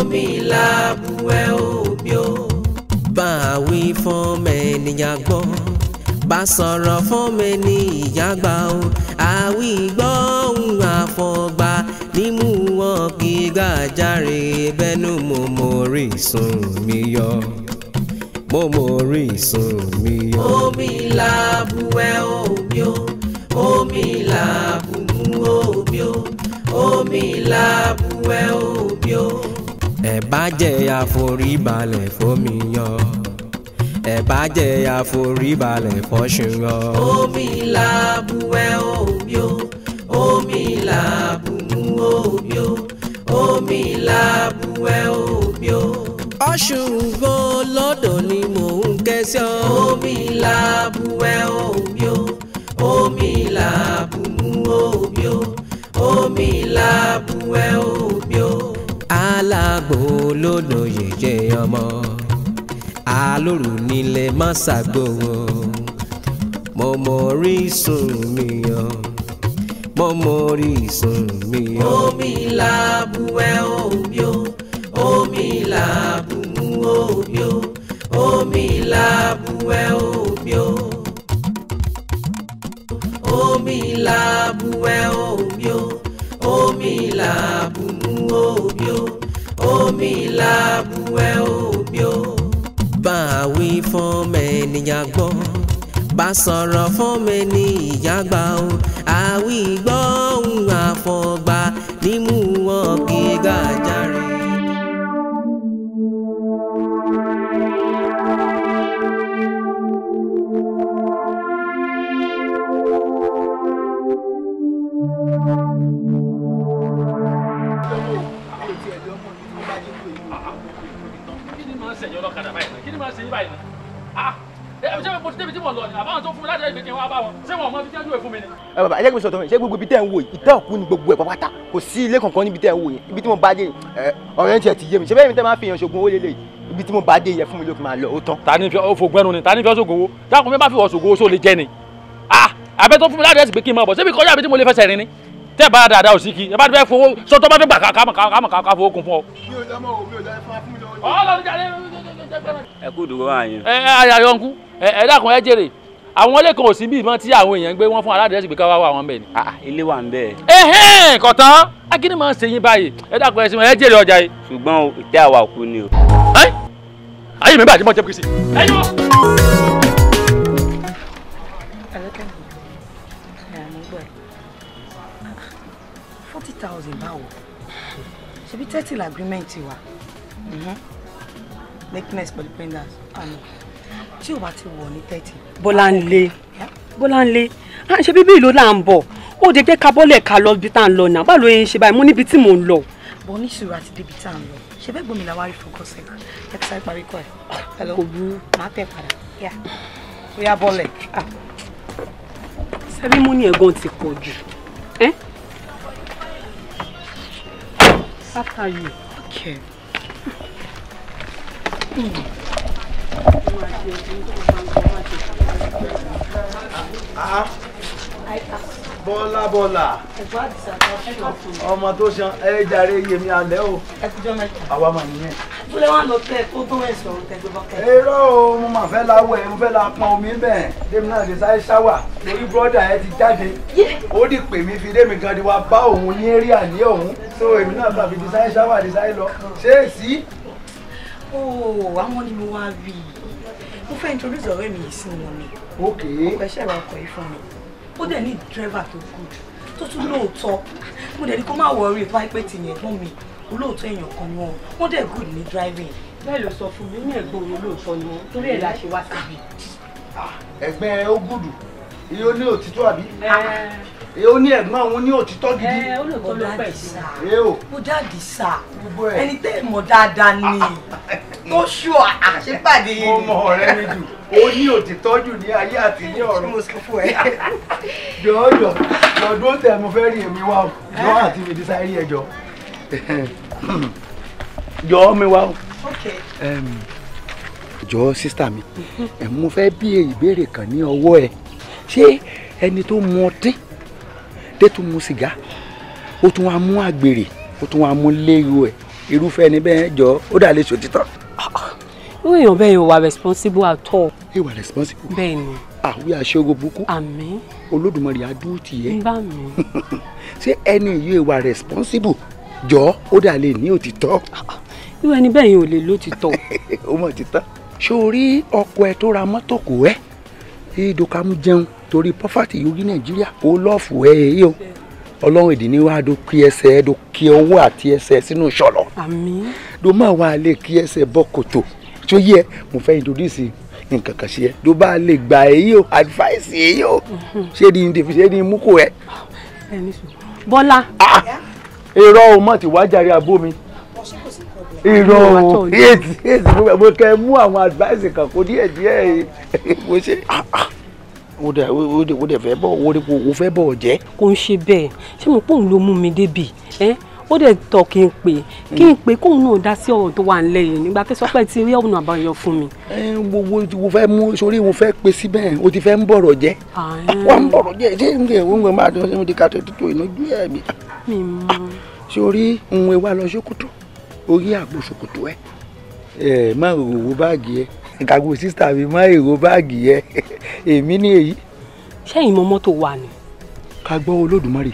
Omi làbùwẹ̀ omi o. Bá a wí fún mẹ́nìyàn gbọ́, bá sọ̀rọ̀ fún mi ní ìyá gbà o. Àwí gbọ́ ohun àfọ̀gbà nímú wọn kí gàjáre bẹ́nu mo mórí sùn mi yọ. Mo mórí sùn mi yọ. Omi làbùwẹ̀ omi o. Omi làbùmú omi o. Omi làbùwẹ̀ omi o. Ẹ bá jẹ́ àforíbalẹ̀ fómi yọ. Ẹ bá jẹ́ àforíbalẹ̀ fọ́ṣun yọ. Omi làbùwẹ̀ omi o. Omi làbùmú omi o. Omi làbùwẹ̀ omi o. Ọ̀ṣun gbọ́ lọ́dọ̀ ni mò ń ké sí ọ. Omi làbùwẹ̀ omi o. Omi làbùmú omi o. Omi làbùwẹ̀ omi o. Alágbó lódò yèyé ọmọ alóru nílé má ṣàgbówó. Mo mọ orísun mi yọ. Mo mọ orísun mi yọ. Omi làbùwẹ̀ omi o. Omi làbùmú omi o. Omi làbùwẹ̀ omi o. Omi làbùwẹ̀ omi o. Omi làbùmú omi o. Omi làbùwẹ̀ omi o. Bá a wí fún mẹ́nìyàn gbọ́, bá sọ̀rọ̀ fún mi ní ìyá gbà o. Àwí gbọ́ ohun àfọ̀gbà nímú wọn kí gàjáre. Kí ni máa ń ṣẹ̀yìn ọlọ́kadà báyìí náà? Kí ni máa ń ṣe yín báyìí náà? Ah! Ẹ ṣé mo ti débi tí mo lọ ni àbáwọn tó fún mi láti ẹgbẹ́ kí n wá bá wọn. Ṣé wọn ò mọ ibi tí wọ́n júwe fún mi ni? Ẹ bàbá, ẹ jẹ́ kí n sọ tọ́ mi. Ṣé gbogbo ibi tẹ́ ń wò yìí, ìtẹ́ òkú ni gbogbo ẹ̀ pápátá? Kò sí ilé kankan níbi tẹ́ ń wò yẹn. Ibi tí mo bá dé, ẹ ọ̀rẹ́ ń tiẹ̀ ti yé mi. Ṣé bẹ́ẹ̀ mi tẹ́ máa fi èèyàn ṣògùn owó lélẹ̀ yìí? Ibi tí mo bá dé yẹ fún mi ló fi máa lọ, ó tán. Ta ni fi ó fògùn ẹnu ni? Ta ni fi ọ́ ṣògùn owó? Dákun, mi bá fi wọ́ ṣògùn owó, só lè jẹ ni? Ah! Àbẹ tó fún mi láti ẹ̀sìn pé kí n máa bọ̀. Ṣé bí kọjá àbí tí mo lè fẹsẹ̀ rìn ni? Tẹ́ ẹ̀ bá dáadáa ò sí kí. Ẹ bá ti fẹ́ fowó sọ tó bá fẹ́ gbà ká ká fowó kún fún ọ. Mi ò lọ́mọ o, mi ò lọ́ fún mi lọ́wọ́. Ọlọ́run jáde. Ẹ kú dúró wá yẹn. Ẹ ẹ ayọ̀ nkú, ẹ ẹ dákun, ẹ jèrè. Àwọn ilé kan ò sí bí ìbọn tí àwọn èèyàn ń gbé wọn fún aládìrẹ́sì pé ká wá wá àwọn bẹ́ẹ̀ ni. Ah, ilé wà ń bẹ́ẹ̀. Ẹhẹ́n, kọ̀tán akíní máa ń ṣe yín báyìí. Ẹ dákun, ẹ sí wọn, ẹ jèrè ọjà yìí. Ṣùgbọ́n o, ìtẹ́ àwa òkú ni o. Ẹ ayé mi bàjẹ́ mọ́ jẹ́ gbèsè. Ẹ yọ. 40,000 báwo? Ṣebí 30 agreement wa. Lakeness pẹ̀lú pendant àná tí o bá ti wọ̀ ní 30. Bọ́láńlé, Bọ́láńlé, à ń ṣe bíbí ìlú là ń bọ̀. Ó de jẹ́ ká bọ́lẹ̀ ká lọ bí tá à ń lọ náà. Báwo ló ń ṣe báyìí? Mo níbi tí mò ń lọ. Bọ̀ ní ìṣòro àti débi tá à ń lọ. Ṣe bẹ́ẹ̀ gbọ́mi làwa rí, for God's sake. Ẹ ti sáré parí kọ́ ẹ̀. Hello. Kò burú. Màá tẹ̀ padà. Yeah. Ó yá, bọ́lẹ̀. Ceremony ẹ̀gan ti pọ̀ jù. Eh? After you. Okay. Ah, Bọ́lá, Bọ́lá, ọmọ tó ṣan ẹ jàre, yèmí alẹ́ o. Ẹ kújọ́ mẹ́ta. Àwa mà nìyẹn. Búlẹ̀ wà lọ tẹ kó tó ẹ̀ sọ̀rọ̀ tẹ gbé bọ́kẹ́. Èrò o, mo máa fẹ́ la wẹ̀, mo fẹ́ la pọn omi bẹ́ẹ̀. Démi náà lè sáré shower torí brother ẹ ti jáde. Ó dì pè mí fi démi gan di wa bá òun ní area ní òun. So èmi náà kàn fi di sáré shower, di sáré lọ. Ṣé èsì? Ooo, àwọn ni mo wá rí i. Mo fẹ́ introduce ọ̀rẹ́ mi yìí sí wọn ni. Ok. Ọkọ̀ ẹ̀ṣẹ̀ ra ọkọ̀ yìí fún mi. Ó dẹ̀ ní driver tó good, tó tún lóòótọ́. Mo dẹ̀ ní kó má worry tó wáyé pé tìyẹn ẹ̀gbọ́n mi olóòótọ́ èèyàn kan ni wọ́n. Wọ́n dẹ̀ good ní driving. Bẹ́ẹ̀ ló sọ fún mi, ní ẹ̀gbọ́n òun olóòótọ́ ni wọ́n, torí ẹ̀ la ṣe wá síbi. Ẹgbẹ́ ó gùdù. Iye ó ní òtítọ́ àbí? Iye ó ní ẹ̀gbọ́n òun ní òtítọ́ gidi. Ẹ olóòótọ́ ló pẹ̀ sí. Ẹ o. Mo dáàdì sá. Gbogbo ẹ̀. Ẹni tẹ́ ẹ̀ mọ̀ dáadáa ni. Tó ṣù àṣepàdé yìí. Mo mọ ọ̀rẹ́ mi jù. Ó ní òtítọ́ jù ní ayé àti ní ọ̀run. Mo sọ fún ẹ. Jọ̀ọ́ jọ̀ọ́, dúró tẹ̀, mo fẹ́ rí èmi wá o. Jọ̀ọ́, àti mi ti sáré rí ẹ jọ. Jọ̀ọ́ mi wá o. Okay. Jọ̀ọ́ sister mi, ẹ mo fẹ́ bí ìbéèrè kan ní ọwọ́ ẹ. Ṣé ẹni tó mu ọtí dé, tún mu sìgá, ó tún wá mú àgbèrè, ó tún wá mú léru ẹ, Irúfẹ́ ni bẹ́ẹ̀ jọ ó dà lè ṣòtítọ́. Irú èèyàn bẹ́ẹ̀ yẹn wà responsible at all. Ẹ wà responsible. Bẹ́ẹ̀ ni. Àwí aṣọ́gbó burúkú. Àmín. Olódùmarè adúró tì ẹ́. Ń bá mi. Ṣé ẹni yìí wà responsible jọ ó dà lè ní òtítọ́. Irú ẹni bẹ́ẹ̀ yẹn ò lè lótìtọ́. Ó mọ̀ títọ́. Ṣé o rí ọkọ ẹ tó ra mọ́tò kò ẹ́? Ìdókàmú jẹun torí pọ́fàtì yogi Nàìjíríà ó lọ́ọ̀fù ẹ èyí o. Ọlọ́run ìdí ni wàá do kí ẹsẹ̀ do kí ọwọ́ àti ẹsẹ̀ sínú ṣọlọ. Àmín. Do máa wà lè kí ẹsẹ̀ bọ́ kòtò tó yẹ mo fẹ́ introduce nǹkan kan sí ẹ do bá lè gba èyí o advice èyí o ṣé di ṣé di mú kó ẹ. Bọ́lá. Irọ́ o mọ̀ tí wàá jàre àbó mi. Irọ́ o èsì mo kẹ́ mú àwọn advice kan kó díẹ̀ díẹ̀ mo ṣe. O dẹ̀ fẹ́ bọ̀ o fẹ́ bọ̀ jẹ́. Kò ń ṣe bẹ́ẹ̀ ṣé mo pòun ló mú mi débì ẹ́ ó dẹ̀ tọ́ kí n pè kóun náà dá sí ọ̀rọ̀ tó wà nílẹ̀ yìí nígbà tẹ́ sọ pé ti rí ọ̀nà àbáyọ fún mi. Ẹ wo fẹ́ mú sórí wo fẹ́ pe síbẹ̀ o ti fẹ́ ń bọ̀rọ̀ jẹ́ wọ́n ń bọ̀rọ̀ jẹ́ ṣé ń gbé òun máa dán ṣé mo ti ka tó ìnájú ẹ̀ mi. Mi mọ. Sórí ń wá lọ ṣòkòtò orí àpò ṣòkòtò ẹ ẹ má rò báàgì ẹ kàgbó sísítà mi má èrò báàgì ẹ èmi ní èyí. Ṣẹ́yìn mọ mọ́tò wà ni. Ká gbọ́ Olódùmarè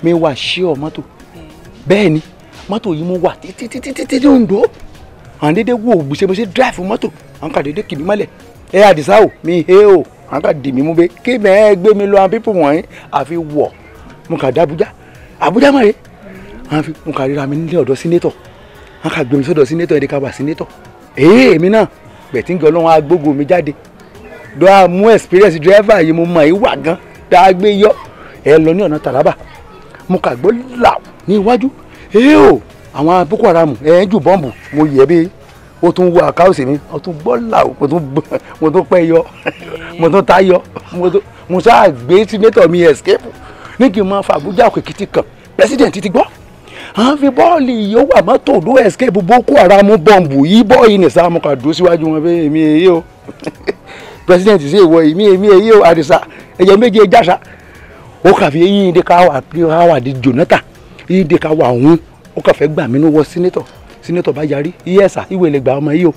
mi wà ṣí ọ mọ́tò bẹ́ẹ̀ ni mọ́tò yìí mo wà títí títí títí ní Oǹdó àwọn dédé wo ṣe mo ṣe dráìfù mọ́tò àwọn kà dédé kì mí mọ́lẹ̀ ẹ Àdìsá o mi he o àwọn kà dì mí mú bẹ́ẹ̀ kí mẹ́ẹ́ gbé mi lọ àwọn pípò wọ̀nyí àfi wọ̀ mo kà dé Àbújá Àbújá mọ̀ rẹ̀ àwọn fi mo kà ríra mi nílé ọ̀dọ̀ sínétọ̀ àwọn kà gbé mi sọ́dọ̀ sínétọ̀ ẹ̀dẹ̀ ká wà sínétọ̀ èé èmi náà bẹ̀tí ń gẹ Ọlọ́run agbógo mi jáde dọ́ a mú experience driver yìí mo mọ̀ ẹ́ wà gan tá a gbé yọ ẹ lọ ní ọ̀nà Taraba mo kà gbọ́ là ní iwájú ee o àwọn Boko Haram ẹ ń jù bọ́ǹbù mo yẹ bí o tún wo àkáùsì mi o tún gbọ́ là mo tún pẹ́ yọ mo tún ta yọ mo sáà gbé sínétọ̀ mi escape ní kí n máa fa Àbújá òkèkìtì kan president ti gbọ́ à ń fi bọ́ọ̀lì yìí ó wà mọ́tò ló escape Boko Haram bọ́ǹbù yìí bọ́ọ̀yì ní sáà mo kà dúró síwájú wọn pé èmi èyí o president sì wọ èmi èmi èyí o Àdìsá ẹ̀yẹ méje jása ó kà fi eyín ìdí ká wà di Jonathan ìdí ká wà òun ó kà fẹ́ gbà mí ní wọ sínétọ̀ sínétọ̀ bá yarí iyẹ̀sà ìwé lè gbà ọmọ yìí o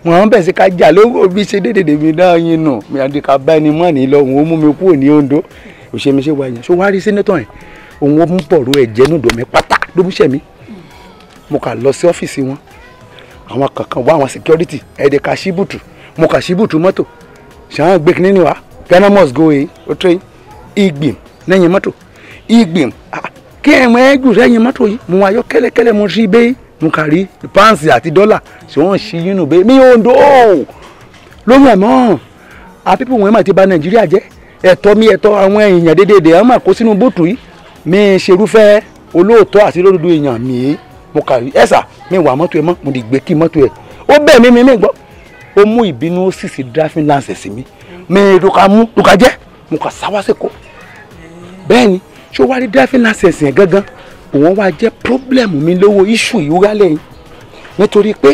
wọn bẹ̀ sí ká jà lówó bí ṣe dédèdè mi náà yín nù mi àti ká bá ẹni mọ́ ní lọ òun ó mú mi kúrò ní Oǹdó òṣèmi ṣe wá yẹn ṣó wá rí sínétọ̀ yẹn òun ó mú bọ̀rọ̀ ẹ̀jẹ̀ nù dòmí pátá ló mú ṣẹ̀mí mo kà lọ sí ọ́fíìsì wọn àwọn kankan wá àwọn security ẹ̀ẹ́dẹ̀ ká ṣíbùtù mo kà ṣíbùtù mọ́tò ṣàn gbé kínní ni wá Ghana must go eh ó tẹ́ ìgbìm lẹ́yìn mọ́tò ìgbìm kí ẹ̀wọ̀n ẹ̀ jù sẹ́yìn mọ́tò yìí mo ayọ́ kẹ́lẹ́kẹ́lẹ́ mo sí bẹ́ẹ̀ mo kà rí páǹsì àti dọ́là tí wọ́n ṣí yínú bẹ́ẹ̀ mi ò ń dò ó lóhùn ẹ̀mọ́ àpípò wọn mà ti bà Nàìjíríà jẹ́ ẹ̀tọ́ mi ẹ̀tọ́ àwọn èèyàn déédéé àwọn máa kó sínú bóòtù yìí mi ṣerúfẹ́ olóòótọ́ àti lódodo èèyàn mi mo kà rí ẹ̀sà mi wà mọ́tò ẹ̀ mọ́ mo lè gbé kí mọ́tò ẹ̀ ó bẹ́ẹ̀ mi mi mi gbọ́ ó mú ìbínú ó sì sí driving license mi mi dùkà mú dùkà jẹ́ mo kà sáwá sẹ́kọ̀ọ́ bẹ́ẹ̀ ni ṣó wá rí driving license yẹn gangan òun wá jẹ́ problem mi lówó issue ìwúrà lẹ́yìn nítorí pé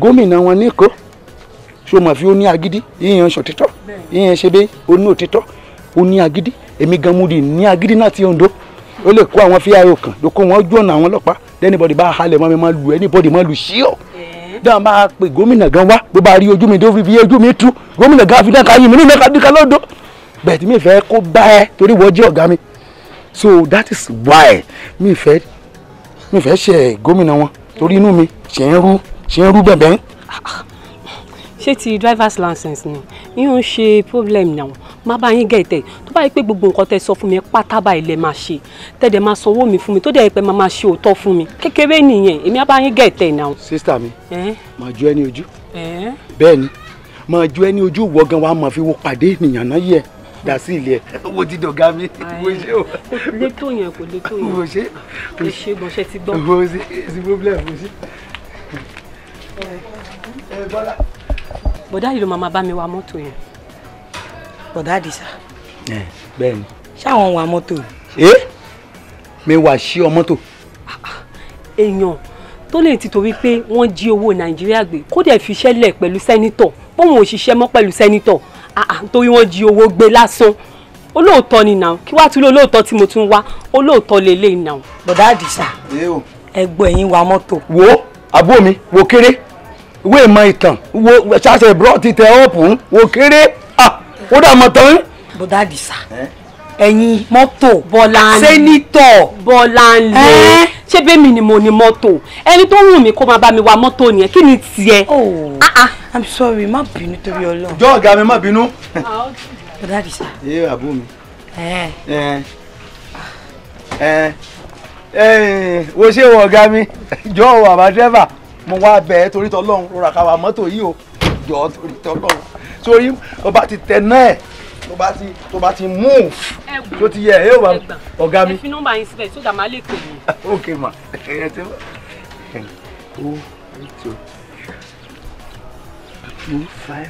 gómìnà wọn ní Èkó ṣó mọ̀ fi ó ní agídí yíyan ṣòtítọ́ yíyan ṣe bẹ́ẹ̀ ó ní òtítọ́ ó ní agídí èmi gan mo di ní agídí náà ti Oǹdó ó lè kó àwọn fíyàwó kan ló kó wọn ojú ọ̀nà àwọn ọlọ́pàá anybody bá halẹ̀ mọ́ mi máa lu anybody máa lu ṣíọ̀ dáhùn máa pe gómìnà gan wá bó bá rí ojú mi tó fi ojú mi tú gómìnà gan fi dáka yìí mi ní mẹ́ka díka lọ́dọ̀ bẹ́ẹ̀ tí mi fẹ́ kó bá ẹ torí wọ́n jẹ́ ọ̀gá mi so that is why mi fẹ́ ṣe gómìnà wọn torí inú mi ṣe ń rú bẹ̀bẹ̀. Ṣé ti driver's license ni yín ń ṣe problem náà má bá yín gẹ̀tẹ̀ tó bá yẹ pé gbogbo nǹkan tẹ́ sọ fún mi pátá báyìí lẹ máa ṣe tẹ́lẹ̀ máa sanwó mi fún mi tó dẹ̀ yẹ pé máa máa ṣe òótọ́ fún mi kékeré nìyẹn èmi á bá yín gẹ̀tẹ̀ náà. Sísítà mi máa ju ẹni ojú bẹ́ẹ̀ ni máa ju ẹni ojú wọ gan wa máa fi wo pàdé ènìyàn náà yẹ dà sí ilé ẹ. Owó ti dọ̀gá mi wo ṣe o. Kò lè tó yẹn kò lè tó yẹn. Wo ṣe. Ẹ ṣe gbọ̀nsẹ̀ ti gbọ́. Wo ṣe sí problem wo ṣe. Ẹ Bọ́lá. Bọ̀dá yìí ló máa bá mi wa mọ́tò yẹn. Bọ̀dá Àdìsá. Ẹ bẹ́ẹ̀ ni. Ṣáwọn wa mọ́tò ni. Ẹ mi wà sí ọ mọ́tò. Èèyàn tó lè ti torí pé wọ́n jí owó Nàìjíríà gbé kó dẹ̀ fiṣẹ́ lẹ̀ pẹ̀lú sẹ́nítọ̀ bóun ò ṣiṣẹ́ mọ́ pẹ̀lú sẹ́nítọ̀ torí wọ́n jí owó gbé lásán olóòótọ́ ni náà kí wàá tún lé olóòótọ́ tí mo tún wá olóòótọ́ lélẹ́yìn náà. Bọ̀dá Àdìsá. Ẹ o. Ẹ gbọ́ ẹ̀yin wa mọ́tò. Wo àbúrò mi wo kéré ìwé ìmọ̀ ìtàn wo ṣáṣẹ ìbúrọ̀ ti tẹ ọ́ọ̀pù wo kéré ó dà mọ̀ tán. Bọ̀dá Àdìsá ẹ̀yin mọ́tò Bọ́láńlé sẹ́nitọ̀ Bọ́láńlé ṣé bẹ́ẹ̀ ni mo ní mọ́tò ẹni tó wù mí kó máa bá mi wa mọ́tò nìyẹn kí ni tiẹ̀. Oh I'm sorry má bínú torí Ọlọ́run. Jọ̀ọ́ ọ̀gá mi má bínú. Bọ̀dá Àdìsá. Ẹ àbúrò mi. Wo ṣé wọ ọ̀gá mi jọ̀ọ́ wà bá dẹ́fà mo wá bẹ̀ ẹ́ torí tọ́lọ́run rọra ká wa mọ́tò yìí o jọ̀ọ́ torí tọ́lọ́run sórí ọba ti tẹ̀ náà tó bá ti move tó ti yẹ ẹ wà ọ̀gá mi. Ẹ fi nọ́mbà yín sílẹ̀ sódà má lè pè mí. Ok ma ẹ ti 0 8 2 5 6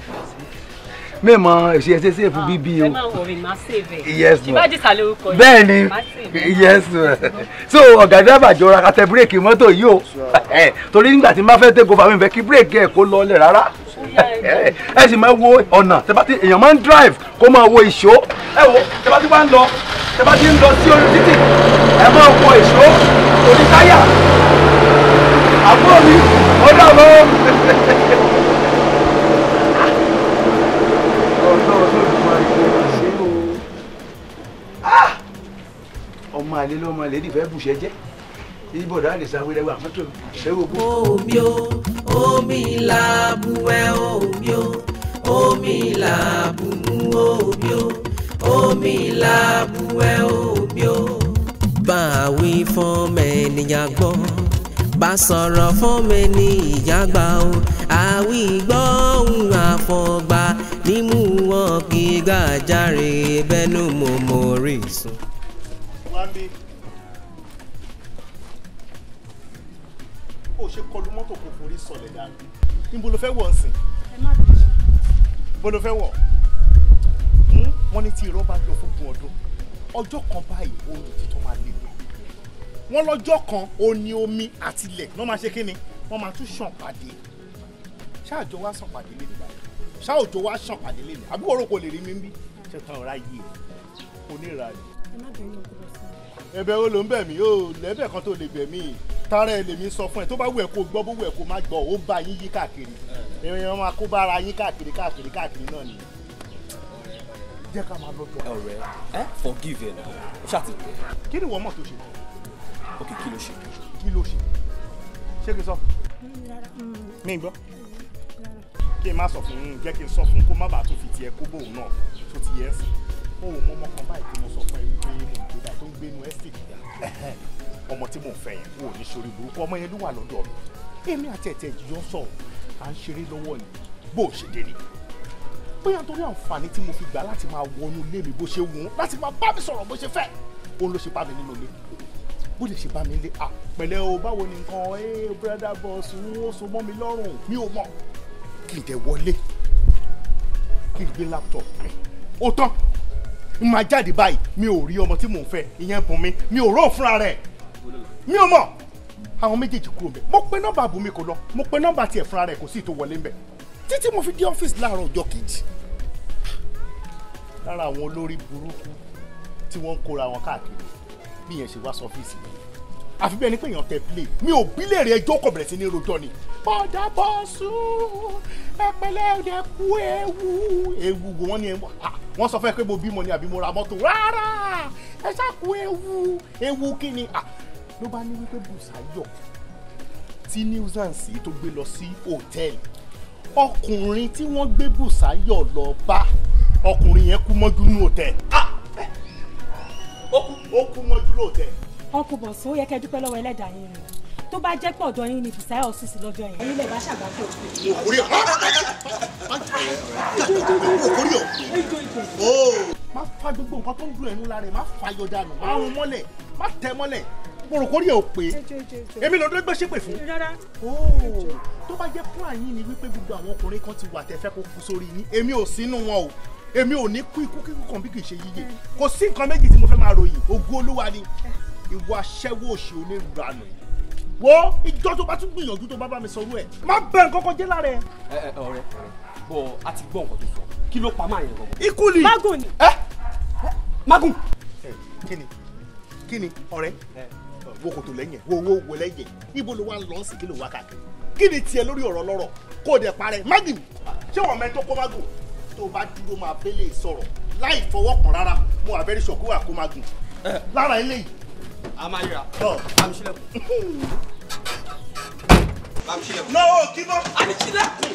mi mọ èsì ẹsẹ sèfù bíbí o. Ẹ máa wọrí máa sèfẹ. Yes ma ṣìbájì lórúkọ yìí. Bẹ́ẹ̀ ni yes ma so ọ̀gá dẹ́rẹ́bà jọra ká tẹ bírèkì mọ́tò yìí o torí nígbà tí n bá fẹ́ tẹ́ gòfà mi fẹ́ kí bírèkì ẹ̀ kó lọlẹ̀ rárá ẹ sì máa wo ọ̀nà tẹ́bá tí èèyàn máa ń drive kó máa wo ìṣó ẹ wo tẹ́bá tí wá ń lọ tẹ́bá tí ń lọ sí orí títì ẹ máa wo ìṣó orí táyà àbúrò mi ó dàbọ̀. Ọmọ àlè lọ́mọ àlè ní ìfẹ́ bùṣẹ́ jẹ́ ibodà lè sa wílẹ̀ wà mọ́tò ẹ̀wò kú. Omi o omi làbúwẹ̀ omi o omi làbùmú omi o omi làbúwẹ̀ omi o. Bá a wí fún ènìyàn gbọ́ bá sọ̀rọ̀ fún ènìyàn gbà o àwí gbọ́ ohun àfọ̀gbà nímú wọn kí gbàjáre bẹ́nu mo mórí sùn. Ó ṣe kọlu mọ́tò kò forí sọlẹ̀ dànù. Níbo ló fẹ́ wọ̀ nsìn? Bó ló fẹ́ wọ̀? Wọ́n ní tí irọ́ bá lọ fún ogún ọdún ọjọ́ kan báyìí oòrùn títọ́ máa lè lọ. Wọ́n lọ́jọ́ kan ó ní omi àti ilẹ̀ lọ́ máa ṣe kí ni? Wọ́n máa tún ṣàn pàdé. Ṣáàjọ wá ṣàn pàdé lé nígbà yìí. Ṣáàjọ wá ṣàn pàdé lé ní. Àbí wọ́n rò kò lè rí mi ń bí? Ṣé tán ọ̀rá yìí ẹ̀? Onírà ni. Ẹ̀bẹ̀ wo ló ń bẹ̀ mí? Ó lẹ́bẹ̀ kan tó lè bẹ̀ mí. Tara ẹ lèmi sọ fún ẹ tó bá wù ẹ́ kó gbọ́ bó wù ẹ́ kó má gbọ́ ó bá yín yí káàkiri èèyàn máa kó bára yín káàkiri káàkiri káàkiri náà nìyẹn. Jẹ́ ká máa lọ́jọ́. Ọ̀rẹ́ ẹ forgive ẹ náà ó ṣáà ti bẹ̀. Kí ni ìwọ mọ̀ tó ṣe? Ok kí ló ṣe? Kí ló ṣe? Ṣé kí n sọ? Mi gbọ́. Kí n má sọ fún un jẹ́ kí n sọ fún un kó má bàa tún fi tiẹ̀ kó bóun náà tó ti yẹ ẹ́ sìn. Ó mọ ọmọ kan báyìí tí mo sọ fún ẹ wípé mo ń gbé báyìí tó ń gbénu estate ọmọ tí mò ń fẹ́ yẹn wò ní sórí burúkú ọmọ yẹn ló wà lọ́dọ̀ mi èmi àti ẹ̀tẹ̀ ìjọ sọ̀rọ̀ à ń ṣeré lọ́wọ́ ni bó o ṣe dé ni bóyá nítorí àǹfààní tí mo fi gbà láti máa wọnú ilé mi bó ṣe wù ú láti máa bá mi sọ̀rọ̀ bó ṣe fẹ́ òun ló ṣe bá mi nínú ilé bó lè ṣe bá mi lé à pẹ̀lẹ́ o báwo ni nǹkan ẹ brother boss ń ó so mọ́ mi lọ́rùn mi ò mọ̀ kí n tẹ̀ wọlé kí n gbé laptop mi ó tán n máa jáde báyìí mi ò rí ọmọ tí mò ń fẹ́ ìyẹn bùn mi mi ò rò fúnra rẹ̀ mi ò mọ̀ àwọn méjèèjì kúrò mbẹ̀ mo pe nọ́mbà Bùnmi kò lọ mo pe nọ́mbà tiẹ̀ fúnra rẹ̀ kò sí tó wọlé mbẹ̀ títí mo fi dé ọ́fíìsì láàárọ̀ ọjọ́ kejì lára àwọn olórí burúkú tí wọ́n ń kóra wọn káàkiri bí yẹn ṣe wá sọ́fíìsì mi àfi bí ẹni pé èèyàn tẹ play mi ò bí léèrè ẹjọ́ kò bẹ̀rẹ̀ sí ní rojọ́ ni. Bọ̀dá bọ́sù ẹ̀pẹ̀lẹ́ ẹ̀dẹ̀ kú ewu ewu wo wọ́n ní wọ́n sọ fẹ́ pé mo bímọ ni àbí mo ra mọ́tò rárá ẹ ṣáà kú ewu ewu kí ni ló bá ní wípé Bùsáyọ̀ tí nuisance tó gbé lọ sí hòtẹ́ẹ̀lì ọkùnrin tí wọ́n gbé Bùsáyọ̀ lọ bá ọkùnrin yẹn kú mọ́jú ní hòtẹ́ẹ̀lì ó kú mọ́jú lóòtẹ́ẹ̀lì. Ọkùn Bọ̀sùn ó yẹ kẹ́ dúpẹ́ lọ́wọ́ ẹlẹ́dàá yín ni tó bá jẹ́ pé ọ̀dọ̀ yín ni Bùsáyọ̀ sùn sí lọ́jọ́ yẹn ẹ̀yin lè bá ṣàgbákò. Òkúrí ọ̀ má fa gbogbo nǹkan tó ń dùn ẹnu lára ẹ̀ má fa yọ dànù má rún mọ́lẹ̀ má tẹ̀ mọ́lẹ̀ mo rò kórí ẹ̀ ò pé èmi lọ́dún gbé ṣépè fún. Tó bá jẹ́ plan yín ni wípé gbogbo àwọn ọkùnrin kan ti wà tẹ́ fẹ́ kó kú sórí yín èmi ò sínú wọn o èmi ò ní kú ikú kíkú kan bí kì í ṣe yíyẹ kò sí nǹkan méjì tí mo fẹ́ máa ròyìn ògo Olúwa ni ìwọ aṣẹ́wó òṣì onírànù wo ìjọ tó bá tún gbìyànjú tó bá bá mi sọ̀rọ̀ ẹ̀ má bẹ nǹkan kan jẹ́ lára ẹ̀. Ẹ ọ̀rẹ́ bọ a ti gbọ́ nǹkan tó sọ kí ló pa máa yẹn gangan. Ikú ni. Mágùn ni. Mágùn. Kí ni ọ̀rẹ́ Wo kòtò lẹ́yìn wo wo wo lẹ́yìn ibo ló wá ń lọ sí kí ló wá káàkiri kí ni tiẹ̀ lórí ọ̀rọ̀ lọ́rọ̀ kó o dẹ̀ parẹ́ mágùn ṣé wọ́n mẹ́tọ́ kó mágùn tó o bá dúró máa bẹ́lẹ̀ sọ̀rọ̀ láì fọwọ́ kàn rárá mo wà very sure kó wà kó mágùn lára eléyìí. A máa yíra àmì sílẹ̀kùn. Àmì sílẹ̀kùn. Náà kí bọ́. Àmì sílẹ̀kùn.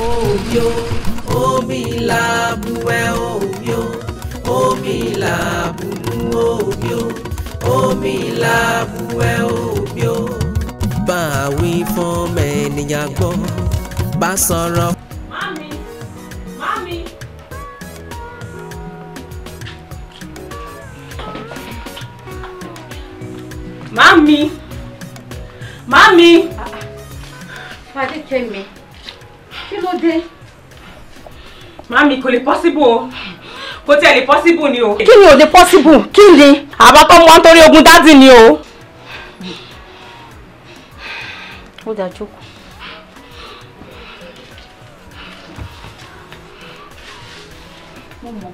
Omi o, omi làbúwẹ̀ omi o, omi làbùmú omi o, omi làbúwẹ̀ omi o. Bá a wí fún ènìyàn gbọ́, bá sọ̀rọ̀. Mami, mami. Mami, mami. Fadékẹ́mi, kí ló dé? Mami, kò lè possible o. Kò tiẹ̀ lè possible ni o. Kí ni ò lè possible? Kí ni? Àbá tó mú nítorí ogun dádì ni o. Ó dáa, jókòó. Mo mọ̀.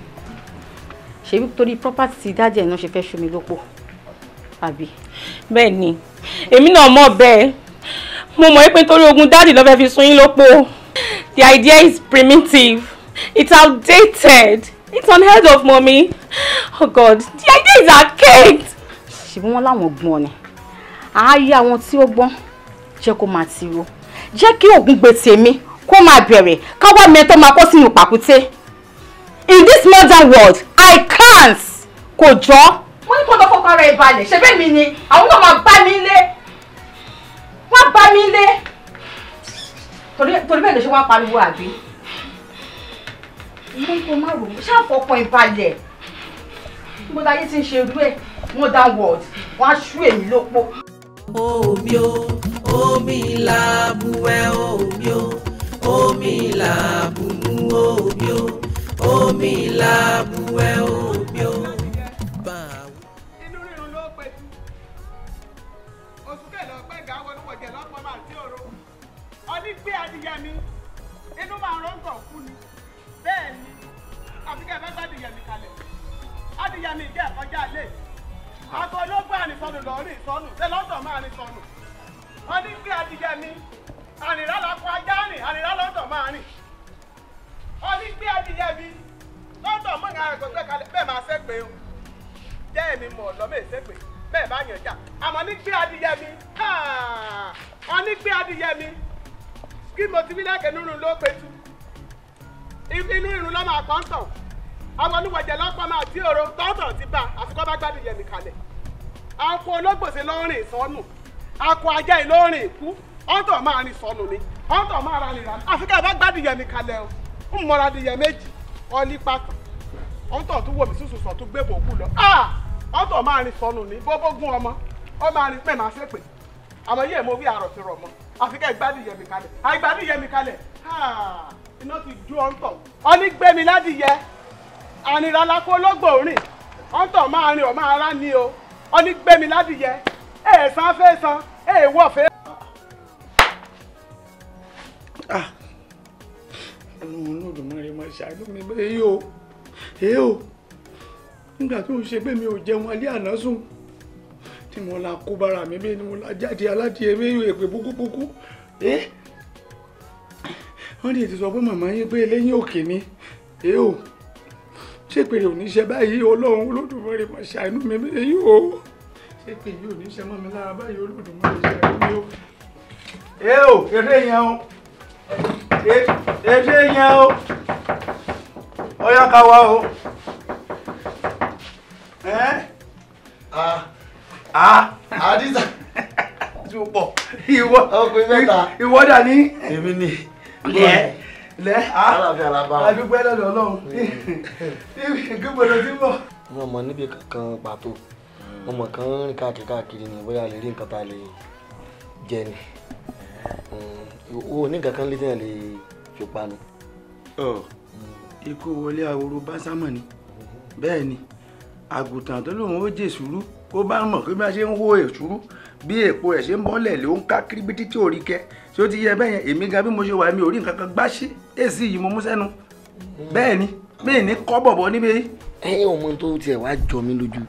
Ṣebí torí property ti dádì ẹ̀ náà ṣe fẹ́ ṣomi lópò, àbí? Bẹ́ẹ̀ ni, èmi náà mọ̀ bẹ́ẹ̀. Mo mọ̀ pé nítorí ogun dádì ló fẹ́ fi sun yín lópò. The idea is primitive. It's outdated. It's unheard of, mommy. Oh God, the idea is archaic. Ṣebí wọ́n láwọn gbọ́n ni. Àáyé àwọn tí ó gbọ́n jẹ́ kó máa tiro. Jẹ́ kí ògùn gbé tèmi kó máa bẹ̀rẹ̀ káwá mi tó máa kó sínú pàkúté. In this modern world, I can't. Kò jọ́. Wọ́n ní kó lọ fọkàn ara ẹ̀ balẹ̀. Ṣé bẹ́ẹ̀ mi ni? Àwọn náà máa bá mi lé. Wọ́n bá mi lé. Torí bẹ́ẹ̀ ló ṣe wá pariwo àbí? Mo kò má rò ó, ṣàfọkàn ìbalẹ̀. Mo láyé tí ń ṣe irú ẹ̀, modern world, wọ́n á ṣú èmi lópó. Omi o, omi làbúwẹ̀ omi o, omi làbùmú omi o, omi làbúwẹ̀ omi o. Inú rírun ló pẹ̀tù, oṣù kẹlẹ̀ ọ̀pẹ́ gà wọnú wọ̀jẹ̀ lọ́pọ̀ máa tí òro. Ọní gbé adìyẹ mi, inú máa rọ́ǹgọ̀ kú ni. Bẹ́ẹ̀ ni, àfi kẹ́ ẹ fẹ́ gbádìyẹ mi kalẹ̀. Adìyẹ mi jẹ́ ẹ̀kọ́jà lé. Akọ ológun àrìnsọnù lọ́rìn sọnù, ṣé lọ́tọ̀ máa rìn sọnù. Ọní gbé adìyẹ mi, àrìnrà lọ́kọ ajá rìn, àrìnrà lọ́tọ̀ máa rìn. Ọní gbé adìyẹ mi, lọ́tọ̀ mọ́ ìhà rẹ̀ gbé kalẹ̀, bẹ́ẹ̀ máa ṣépè o. Jẹ́ èmi mọ̀ lọ́mọ ìṣépè, bẹ́ẹ̀ bá yàn já. Àmọ́ ní gbé adìyẹ mi, ọní gbé adìyẹ mi. Kí mo ti wí lẹ́kẹ̀ẹ́ nínú ló petu. Inú irun lọ́ máa kọ́ ń tàn. Àwọn oníwọ̀jẹ̀ lọ́pọ̀ máa tí òro tọ́tọ̀ ti bá àfikọ́ bá gbádùn yẹ̀mí kalẹ̀. Akọ ológbòsè lọ́rìn sọnù. Akọ ajá yìí lọ́rìn ìkú. Ọ̀tọ̀ máa rìn sọnù ni. Ọ̀tọ̀ máa ra nìra. Àfikọ́ bá gbádùn yẹ̀mí kalẹ̀ o. Ń mọra di yẹ méjì. Ọlí pàtó. Ọ̀tọ̀ tún wò mí sùsù sọ̀ tún gbé bòkú lọ. Ọ̀tọ̀ máa rìn sọnù ni. Bóbógún ọmọ. Ọ máa rìn pẹ̀ máa ṣépè. Àmọ́ yẹ́ mo wí àrọ̀ ti rọ̀ mọ́. Àfikẹ́ ìgbádùn yẹ̀mí kalẹ̀. Àìgbádùn yẹ̀mí kalẹ̀. Iná ti dú ọ̀ntọ̀. Ọní gbé mi ládìyẹ. Ànírà lákó ológbò rìn. Ọ̀ntọ̀ máa rìn ọ̀ máa rá ni o. Ọní gbé mi ládìyẹ. Èèsàn fẹ́ san, èèwọ̀ fẹ́. Ọlọ́run Olódùmarè máa ṣàánú mi bẹ́ẹ̀ yìí o. Èé o. Nígbà tó ń ṣe pé mi ò jẹun alẹ́ àná sùn. Tí mo la kó bára mi bẹ́ẹ̀ ni mo la jáde aládìyẹ mi yóò èpè búkúbúkú. Wọ́n lè ti sọ pé màmá yín pé eléyín òkè ni. Èé o. Ṣé pèrè ò ní ṣe báyìí Ọlọ́run Olódùmarè máa ṣàánú mi bẹ́ẹ̀ yìí o. Ṣé pèrè ò ní ṣe mọ́ mi lára báyìí Olódùmarè ṣàánú mi o. Èé o, eré yẹn o. Eré yẹn o. Ọyá ká wá o. Àdìsá. Tí ó pọ̀. Ìwọ ọkùnrin mẹ́ta. Ìwọ dà ní. Èmi ni. Lẹ́ adúpẹ́ lọ́dọ̀ Ọlọ́run. Kí gbọ́dọ̀ tí ń bọ̀. Wọ́n mọ̀ níbi kankan pàtó. Wọ́n mọ̀ kán rìn káàkiri káàkiri ni bóyá lè rí nǹkan tá a lè jẹ ni. Owó ní nǹkan kan lè tẹ̀yàn lè fi panu. Ikú wọlé ahoro bá sámọ̀ ni. Bẹ́ẹ̀ ni, àgùntàn tó lóun ó jè sùúrù ó bá mọ̀ pé bí a ṣe ń hó èsúrú bí èpo ẹ̀ ṣe ń bọ́lẹ̀ ló ń ká kíríbítí tí ò rí kẹ ṣé ó ti yẹ bẹ́ẹ̀ yẹn èmi gan bí mo ṣe wà mi ò rí nǹkan kan gbá sí èsì yìí mo mú sẹ́nu Bẹ́ẹ̀ ni mi ní kọ́ bọ̀bọ̀ níbi. Ẹ ọmọ tó tiẹ̀ wá jọ mí lójú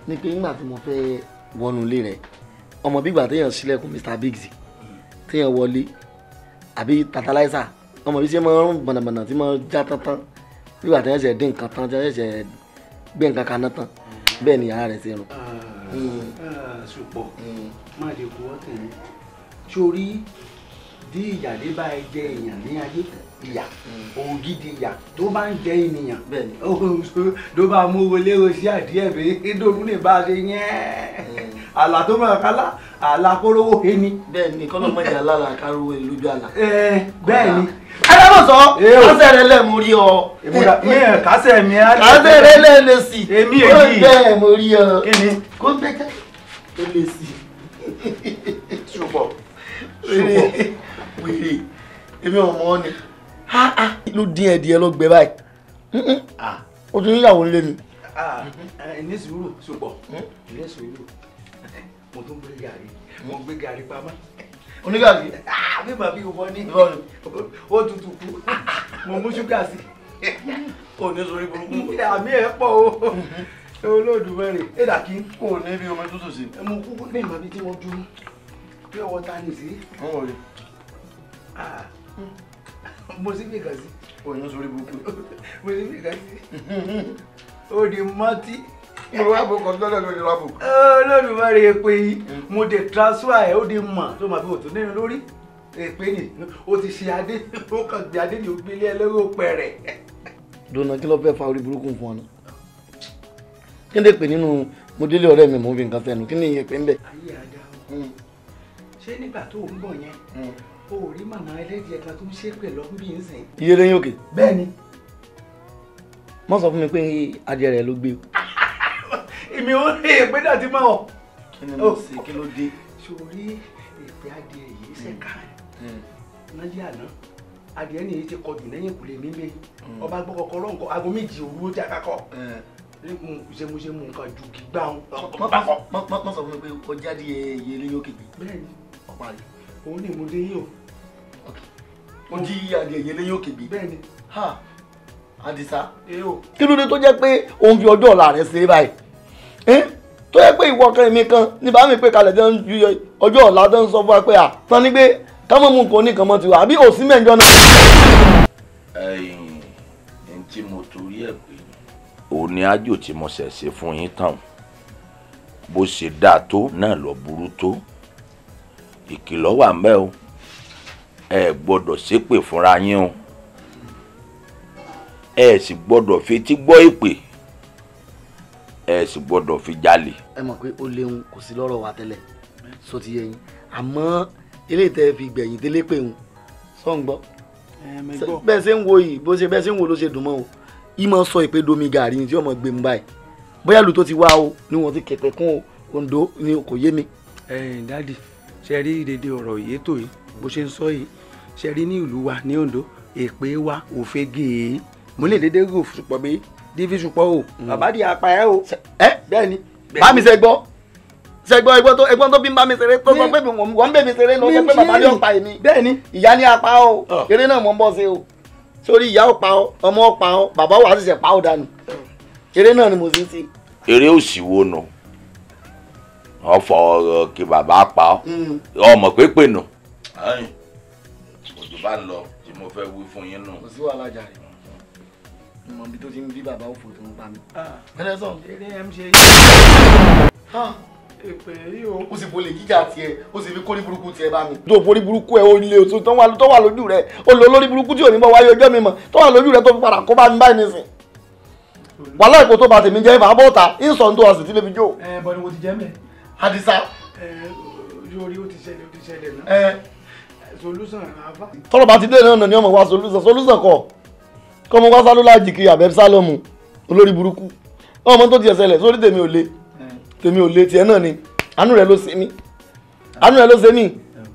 ni pé nígbà tí mo fẹ́ wọnú ilé rẹ̀, ọmọ bí ìgbà téèyàn ṣílẹ̀kùn Mr Biggs téèyàn wọlé àbí Tantalizer, ọmọ bí ṣe máa ń rún bọ̀nàbọ̀nà tí máa ń já tántán bí ìgbà téèyàn ṣẹ̀ dín nǹkan tán, téèyàn ṣẹ̀ gbé nǹkan kaná tán, bẹ́ẹ̀ ni yàrá rẹ̀ ṣe rùn. Ṣùpọ̀ má lè kú ọ́ tẹ̀lé sórí bí ìyàdé bá ẹ jẹ èèyàn ní ayé, ìyà ògidì ìyà tó bá ń jẹ ènìyàn ló bá mú wọlé oṣù àdíẹ̀ bí dòdú ní bá a ṣe yẹn àlà tó mọ̀ kálá àlà kórówó ẹni. Bẹ́ẹ̀ ni kọ́lọ́ mọ̀jà lára kárówó lójú àlà. Bẹ́ẹ̀ ni. Ẹ dábọ̀ sọ kásẹ̀ rẹ lẹ̀ mo rí ọ. Mi ẹ̀ kásẹ̀ mi á. Kásẹ̀ rẹ lẹ̀ lè sí. Èmi èyí. Bẹ́ẹ̀ mo rí ọ. Kí ni. Kó bẹ́ẹ̀ ó lè sí. Ṣùpọ̀ wèrè èmi ò mọ̀ ọ́ ni ló dín ẹ̀dìẹ lọ gbẹ báyìí, ó tún níyàwó ńlé mi. Ní sùúrù Ṣùpọ̀, ní sùúrù, mo tún gbé gàrí, mo gbé gàrí pamọ́. Onígàrí? Mi mà bí wọ́n ní ó tutù kú, mo mú ṣúgà sí. Kò ní sórí burúkú. Àmì ẹ̀ pọ̀ o, Olódùmarè ẹ̀dà kí. Kò ní bí omi tútù sí. Mo kúkú ní ìmọ̀ bí tí mo dúró pure water ní sí. Mo sì fi kàn sí. Òyìn sórí burúkú. Mo sì fi kàn sí. Ó di mọ́tí. Mo wá bò kọ́ lọ́dọ̀ lórí wá bò. Olódùmarè èpè yìí mo dé transfer ẹ̀ ó di mọ̀ tó máa fi òtún nínú lórí. Èpè ni ó ti ṣe adé, ó kàn gbé adé ní ògbélé ẹlẹ́rọ pẹ̀rẹ̀. Dùnà kí ló fẹ́ fa orí burúkú fún ọ náà? Kí ni èpè nínú mo délé ọ̀rẹ́ mi mò ń fi nǹkan sẹ́nu, kí ni ìyẹn pé ń bẹ̀? Ayé àdá o. Ṣé nígbà tó ń bọ̀ yẹn o ò rí màmá ẹlẹ́dìẹ̀ kan tó ń ṣépè lọ bí n sìn? Iye lẹ́yìn òkè. Bẹ́ẹ̀ni. Má sọ fún mi pé adìẹ rẹ ló gbé o. Èmi ò rí èpè náà ti mọ̀ ọ́. Kí ni mo ṣe, kí ló dé? Sórí èpè adìẹ yìí ṣẹ̀ka lálẹ́ àná, adìẹ nìyí ti kọjú lẹ́yìn ìkùlé mi mi. Ọba gbọ́ kọ́kọ́rọ́ nǹkan aago 2 òru ó ti àkàkọ́. Ṣé mo ṣe mú nǹkan ju gbígbá wọn. Má sọ fún mi pé ọjà adìẹ iye lẹ́yìn òkè gbé. Bẹ́ẹ̀ni. Ọ̀pá rẹ̀. Òun ni mo dé yín o. Ó jí adìẹ iye lẹ́yìn òkè gbé. Bẹ́ẹ̀ni. Ha Àdìsá. Kí ló dé tó jẹ́ pé òun fi ọjọ́ ọ̀la rẹ̀ ṣeré báyìí? Tó yẹ pé ìwọ kan èmi kan ní bá mi pé kalẹ̀ tó ń ju ọjọ́ ọ̀la tó ń sọ fún wa pé à tán ní pé ká mọ̀ mú nǹkan oníkan mọ́ tiwa àbí òsín mẹ́jọ náà. Ẹ̀yin ní tí mo torí ẹ̀ pé òun ni ájò tí mo ṣẹ̀ ṣe fún yín tán, bó ṣe dáa tó náà lọ burú tó, ìkìlọ̀ wà ń bẹ̀ o, ẹ gbọ́dọ̀ ṣépè fúnra yín o, ẹ sì gbọ́dọ̀ fetí gbọ́ èpè, ẹ sì gbọ́dọ̀ fi jalè. Ẹ mọ̀ pé ó léwu kò sí lọ́rọ̀ wa tẹ́lẹ̀ sọ ti yé yín, àmọ́ eléyìí tẹ́ fi gbẹ̀yìn délé pé òun sọ ń gbọ́ bẹ́ẹ̀ ṣe ń wo yìí, bó ṣe bẹ́ẹ̀ ṣe ń wo ló ṣe dùn mọ́ o, ìmọ̀ sọ ìpè domi gàrí ni tí ọmọ gbé mu báyìí, bóyá ìlú tó ti wá o ni wọ́n ti kẹ̀pẹ̀ kún o, Oǹdó ni kò yé mi. Ẹ̀yin dádì, ṣe rí dédé ọ̀rọ̀ yìí tó yìí bó ṣe ń sọ yìí, ṣe rí ní ìlú wa ní Oǹdó èpè wa òfegè mo lè dédé rò ṣùpọ̀ bí dífí ṣùpọ̀ o bàbá di apá ẹ o. Ẹ bẹ́ẹ̀ ni. Bá mi ṣe gbọ́ ṣe gbọ́ ẹ̀gbọ́n tó bí ń bá mi ṣeré tó sọ pé wọ́n ń bẹ̀ mi ṣeré lọ sọ pé bàbá ní ọ̀pá èmi. Bẹ́ẹ̀ ni. Ìyá ní apá o, eré náà mo ń bọ̀ ṣe o, sórí ìyá ọ̀pá o, ọmọ ọ̀pá o, bàbá wà á ṣẹ̀ṣẹ̀ pa ó dànù, eré náà ni mo ṣe ń ṣe. Eré òsì wo nu wọn fọ ọ̀rọ̀ kí bàbá pa ọ ọmọ pépè nù. Òjò bá ń lọ tí mo fẹ́ wí fún yín nù. Kò sí wàhálà jàre, mo mọ ibi tó ti ń bí bàbá òfò tó ń pa mi. Ẹlẹ́ sọ. Eré ẹ̀ ń ṣe èpè yìí o. Ó sì bolè jíjà tiẹ̀, ó sì fi kórí burúkú tiẹ̀ bá mi. Tó forí burúkú ẹ̀ ó lé oṣù tó wà lójú rẹ̀, ó lọ lórí burúkú tí ò ní bọ́ wáyé ọjọ́ mi mọ̀, tó wà lójú rẹ̀ tó fi padà kó bá mi báyìí nísìn. Wàhálà ìkó tó ba tèmi jẹ́ ìfà bọ́ta, ìsọ̀ ń tó ọ̀sìn tí lè fi jó. Ẹ bọ́ ni mo ti jẹ́ mẹ́. Àdìsá. Ẹ orí ó ti ṣẹlẹ̀ náà. Ẹ solution àfa. Tọ́lọ̀ bá ti dé náà ni ọmọ wa solution solution kọ̀ kọ́ ọmọ wa sálọ́lá jìkì àbẹ́ sálọ́mù olórí burúkú ọmọ tó ti ẹsẹ̀lẹ̀ sórí tèmi ò le tèmi ò le tiẹ̀ náà ni àánú rẹ̀ ló ṣe mí àánú rẹ̀ ló ṣe mí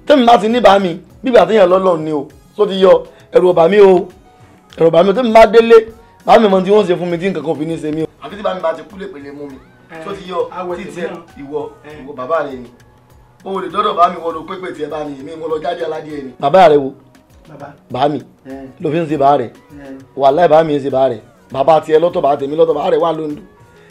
tèmi bá ti ní bá mi bígbà téèyàn lọ́lọ́ ni o só ti yọ ẹ̀rù ọ̀bà mi o ẹ̀rù ọ̀bà mi o tèmi bá délé bá mi mọ tí wọ́n ṣe fún mi tí nǹkan kan fi ní ṣe mí o. Àfi tí bá mi bá ti kú lè pèlè mú mi só ti yọ títí ìwọ ìwọ bàbá rẹ ni o lè dọ́dọ̀ bá mi wọ́n lo pépè tiẹ̀ bá mi èmi mo lọ jáde aládìẹ ni. Bàbá rẹ wo bá mi ló fi ń ṣe bá rẹ Wàláhì bá mi ṣe bá rẹ̀ bàbá tiẹ̀ lọ́tọ̀ bá tèmi lọ́tọ̀ bá rẹ̀ wà lóńdó.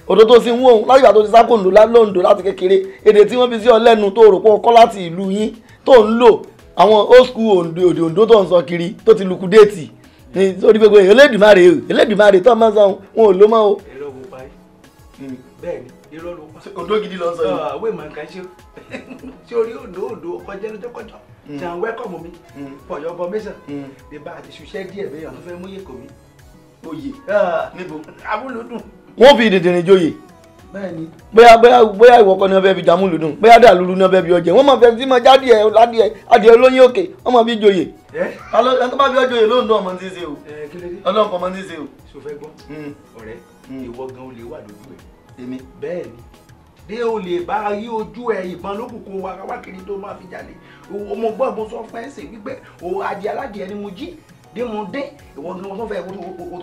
Odò tó sì ń wò ó láti ìgbà tó ti sáko Oǹdó lóńdó láti kékeré èdè tí wọ́n fi sí ọ lẹ́nu tó rò pé o kọ́ láti ìlú yín tó ń lò àwọn old school Oǹdó òde Oǹdó tó ń sọ kiri tó ti lukú déètì ní sórí gbogbo èèyàn Elédùmarè o Elédùmarè tó máa ń sọ wọn ò ló mọ́ o. Irọ́ ló pa yìí. Bẹ́ẹ̀ ni irọ́ ló pa. Oǹdó gidi ló ń sọ yìí. Àwọn èèmọ̀ nǹkan ṣe ṣé orí Oǹdó Oǹdó kọjá lọ́jọ́kọjọ́ ṣe àwọn wẹ́kọ̀mù mi for your information bí bá a ti ṣiṣẹ́ díẹ̀ bẹ́ẹ̀ ọ̀tún fẹ́ mú yè kò mí. Oyè níbo. Amúlùdùn. Wọ́n fi dìndìnrín joyè. Bẹ́ẹ̀ni. Bóyá bóyá bóyá ìwọ kọ́ ni wọ́n fẹ́ fi jàmúlùdùn bóyá dàlúrú ni wọ́n fẹ́ fi ọjẹ́ wọ́n máa fẹ́ tí máa jáde ẹ̀ ládìẹ adìẹ olóyin òkè wọ́n máa fi joyè. Ẹni tó bá fi ọjọ́ yìí lóńdó ọmọ tí ń ṣe o ọlọ́run kan ọmọ tí ń ṣe o. Ṣo fẹ́ gbọ́ ọ̀rẹ́ ìwọ gan olè wà lójú ẹ̀. Èmi. Bẹ́ẹ̀ni dé o lè bá rí ojú ẹ ìbọn lókùnkùn wa wákìrì tó máa fi jalè mo gbọ́ mo sọ fún ẹ ṣe wípé o adìẹ aládìẹ ni mo jí dé mo dé ìwọ gan mo tún fẹ́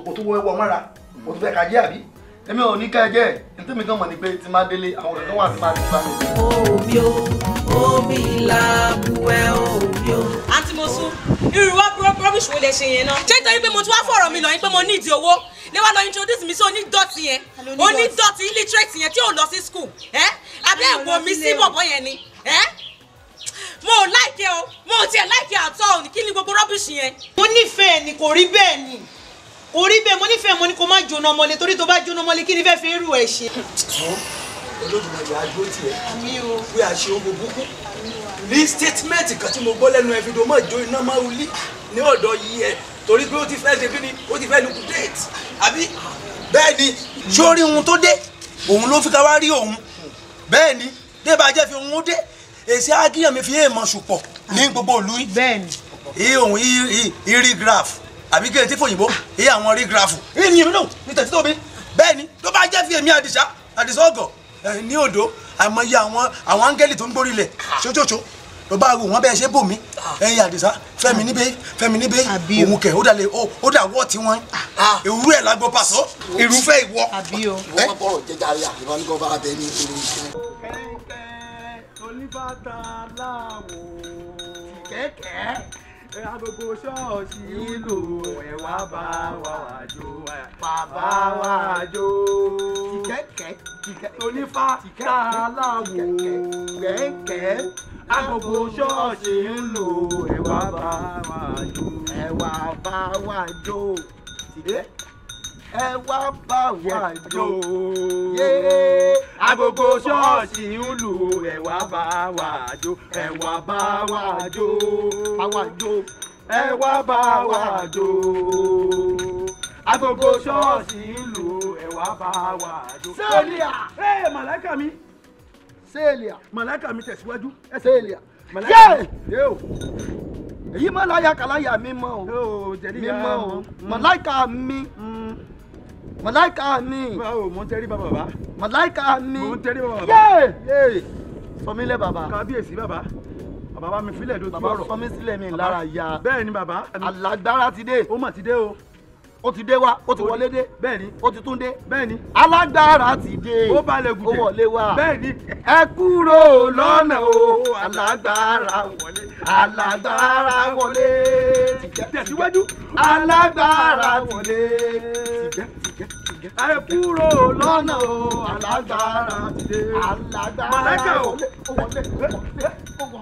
o tún wọ mọ́ra o tún fẹ́ kájẹ́ àbí. Èmi ò ní ká ẹ jẹ́ ntẹ́mi kan mọ̀ ni pé tí máa délé àwọn kankan wà tí máa ti bá mi. Omi o omi làbúwẹ̀ omi o. Àǹtí Mosún, irú wa rubbish wo lè ṣe yẹn náà. Ṣé nítorí pé mo tún wá fọ̀rọ̀ mi lọ yín pé mo need owó lè wá lọ introduce mi sí onídọ̀tí yẹn onídọ̀tí illiterate yẹn tí ò lọ sí school ẹ́ abẹ́ ẹ̀wọ̀ mi sí bọ̀bọ̀ yẹn ni ẹ́ mo ò like o mo ò tiẹ̀ like at all kí ni gbogbo rubbish yẹn. Mo nífẹ̀ẹ́ ni kò rí bẹ́ẹ̀ ni kò rí bẹ́ẹ̀ mo nífẹ̀ẹ́ mo ní kó má jóná mọ́lẹ̀ torí tó bá jóná mọ́lẹ̀ kí ni fẹ́ẹ́ fi rú ẹ̀ ṣe. Olódùmarè á dúró tì ẹ́ bí a ṣe ogun búkú ní statement kan tí mo gbọ́ lẹ́nu ẹ fi do mọ́ jó iná máa wuli ní ọ̀dọ̀ yìí ẹ torí pé ó ti fẹ́ ṣe kí ni ó ti fẹ́ liquidate àbí bẹ́ẹ̀ ni sórí ohun tó dé òun ló fi ká wá rí òun bẹ́ẹ̀ ni dé bá jẹ́ fi ohun ó dé èsì ágíyàn mi fi èèmọ̀ ṣùpọ̀ ní gbogbo ìlú yìí bẹ́ẹ̀ ni iye òun irí graph àbí kí n ti fòyìnbó iye àwọn rí graph iye ni èmi náà ní tẹ̀sí tóbi bẹ́ẹ̀ ni tó bá jẹ́ fi èmi Àdìsá Àdìsá ọ̀gọ̀ ní odò àmọye àwọn áńgẹ́lì tó ń gbórí ilẹ̀ ṣoṣoṣo ló bá wù wọ́n bẹ́ẹ̀ ṣe bò mí ẹ̀yin Àdìsá fẹ́mi níbẹ̀ fẹ́mi níbẹ̀ òun kẹ̀ ó dà lé ó dà wọ́ tí wọ́n ìrú ẹ̀ lágbo pàṣọ irúfẹ́ ìwọ. Ìwọ bọ̀rọ̀ jẹjà rí àbí wọn bá bẹ ní ìlú ìkíni. Kẹ̀kẹ́ oníbàtà láwò kẹ̀kẹ́ agogo ṣọ́ọ̀ṣì ìlú ẹ̀ wá bá wa jó bàbá wa jó kẹ̀kẹ́ onífà tààlàwò kẹ̀kẹ́ agogo ṣọ́ọ̀ṣì ìlú ẹ̀ wá bá wa jó ẹ̀ wá bá wa jó ẹ wá bá wa jó agogo ṣọ́ọ̀ṣì ìlú ẹ̀ wá bá wa jó ẹ̀ wá bá wa jó bá wa jó ẹ wá bá wa jó agogo ṣọ́ọ̀ṣì ìlú ẹ̀ wá bá wa jó. Sẹ́ẹ̀lìà. Ẹ màláìka mi. Sẹ́ẹ̀lìà. Màláìka mi tẹ̀síwájú. Sẹ́ẹ̀lìà. Màláìka mi. Èyí mọ́ láyà kàláyà mi mọ́ o mi mọ́ o màláìka mi màláìka mi. Báwo mo ń tẹrí bá bàbá. Màláìka mi. Mo ń tẹrí bá bàbá. Yéè sọmílẹ̀ bàbá. Kábíyèsí bàbá. Bàbá bá mi filẹ̀ dojú ọ̀rọ̀. Bàbá sọmí sílẹ̀ mi lára ya. Bẹ́ẹ̀ ni bàbá. Alágbára ti dé. Ó mà ti dé o. Ó ti dé wá ó ti wọlé dé. Bẹ́ẹ̀ ni. Ó ti tún dé. Bẹ́ẹ̀ ni. Alágbára ti dé. Ó balẹ̀ gùdẹ̀. Ó wọlé wá. Bẹ́ẹ̀ ni. Ẹ kúrò lọ́nà o alágbára wọlé alágbára wọlé. Tẹ̀síwájú. Alágbára wọlé. Ẹ kúrò lọ́nà o alágbára ti dé. Alágbára wọlé. Ó wọlé.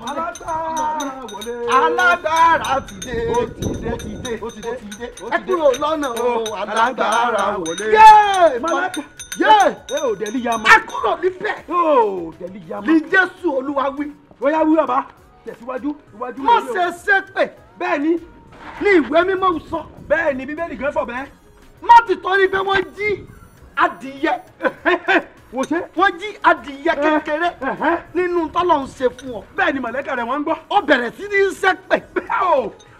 Alágbára wọlé. Alágbára ti dé. Ó ti dé. Ó ti dé. Ó ti dé. Ó ti dé. Ẹ kúrò lọ́nà o alágbára wọlé. Yéè màláìka. Yéè. Ẹ ò dẹ̀lí yamọ. Ẹ kúrò níbẹ̀. Ó dẹ̀lí yamọ. Ní Jésù Olúwa wí. Ó yá wí bàbá. Tẹ̀síwájú. Iwájú Má ṣe ṣépè. Bẹ́ẹ̀ ni. Ní ìwé mímọ́ sọ. Bẹ́ẹ̀ ni Bíbélì gan fọ̀ bẹ́ẹ̀. Má ti torí pé wọ́n jí adìyẹ. Wò ṣe. Wọ́n jí adìyẹ kékeré nínú tọ́lọ̀ ń ṣe fún ọ. Bẹ́ẹ̀ ni màláíkà rẹ̀ wọ́n ń gbọ́. Ó bẹ̀rẹ̀ sí ní ṣépè.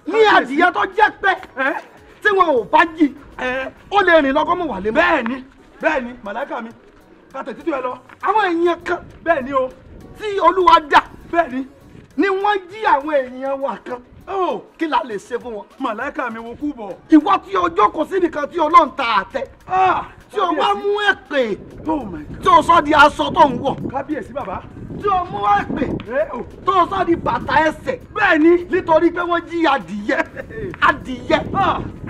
Ní adìyẹ tó jẹ́ pé tí wọn ò bá jí ó lè rìn lọ́kọ́ mọ̀ wà lé mọ́. Bẹ́ẹ̀ ni bẹ́ẹ̀ ni màláíkà mi ká tẹ̀ títú ẹ lọ. Àwọn èèyàn kan. Bẹ́ẹ̀ ni o. Tí Olúwa dá. Bẹ́ẹ̀ ni. Ni wọ́n jí àwọn èèyàn wa kan. Kí la lè ṣe fún wọn. Màláíkà mi wo kú bọ̀. Ìwọ tí o jókòó sí nìkan tí Ọlọ́run ta àtẹ. Tí o wá mú èpè. Tí o sọ di aṣọ tó ń wọ̀. Kábíyèsí bàbá. Tí o mú wá pè tó o sọ di bàtà ẹsẹ̀. Bẹ́ẹ̀ni. Nítorí pé wọ́n jí adìyẹ. Adìyẹ.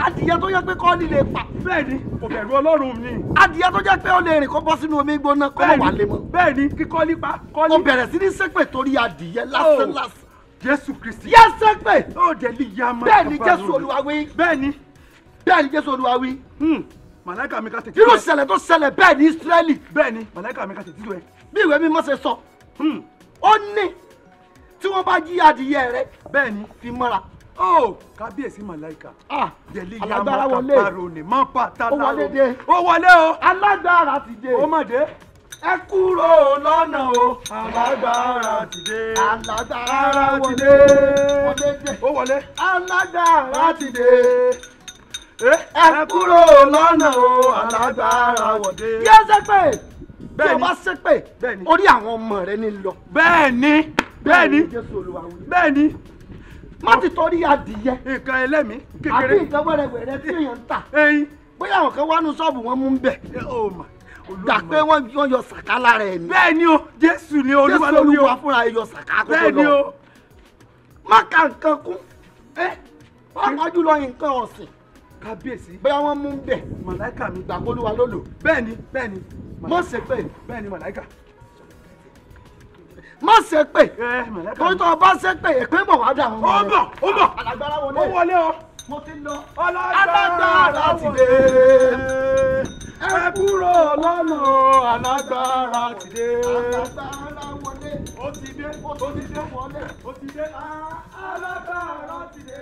Adìyẹ tó yẹ pé kọ́ ni lè pa. Bẹ́ẹ̀ni, kò bẹ̀rù Ọlọ́run ni. Adìyẹ tó jẹ́ pé ó lè rìn kó bọ́ sínú omi gbóná kó má wà lé mọ́. Bẹ́ẹ̀ni, kíkọ́ nípa kọ́lí. O bẹ̀rẹ̀ sí ní ṣépè torí adìyẹ lásán lásán. Jésù Kristi. Yẹ ṣépè. Ó dẹ̀ lè ya máa. Bẹ́ẹ̀ni Jésù Olúwa wí. Bẹ́ẹ̀ni. Bẹ́ẹ̀ni Jésù Olúwa wí. Màláíkà mi ká tètè. Irú ìṣẹ̀lẹ̀ tó ṣẹlẹ̀ bẹ́ẹ̀ ní Ísírẹ́lì. Bẹ́ẹ̀ni, màláíkà mi ká tètè rẹ. Bí ìwé mímọ́ ṣe sọ, ó ní tí wọ́n bá jí adìyẹ rẹ. Bẹ́ẹ̀ni. Fi mọ́ra. Ó kábíyèsí màláíkà. Dẹ̀lí ya Alágbára máa wọlé. kàbárò ní má pa tá Ó wọlé dé. Ó wọlé o. Alágbára ti dé. Ó mà dé. Ẹ kúrò lọ́nà o. Alágbára ti dé. Alágbára ti wọlé. dé. Wọlé dé. Ó wọlé. Alágbára ti dé. Ẹ kúrò lọ́nà o. Alágbára wọlé. Yẹ ṣépè. Tí o Bẹ́ẹ̀ni. bá ṣépè, orí àwọn ọmọ rẹ ní lọ. Bẹ́ẹ̀ni. Bẹ́ẹ̀ni. Jésù Olúwa wí. Bẹ́ẹ̀ni. Má ti torí adìyẹ. Nǹkan ẹlẹ́mìí kékeré. Àbí nǹkan wẹ́rẹ́wẹ́rẹ́ tí èèyàn ń tà. Ẹyin. Bóyá àwọn kan wá nu ṣọ́ọ̀bù wọn mú ń bẹ̀. Gbà pé wọ́n yọ sàká lára ẹ̀ ni. Bẹ́ẹ̀ni o, Jésù ni Olúwa Jésù ló wí o. Olúwa fúnra ẹ̀ yọ sàká kó tó lọ. Bẹ́ẹ̀ni o. Má ka nǹkan kún. Pàápàá jùlọ nǹkan ọ̀sìn. Kábíyèsí. Bóyá wọ́n mú ń bẹ̀. Màláíkà mi. Gbà pé Olúwa ló lò. Bẹ́ẹ̀ni, bẹ́ẹ̀ni. Má ṣépè. Bẹ́ẹ̀ni màláíkà. Má ṣépè. Màláíkà. Torí tó o bá ṣépè, èpè bọ̀ wá dà wọ́n. Ó bọ̀, ó bọ̀. Alágbára wọlé. Ó wọlé o. Mo ti lọ. Alágbára ti dé. Ẹ kúrò lọ́nà o, alágbára ti dé. Alágbára wọlé. Ó ti dé, ó ti dé, ó ti dé. Alágbára ti dé.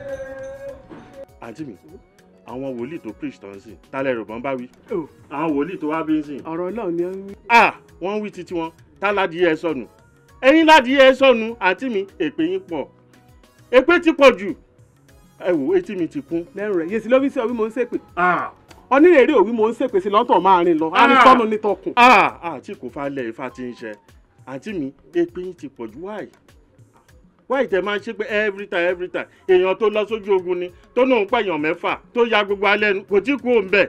Àǹtí mi, àwọn wòlíì tó preach tán sí tálẹ̀ rògbọ́n bá wí. Àwọn wòlíì tó wá bí ń sìn. Ọ̀rọ̀ náà ni ó ń wí. Ah, wọ́n wí títí wọn, tá ládìí ẹ sọnù. Ẹ̀yin ládìí ẹ sọnù, àǹtí mi, èpè yín pọ̀. Èpè ti pọ̀ jù. Ẹ wò, etí mi ti kún. Lẹ́rù rẹ̀, yèsì ló fi sí ọ wí mo ń ṣépè. Onírèrè òwí mo ń ṣépè sí lọ́tọ̀ máa rìn lọ, á ní sọ́nù ní tọkùn. Àti kò falẹ̀ ifá ti ń ṣe. Àǹtí mi, èpè yín ti pọ̀ jù wáyé. Wáyé tẹ máa ń ṣe pé every time every time èèyàn tó lọ sójú ogun ni tó náà ń pẹ̀yàn mẹ́fà tó ya gbogbo alẹ́ nu kò tí kú òun bẹ́ẹ̀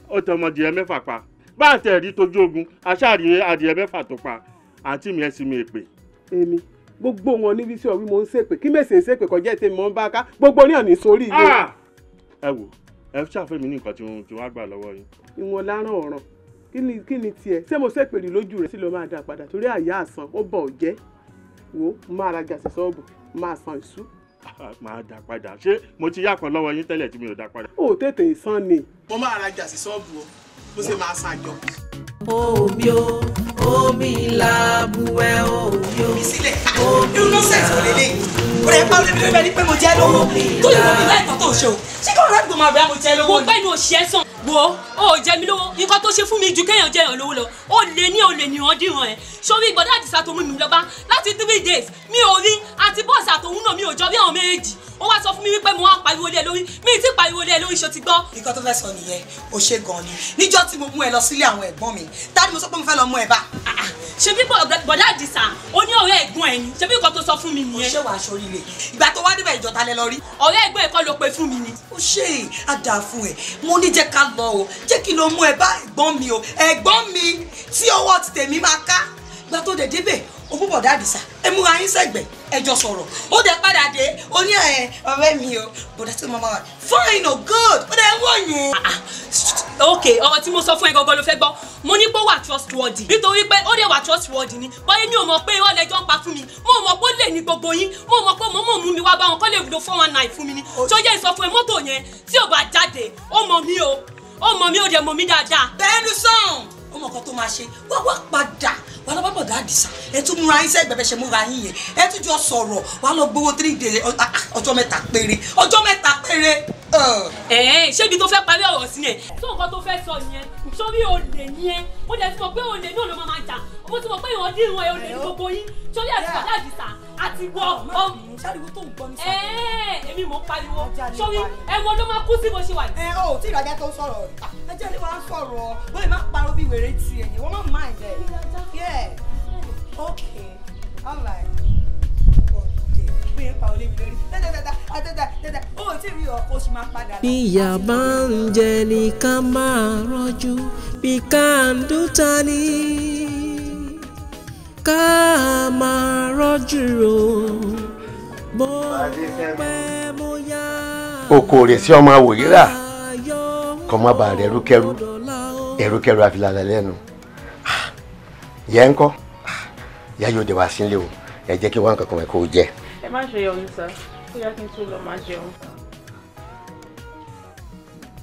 ó tẹ ọmọdìyẹ mẹ́fà pa bá a tẹ̀ rí tójú ogun aṣáàrí adìyẹ mẹ́fà tó pa. Àǹtí mi, ẹ sì mi èpè. Èmi gbogbo wọn níbi sí ọwí mo ń ṣépè kí mèsè ń ṣépè kọjá ètè mò ń bá ká gbogbo ní ọ̀nì sórí ilé. Ẹ wò, ẹ ṣàfẹ́ mi ní nǹkan tí wọ́n á gbà lọ́wọ́ yín. Ìwọ̀n láràn ọ̀ràn kí ni tiẹ̀ ṣé mo ṣépè rí lójú rẹ̀ sí ló máa dá padà torí àyà àsán ó bọ̀ ọ́ jẹ́ wo máa ra gàsí ṣọ́ọ̀bù máa san ìṣú. Máa dá padà, ṣé mo ti yá kan lọ́wọ́ yín tẹ́lẹ̀ tí mi ò dá padà. Ó tètè san ni. Mo máa ra gàsí ṣọ́ọ̀bù o, mo sì máa san àjọ. Omi o, omi làbúwẹ̀ omi o. Sílẹ̀, irú nọ́sẹ̀sì ò lélẹ̀. Ó rẹ̀ pa olè bíbélì pé mo jẹ́ lówó. Tó yẹ kó mi láì tán tó ṣe o. Ṣé kí ọ̀rẹ́ gbọ́n máa bẹ̀rẹ̀ mo jẹ́ lówó? Mo gbẹ́nu òṣì ẹ̀ sàn. Wo ó jẹ mí lówó, nǹkan tó ṣe fún mi ju kéèyàn jẹyàn lówó lọ. Ó lè ní olè ní ìrandíran ẹ̀. Sórí ìgbọ́dọ̀ Àdìsá tó mú mi lọ bá láti 3 days mi ò rí àti bọ́ọ̀sì àtòun náà mi ò jọ bí àwọn méjì. Ó wá sọ fún mi wípé mo wá pariwo lé ẹ lórí, mi ti pariwo lé ẹ lórí, ṣo ti gbọ́. Nǹkan tó fẹ́ sọ nìyẹn, ó ṣe gan ni. Níjọ́ tí mo mú ẹ lọ sílé àwọn ẹ̀gbọ́n mi, ta ni mo sọ pé mo fẹ́ lọ mú ẹ bá? Ṣebí bọ̀dá Àdìsá, ó ní ọ̀rẹ́ ẹ̀gbọ́n ẹ̀ ni, ṣebí nǹkan tó sọ fún mi nìyẹn. Ó ṣe wàá ṣoríire. Ìgbà tó wá débẹ̀ ìjọta lẹ lọ rí. Ọ̀rẹ́ ẹ̀gbọ́n ẹ̀ kọ́ ló pe fún mi ni. Ó ṣe àdà fún ẹ, mo ní jẹ́ ká lọ o, jẹ́ kí ló mú ẹ bá ẹ̀gbọ́n mi o, ẹ̀gbọ́n mi tí ọwọ́ ti tèmi máa ká. Ìgbà tó dẹ̀ débẹ̀, o mú bọ̀dá Àdìsá, ẹ múra yín sẹ́gbẹ̀ẹ́, ẹ jọ sọ̀rọ̀. Ó dẹ̀ padà dé, ó ní ẹ̀ ọ̀rẹ́ mi o, bọ̀dá tí mo máa wà fine o good, ó dẹ̀ ń wọ̀ yẹn. Ok, ọ̀rọ̀ tí mo sọ fún ẹ gangan ló fẹ́ gbọ́. Mo ní pé ó wà trustworthy nítorí pé ó dẹ̀ wà trustworthy ni. Bọ́yé mi ò mọ̀ pé irọ́ lẹjọ́ ń pa fún mi, mo mọ̀ pé ó lè ní gbogbo yín, mo mọ̀ pé mo mọ̀ mú mi wá bá wọn kọ́ lè lo 419 fún mi ni. Tó jẹ́ ìsọ fún ẹ mọ́tò yẹn tí ò bá jáde, ó mọ̀ mí o, ó mọ̀ mí ó dẹ̀ mọ̀ mí dáadáa. Bẹ́ẹ̀ni sàn, ó mọ̀ nǹkan tó máa ṣe, wá wá padà wà lọ bá bọ̀dá Àdìsá, ẹ tún múra yín sẹ́gbẹ̀ẹ́ bẹ́ẹ̀ ṣe múra yín yẹn, ẹ tún jọ sọ̀rọ̀, wà lọ gbowó 3 days, ọjọ́ mẹ́ta péré, ọjọ́ mẹ́ta péré. Ṣé ibi tó fẹ́ parí ọ̀rọ̀ sí yẹn? Tó nǹkan tó fẹ́ sọ yẹn, sórí olè ni ẹ, mo dẹ̀ ti mọ̀ pé olè náà ló máa jà, mo ti mọ̀ pé ìwọ̀n dín ìwọ̀n ẹ olè ní gbogbo yín, sórí àti bọ̀dá Àdìsá àti wọ. Èmi mò ń pariwo, sórí ẹ̀wọ̀n ló máa kú sí bó ṣe wà yìí. Ẹ o tí ìrajà tó ń sọ̀rọ̀ ẹ jẹ́ ní wàá sọ̀rọ̀ bóyá máa parọ́ bí wèrè tiẹ̀ yẹn, wọ́n máa mind ẹ̀. Yeah, okay, all right. Bí ìyà bá ń jẹ ní ká máa rọ́jú bí ká ń dúta ní. Ká máa rọ́jú o, bó pẹ́ mo yá. Oko rẹ̀ sí ọmọ àwòrán kọ́ má bàa rẹ̀ ẹrúkẹ́rú ẹrúkẹ́rú àfilàlẹ̀ lẹ́nu. Yẹ ń kọ́ ìyá yóò dé wá sílé o, ẹ jẹ́ kí wọ́n kankan ẹ̀ kó jẹ. Ẹ má ṣe yọnu sá, ó yá kí n tó lọ máa jẹun.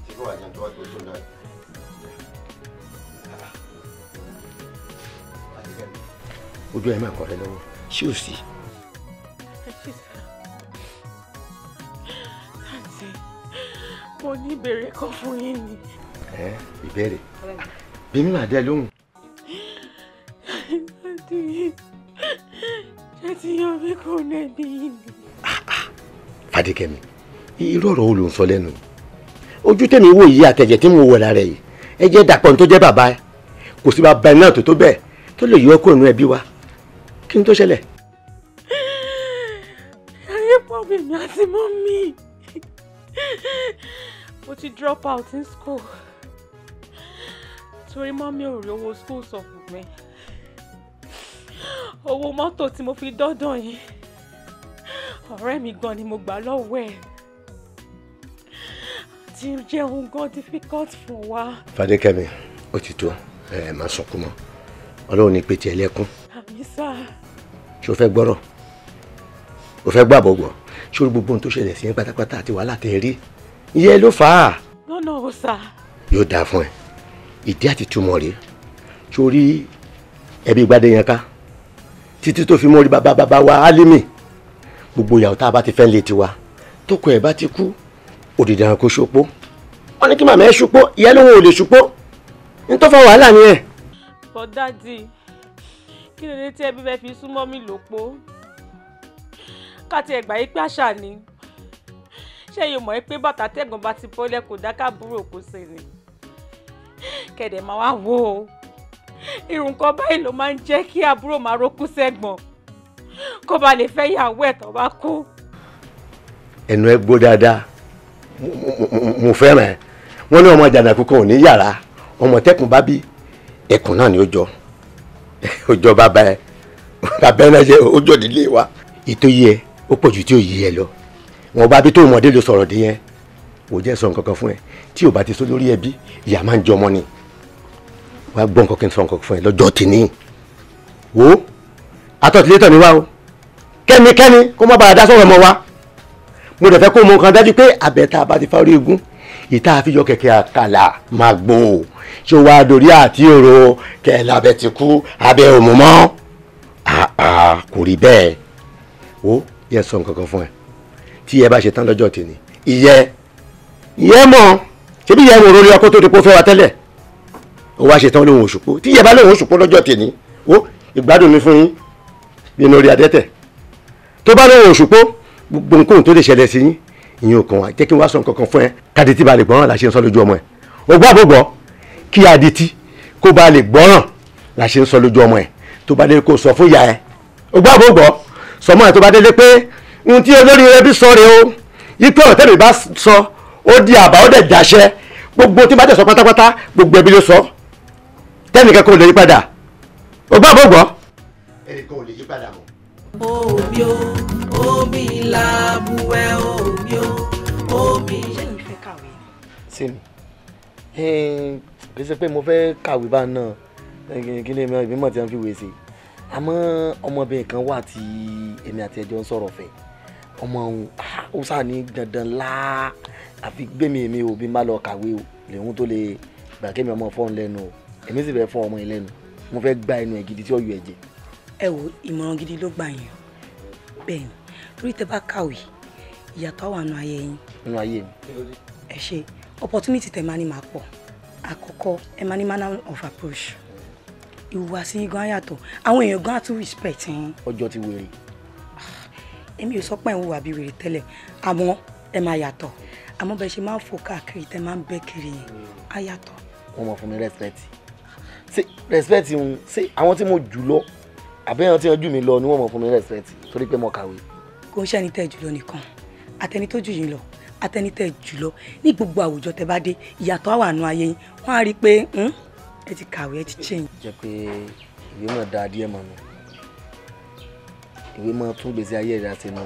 Ṣé kò wá jẹun tó wá tó tó náà? Ojú ẹ máa kọ rẹ lọ́wọ́, ṣé o sì. Ẹ ṣe sá, àǹtí, mo ní ìbéèrè kan fún yín ni. Ẹ ìbéèrè bí mi máa dẹ lóhùn. Àǹtí, ṣé ti yan mí kò nẹ́bí yìí ni. Fadékẹ́mi, irú ọ̀rọ̀ wo ló ń sọ lẹ́nu? Ojú tèmi wò yìí àtẹ̀jẹ̀ tí mo wọ̀ lára yìí, ẹ jẹ́ dàpọ̀ ní tó jẹ́ bàbá ẹ, kò sí bàbá ẹ náà tó tó bẹ́ẹ̀ tó lè yọ kó inú ẹbí wa. Kí ni tó ṣẹlẹ̀? Ayé pọ̀ bèmí àti mọ́mí. Mo ti drop out in school torí mọ́mí ò rí owó school sọ fún mi. Owó mọ́tò tí mo fi dọ́dọ̀ yẹn, ọ̀rẹ́ mi gan ni mo gbà lọ́wọ́ ẹ̀. Àti jẹun gan difficult fún wa. Fadékẹ́mi, ó ti tó, ẹ má sunkún mọ́. Ọlọ́run ní pété ẹlẹ́kún. Àmì sá. Ṣé o fẹ́ gbọ́rọ̀? O fẹ́ gbàbọ̀ gbọ́? Ṣé o gbogbo ohun tó ṣẹlẹ̀ sí yẹn pátápátá àti wàhálà tẹ rí? Ìyẹn ló fà á. Lọ́nà o sá. Yóò dáa fún ẹ. Ìdí àti túmọ̀ rèé. Ṣé o rí ẹbí Gbadé yẹn ká? Títí tó fi mórí bàbá bàbá wa Álímì. Gbogbo ìyàwó tá a bá ti fẹ́ lé tiwa. Tókọ ẹ̀ bá ti kú, òdìdí àwọn kò ṣopó. Wọ́n ní kí màmá ẹ ṣopó, ìyá lóun ò lè ṣopó. Ní tó fa wàhálà ni ẹ̀. But daddy, kí ló dé tí ẹbí fẹ́ fi súnmọ́ mi lòpó? Ká tiẹ̀ gbà yí pé àṣà ni. Ṣé yóò mọ̀ pé bàtà tẹ̀gbọ́n bá ti bọ́lẹ̀ kò dá káàbúrò kó sí ni? Kẹ̀dẹ̀ máa wá wò ó. Irun kan báyìí ló máa ń jẹ́ kí àbúrò máa rókú sẹ́gbọ̀n. Kó ba lè fẹ́ ìyàwó ẹ̀ tó bá kú. Ẹnu ẹ gbó dáadáa, mo fẹ́ràn ẹ. Wọ́n ní ọmọ jàǹdàkú kan ò ní yàrá, ọmọ tẹ́kùn bá bí ẹkùn náà ni ó jọ, ó jọ bàbá ẹ, bàbá ẹ náà ṣe ó jọ ìdílé wa. Ètò yìí ẹ ó pọ̀ ju tí ò yí ẹ lọ. Wọn bá bí tó mọ̀dé ló sọ̀rọ̀ dé yẹn, wò jẹ́ sọ nǹkan kan fún ẹ. Tí ò bá ti sọ lórí ẹbí, ìyá máa ń jọ ọmọ ni. Wàá gbọ́ nǹkan kí n sọ nǹkan fún ẹ lọ́jọ́ tìní. Wo atọ́tilétọ̀ ni wá o, kẹ́nikẹ́ni kó má bàa dá sọ̀rọ̀ mọ́ wa. Mo dẹ̀ fẹ́ kó mọ nǹkan dájú pé àbẹ̀tà bá ti fa orí igun, ìta àfijọ́ kẹ̀kẹ́ àkàlà máa gbó o. Ṣé wàá dorí àti òrò kẹlẹ abẹ ti kú abẹ òmù mọ́? Kò rí bẹ́ẹ̀. Wo yẹ sọ nǹkan kan fún ẹ. Tí ẹ bá ṣe tán lọ́jọ́ tèmi, ìyẹ ìyẹ mọ̀ ṣebí ìyẹ mo rori ọkọ tó ti kó fẹ́ wa tẹ́lẹ̀. Ó wá ṣe tán lóhùn òṣùpó. Tí ìyẹ bá lóhùn òṣùpó lọ́jọ́ tèmi, wo ìgbádùn mi fún yín bí inú orí adẹ́tẹ̀. Tó bá lóhùn òṣùpó, gbogbo nǹkan tó lè ṣẹlẹ̀ sí yín, ìyẹn ò kàn wá. Jẹ́ kí n wá sọ nǹkan kan fún ẹ. Kádìtì bá lè gbọ́ràn la ṣe ń sọ lójú ọmọ ẹ. O gbọ́ àbò gbọ́? Kí adití kó bá lè gbọ́ràn la ṣe ń sọ lójú ọmọ ẹ. Tó bá délé kó sọ fún ìyá ẹ. O gbọ́ àbò gbọ́? Sọmọ ẹ tó bá délé pé ohun tí olórí ẹbí sọ rèé o. Ipe ọ̀rọ̀ tẹ́mi bá sọ, ó di àbá, ó dẹ̀ dàṣẹ. Gbogbo tí bá tẹ̀ sọ pátápátá, gbogbo ẹbí ló sọ. Tẹ́nìkan kò lè yí padà. O gbọ́ àbò gbọ́? Ẹnìkan ò lè yí padà mọ́. Omi o, omi làbúwẹ̀ omi o, omi. Ṣé ìfẹ́ kàwé ni? Sí mi. Kì í ṣe pé mo fẹ́ kàwé bá náà, kí ni èmi mọ̀ tí wọ́n fi wé sí. Àmọ́ ọmọbìnrin kan wà tí èmi àti ẹjọ́ ń sọ̀rọ̀ fẹ́. Ọmọ òun ó sà ní dandan lá àfi gbẹ̀mí èmi ò bí n bá lọ kàwé o lèun tó lè gbà kémi ọmọ fọ́ọ̀n lẹ́nu o. Èmi sì fẹ́ fọ́ ọmọ yẹn lẹ́nu. Mo fẹ́ gba ẹnu ẹ̀ gidi tí ó yọ ẹ̀jẹ̀. Ẹ wo ìmọ̀ràn gidi ló gbà yẹn. Bẹ́ẹ̀ ni, torí tẹ bá kàwé, ìyàtọ̀ wà nínú ayé yín. Nínú ayé mi. Ẹ ṣe opportunity tẹ máa ní máa pọ̀. Àkọ́kọ́, ẹ máa ní manner of approach. Ìhùwàsí yín gan á yàtọ̀. Àwọn èèyàn gan á tún respect yín. Ọjọ́ ti wèrè. Èmi ò sọ pé ẹ̀ ń hùwà bí wèrè tẹ́lẹ̀, àmọ́ ẹ máa yàtọ̀. Àmọ́ bẹ́ẹ̀ ṣe máa ń fò káàkiri tẹ máa ń bẹ́ kiri yẹn, á yàtọ̀. Wọ́n máa fún mi respect. Ṣé respect ń ṣé àwọn tí mo jù lọ àbí àwọn tí wọ́n jù mí lọ ni wọ́n máa fún mi respect torí pé mo kàwé. Kò ń ṣe ẹni tẹ́ jù lọ nìkan, àtẹni tó jù yín lọ, àtẹni tẹ́ jù lọ ní gbogbo àwùjọ tẹ́ bá dé, ìyàtọ̀ á wà nú ayé yín. Wọ́n á rí i pé ẹ ti kàwé, ẹ ti change. Jẹ́ pé ìwé mọ̀ dáa díẹ̀ mọ̀ mi. Ìwé máa tún gbèsè ayé rẹ̀ àti nù.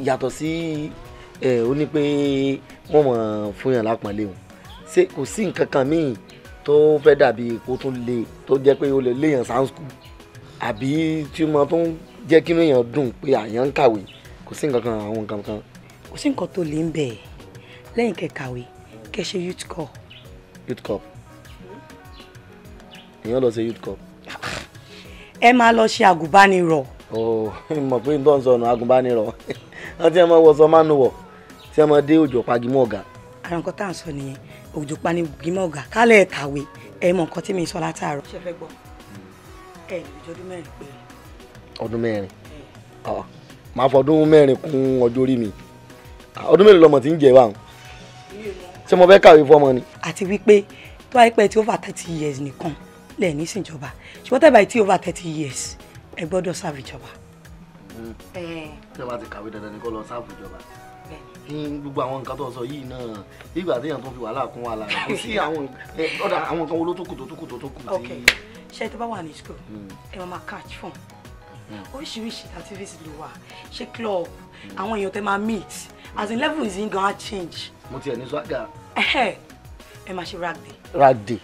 Yàtọ̀ sí ó ní pé wọ́n mọ̀ fún yàn lápọ̀nlé o. Ṣé kò sí nǹkan kan míì tó fẹ́ dàbí kó tún le tó jẹ́ pé ó lè léèyàn sáà skul àbí tí ó máa tún jẹ́ kí èèyàn dùn pé àyàn ń kàwé? Kò sí nǹkan kan, àwọn nǹkan kan. Kò sí nǹkan tó lè ń bẹ̀ lẹ́yìn kẹ́ kàwé, kẹ́ ṣe youth corps. Youth corps? Èèyàn lọ ṣe youth corps? Ẹ máa lọ ṣe àgùnbánirọ̀. Ó mọ̀ pé nǹkan sọnù àgùnbánirọ̀, wọ́n ti máa wọṣọ máa ń wọ̀ tí wọ́n máa dé òjò pagimọ́ ọ̀gá. Ara nǹkan tá à ń sọ nìyẹn, òjò pagimọ́ ọ̀gá. Kálẹ̀ kàwé, ẹ mọ nǹkan tí mi sọ látàárọ̀. Ṣé fẹ́ gbọ́? Ẹ lè jọ ọdún 4 péré. Ọdún 4? Màá fọdún 4 kún ọjọ́ orí mi. Ọdún mélòó lọmọ tí ń jẹ wa? Ṣé mo fẹ́ kàwé fọmọ ni? Àti wípé tó wáyé pé tí over 30 years nìkan lẹ̀ ní ìsìnjọba, ṣùgbọ́n tẹ́ báyìí tí over 30 years ẹ gbọ́dọ̀ sáàfù ìjọba. Tí wọ́n bá ti kàwé dandan ni kó lọ sáàfù ìjọba. Ní gbogbo àwọn nǹkan tó sọ yìí náà, ìgbà téèyàn tó fi wàhálà kún wàhálà, kò sí àwọn ọ̀dà àwọn nǹkan wo ló tó kù tó tó kù tó tó kù tí. Ṣé tó bá wà ní school ẹ máa catch phone, oríṣiríṣi activities ló wà, ṣé club, àwọn èèyàn tẹ máa meet, as in level is in gan change. Mo tiẹ̀ ní swaga. Ẹ máa ṣe rag day. Rag day,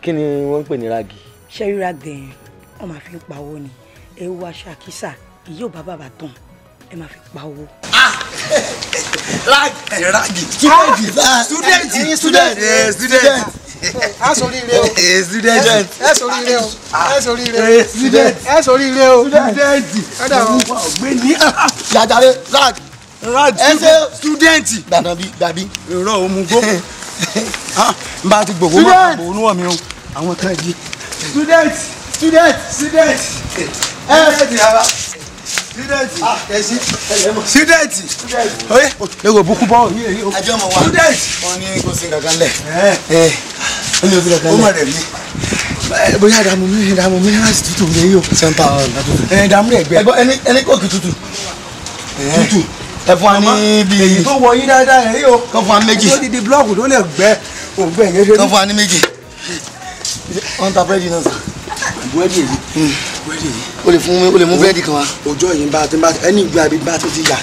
kí ni wọ́n ń pè ní ragi? Ṣé rí rag day yẹn, wọ́n máa fi ń pa owó ni. Ẹ wọ aṣọ àkísà, ìyá ò bá bàbá tán, ẹ máa fi pa owó. Ragi ragi student student student ẹ sóríire o, student ẹ sóríire o, ẹ sóríire o, student ẹ sóríire o, student ọ̀gbẹ́ni yàtàlẹ rag rag student gbàdàbí gbàbí irọ́ òmùgó n bá ti gbògbó mọ́ àbò oníwọ̀ mi o, àwọn kan yìí. Student student student student yàrá student ẹsí student oye ego buku bọ yìí o student. Wọ́n ní kò sí kankan lẹ̀. Ó ní kò sí kankan lẹ̀. Ó mọ̀ rẹ̀ mi bóyá dààmú mi dààmú mi láti tútù mi yìí o. Sẹ́ńtà ọ̀nà tútù. Ẹ dààmú rẹ̀ gbẹ. Ẹgbọ́n ẹni kóòkì tútù. Tútù ẹ fún wa ní bíi. Èyí tó wọ yín dáadáa ẹ yìí o. Kàn fún wa méjì. Tó di búlọ́ọ̀kù tó lè gbẹ ògbẹ yẹn ṣe. Kàn fún wa ní méjì. Wọ́n ta búrẹ́dì náà sà. Búrẹ́dì yìí, búrẹ́dì yìí. O lè fún mi, o lè mú búrẹ́dì kan wá. Ọjọ́ yìí bá ti bá ẹni ìgbà àbí bá tó ti yà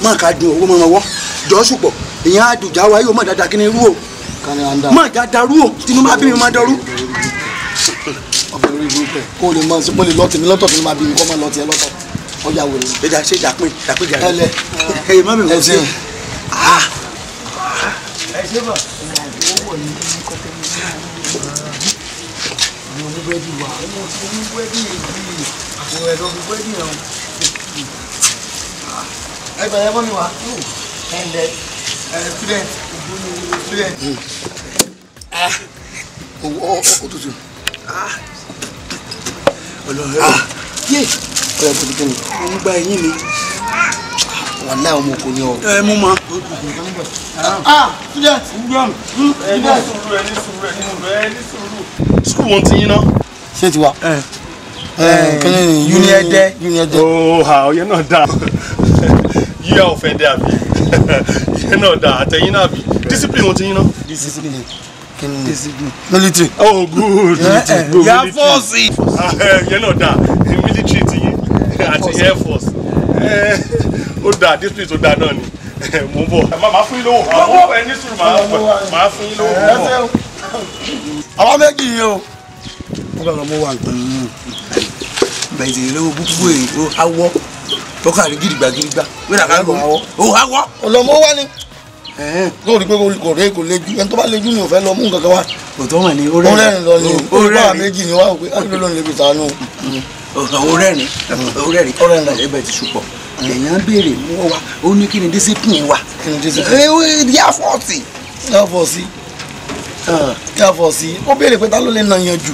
má ká dùn owó mọ́ wọ́ jọ sùpọ̀ ìyẹn á dùn jáwa yóò má dáadáa kí ni rú o má dáadáa rú o tinú má bí mi má dọ́rú. Ọbẹ̀ lórí burúkú ẹ̀ kó o lè mọ mo lè lọ tèmi lọ́tọ̀ tí mo máa bí mi kọ́ máa lọ tiẹ̀ lọ́tọ̀ ọjà wèrè. Ìjà ṣe ìjàpín ìjàpín jà ẹ lẹ ẹ má mi wọ́n sí. Ẹ ṣe bọ̀. Mo mú búrẹ́dì wá, mo ti mú búrẹ́dì yìí, àwọn ẹ̀rọ fi búrẹ́dì hàn. Ẹ gbà yẹn mọ́ mi wá. Ẹ ǹlẹ́ ẹ student student. Owó ó tutù. Ọlọ́run yé ọ̀rẹ́ kò ti kí ni. Mo ń gba eyín mi. Wàláhì ọmọ kò ní ọ. Ẹ mú mọ. Student. Ẹ ní sùúrù, ẹ ní sùúrù, ẹ ní sùúrù, ẹ ní sùúrù. Skul wọn ti yín náà. Ṣé ti wa? Kíni ni Uniẹdẹ. Uniẹdẹ. Ó ha ọyẹ náà dáa. Yíyá ọ̀fẹ́ dẹ́ àbí? Yíyá náà dáa, àtẹ̀yìn náà àbí? Discipline wọn ti yín náà. Discipline. Kíni military. Oh good. Good Air Force. Yẹn náà dáa, military ti yín àti Air Force. Ó dáa, discipline tó dáa náà ni. Mo ń bọ̀. Màá fún yín lówó. Àwọn ẹ ní sùúrù, màá fún yín lówó. Mo ń bọ̀. Àwọn méjì yìí o. Wọ́n bá wọn wà nǹkan bẹ̀rẹ̀ sí lówó búkú èrè ó awọ́ ó kàrí gidigba gidigba wíwà ká lọ ó awọ́. Ọlọmọ wa ni. Lórí pé kò rẹ kò lejú, ẹni tó bá lejú ni ò fẹ́ lọ mú nǹkan kan wá. Òtọ́ mà ní ó rẹ́rìn lọ ni ó rẹ́rìn méjì ni wá pé á ló ló ń lè fi sànú. Ó rẹ́rìn ó rẹ́rìn ó rẹ́rìn ẹgbẹ́ ti ṣùpọ̀. Èèyàn béèrè mú wa ó ní kí ni discipline wa. Kí ni discipline. Ẹ Air Force. Air Force. Air Force. Ó béèrè pé ta ló lè nà yan jù.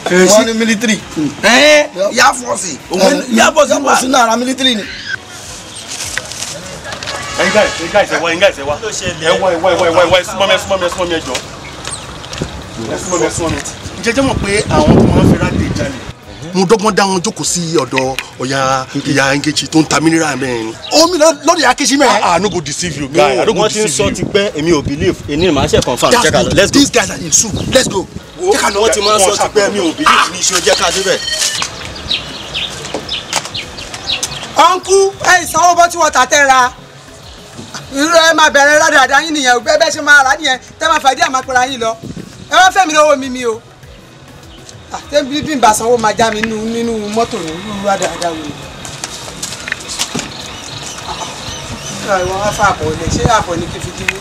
Wọ́n ní military. Air Force. Air Force wà sínú ara military ni. Ẹ̀yin guys, ẹ̀yin guys, ẹ wá, ẹ̀yin guys, ẹ wá. Ẹ wá, ẹ wá, ẹ wá, ẹ wá, ẹ wá, ẹ súnmọ́ mi, ẹ súnmọ́ mi, ẹ súnmọ́ mi, ẹ jọ̀ọ́. Ẹ súnmọ́ mi, ẹ súnmọ́ mi. Ǹjẹ́ jẹ́ mọ̀ pé àwọn tó máa ń fi ráde jalè. Mo dọ́gbọ́n dá wọn jókòó sí ọ̀dọ̀ ọ̀yà ìyá Nkechi tó ń ta mineral mẹ́rin ni. Omi lọ́dọ̀ ìyá Nkechi mẹ́rin. I no go deceive you guy, I no go wọ́n ti ń deceive sọ you. ti pẹ́, èmi ò believe, èmi màá ṣe confirm. That's Jẹ́ ká lọ, good. let's go. These guys are in soup, let's go. Wọ́n ti máa ń sọ ti pẹ́, mi ò believe ní iṣu, jẹ́ ká débẹ̀. Ọ̀nkú ẹ ìsanwó bọ́tí wọ́tà tẹ́ ra. Irú ẹ máa bẹ̀rẹ̀ ládàáda yín nìyẹn, bẹ́ẹ̀ bẹ́ẹ̀ ṣe máa rà nìyẹn, tẹ́ máa fàdí àmàpẹ̀rẹ̀ yín lọ. Ẹ má fẹ́ mi lọ́wọ́ mi mi o. Tẹ́bí bí n bá sanwó máa já mi nínú mọ́tò ní irú ládàáda wò ni. Ìwọ wá fà àbọ̀ ilẹ̀, ṣé àbọ̀ ni kí fi dínwó?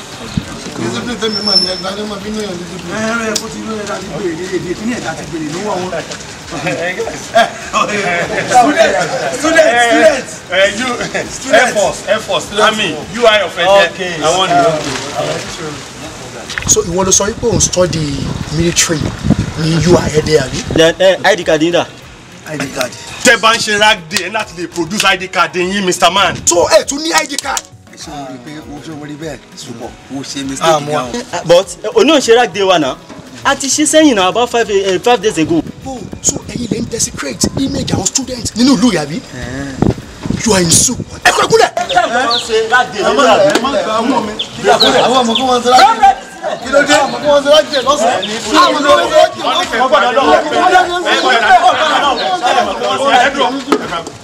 Discipline tẹ́mi mọ̀ ní ẹgbàá ní ọmọ bínú yàn discipline. Ẹ̀rọ ẹ̀kọ́ ti lóye láti gbèrè èdè kí ní ẹ̀dá ti gbèrè lọ́wọ́ wọn. Student. You, Air Force, Air Force, Army, UI of Ẹ̀jẹ̀, àwọn ni. So ìwọ ló sọ wípé òun study military ní UI Ẹdẹ àbí? ID card yín dà. ID card. Tẹ́ bá ń ṣe rag day, ẹ láti lè produce ID card yín, Mr. Man. So ẹ tún ní ID card. Ṣé o rí pé o ṣe wọlé bẹ́ẹ̀ ṣùgbọ́n o ṣe mistake gan o. But òní ò ń ṣe rag day wa náà. A ti ṣe sẹ́yìn náà about 5 days ago. Oh, so ẹ̀yin lè ń desecrate image àwọn students nínú ìlú yàbí? You are in soup. Ẹ kọ́ ẹkúlẹ̀. Àwọn ọmọ kí wọ́n ṣe láti kí ló dé? Àwọn ọmọ kí wọ́n ṣe láti lọ́sàn-án. Àwọn ọmọ kí wọ́n ṣe láti lọ́sàn-án.